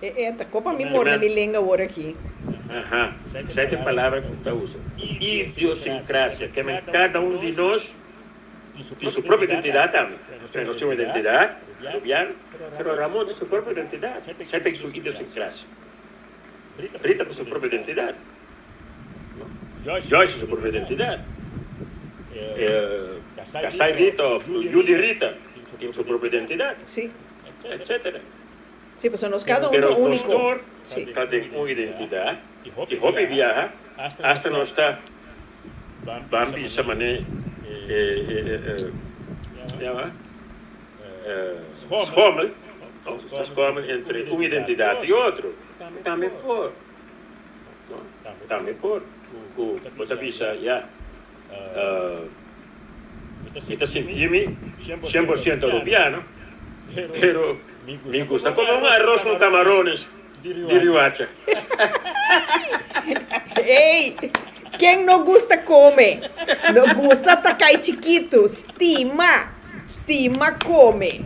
E ta kopa mi morde mi lenga awor aki. Aha, esei ta e palabra ku ta usa. Idiosincrasia, ke men kada un di nos tin su propio identidat tambe. Osea, nos tin un identidat rubiano, pero Ramon tin su propio identidat. Esei ta su idiosincrasia. Rita tin su propio identidat. Joyce su propio identidat. Kasai Rita of yu di Rita tin su propio identidat. Sí. Etcetera. Sí, pasobra nos kada un ta úniko. Pero nos tur ta den un identidat i hopi biaha asta nos ta ban bisa manera e yama schommel, nos ta schommel entre un identidat i otro. Tambe por. Tambe por ku bo ta bisa, ya, mi ta sinti mi 100% arubiano, pero mi gusta kome un aros ku kamarones di Riohacha. Ey, ken no gusta kome? No gusta ta kai chikitu, stima, stima kome.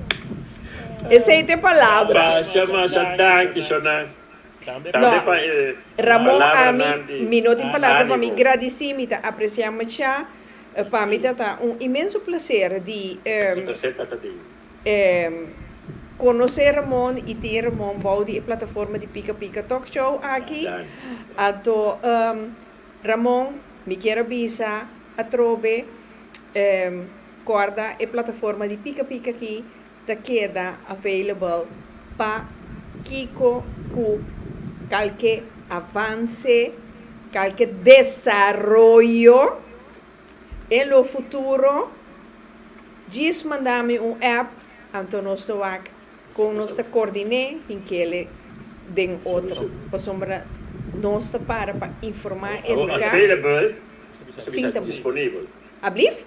Esei ta e palabra. Masha, masha danki, Shona. No, Ramon ami mi no tin palabra pa mi gradici mi ta aprecia mucha pa mi ta ta un inmenso placer di konosé Ramon i tin Ramon bou di e plataforma di Pika Pika Talk Show aki. Anto Ramon, mi kier a bisa atrobe, kòrda e plataforma di Pika Pika aki ta keda available pa kiko ku kalke avanse, kalke desaroyo en lo futuro. Djis manda mi un app anto nos ta wak kon nos ta koordiné hinkele den otro pasobra nos ta para pa informá, eduká Available, sin tabú. Disponibel. Ablief?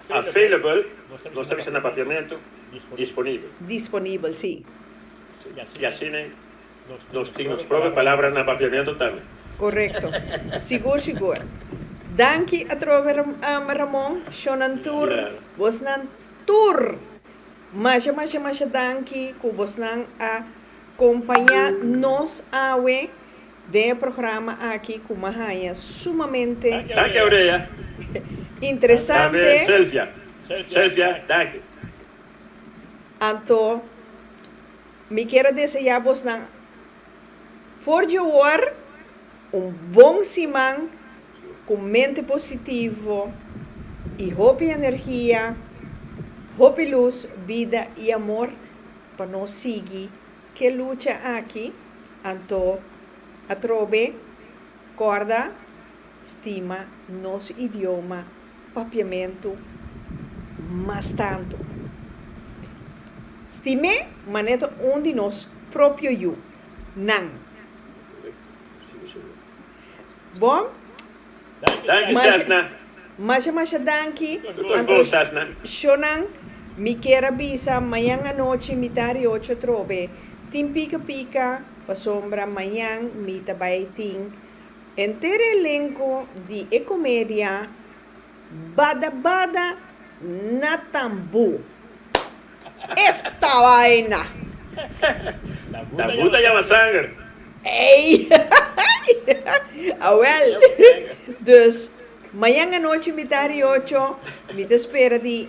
Available, nos ta bisa na papiamentu, disponibel. Disponibel, sí. I asina nos tin nos propio palabra na papiamentu tambe. Korekto. Sigur, sigur. Danki atrobe Ramon, shonnan tur, bosnan tur. Masha, masha, masha danki ku bosnan a kompañá nos awe den e programa aki ku m'a haña sumamente Danki Aurea. interesante. Tambe Sylvia. Sylvia, danki. Anto mi kier a deseá bosnan for dje awor un bon siman ku mente positivo i hopi energia, hopi lus, bida i amor pa nos sigui ke lucha aki, anto atrobe kòrda stima nos idioma papiamentu mas tantu. Stim'é manera ta un di nos propio yu, nan. Bon. Danki Sasna. Masha masha danki. Tur bon Sasna. Shonan mi kier a bisa mañan anochi mitar i ocho trobe tin pika pika pasobra mañan mi ta bai tin henter elenco di e comedia Bada Bada na Tambú. Esta vaina! Tambú ta yama sanger. Ey! Awel, dus mañan anochi mitar di ocho mi ta spera di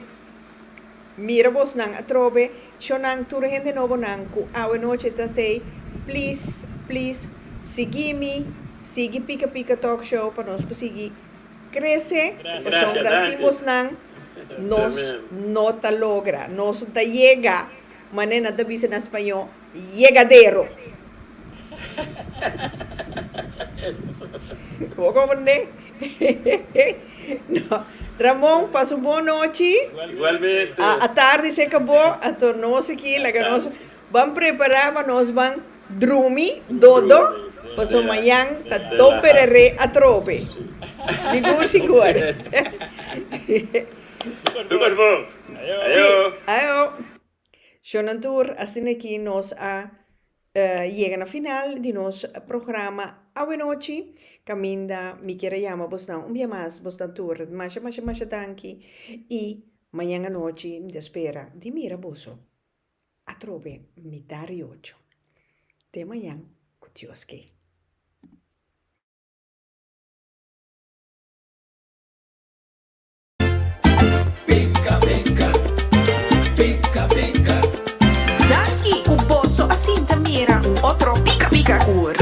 mira bosnan atrobe. Shonnan, tur hende nobonan ku awe nochi ta tei, please, please, sigui mi, sigui Pika Pika Talk Show pa nos por sigui Crece, pasobra sin bosnan nos no ta logra, nos no ta yega, manera nan ta bisa na spañó, yegadero. Bo comprende? No. Ramon, pasa un bon nochi. Igualmente. A tardi se acabó, anto nos aki laga nos ban prepara pa nos ban Drumi dodo paso mañan ta don pereré atrobe. Sigur sigur. Super bon. Sí, ayo. Shonan tur, asina aki nos a yega na final di nos programa awenochi. Kaminda mi kier a yama bosnan un bia mas, bosnan tur masha masha masha danki i mañan anochi mi ta spera di mira boso. Atrobe mitar i ocho. Te mañan ku Dios ke. Pika pika, pika pika. Danki ku boso a sinta mira un otro Pika Pika ku.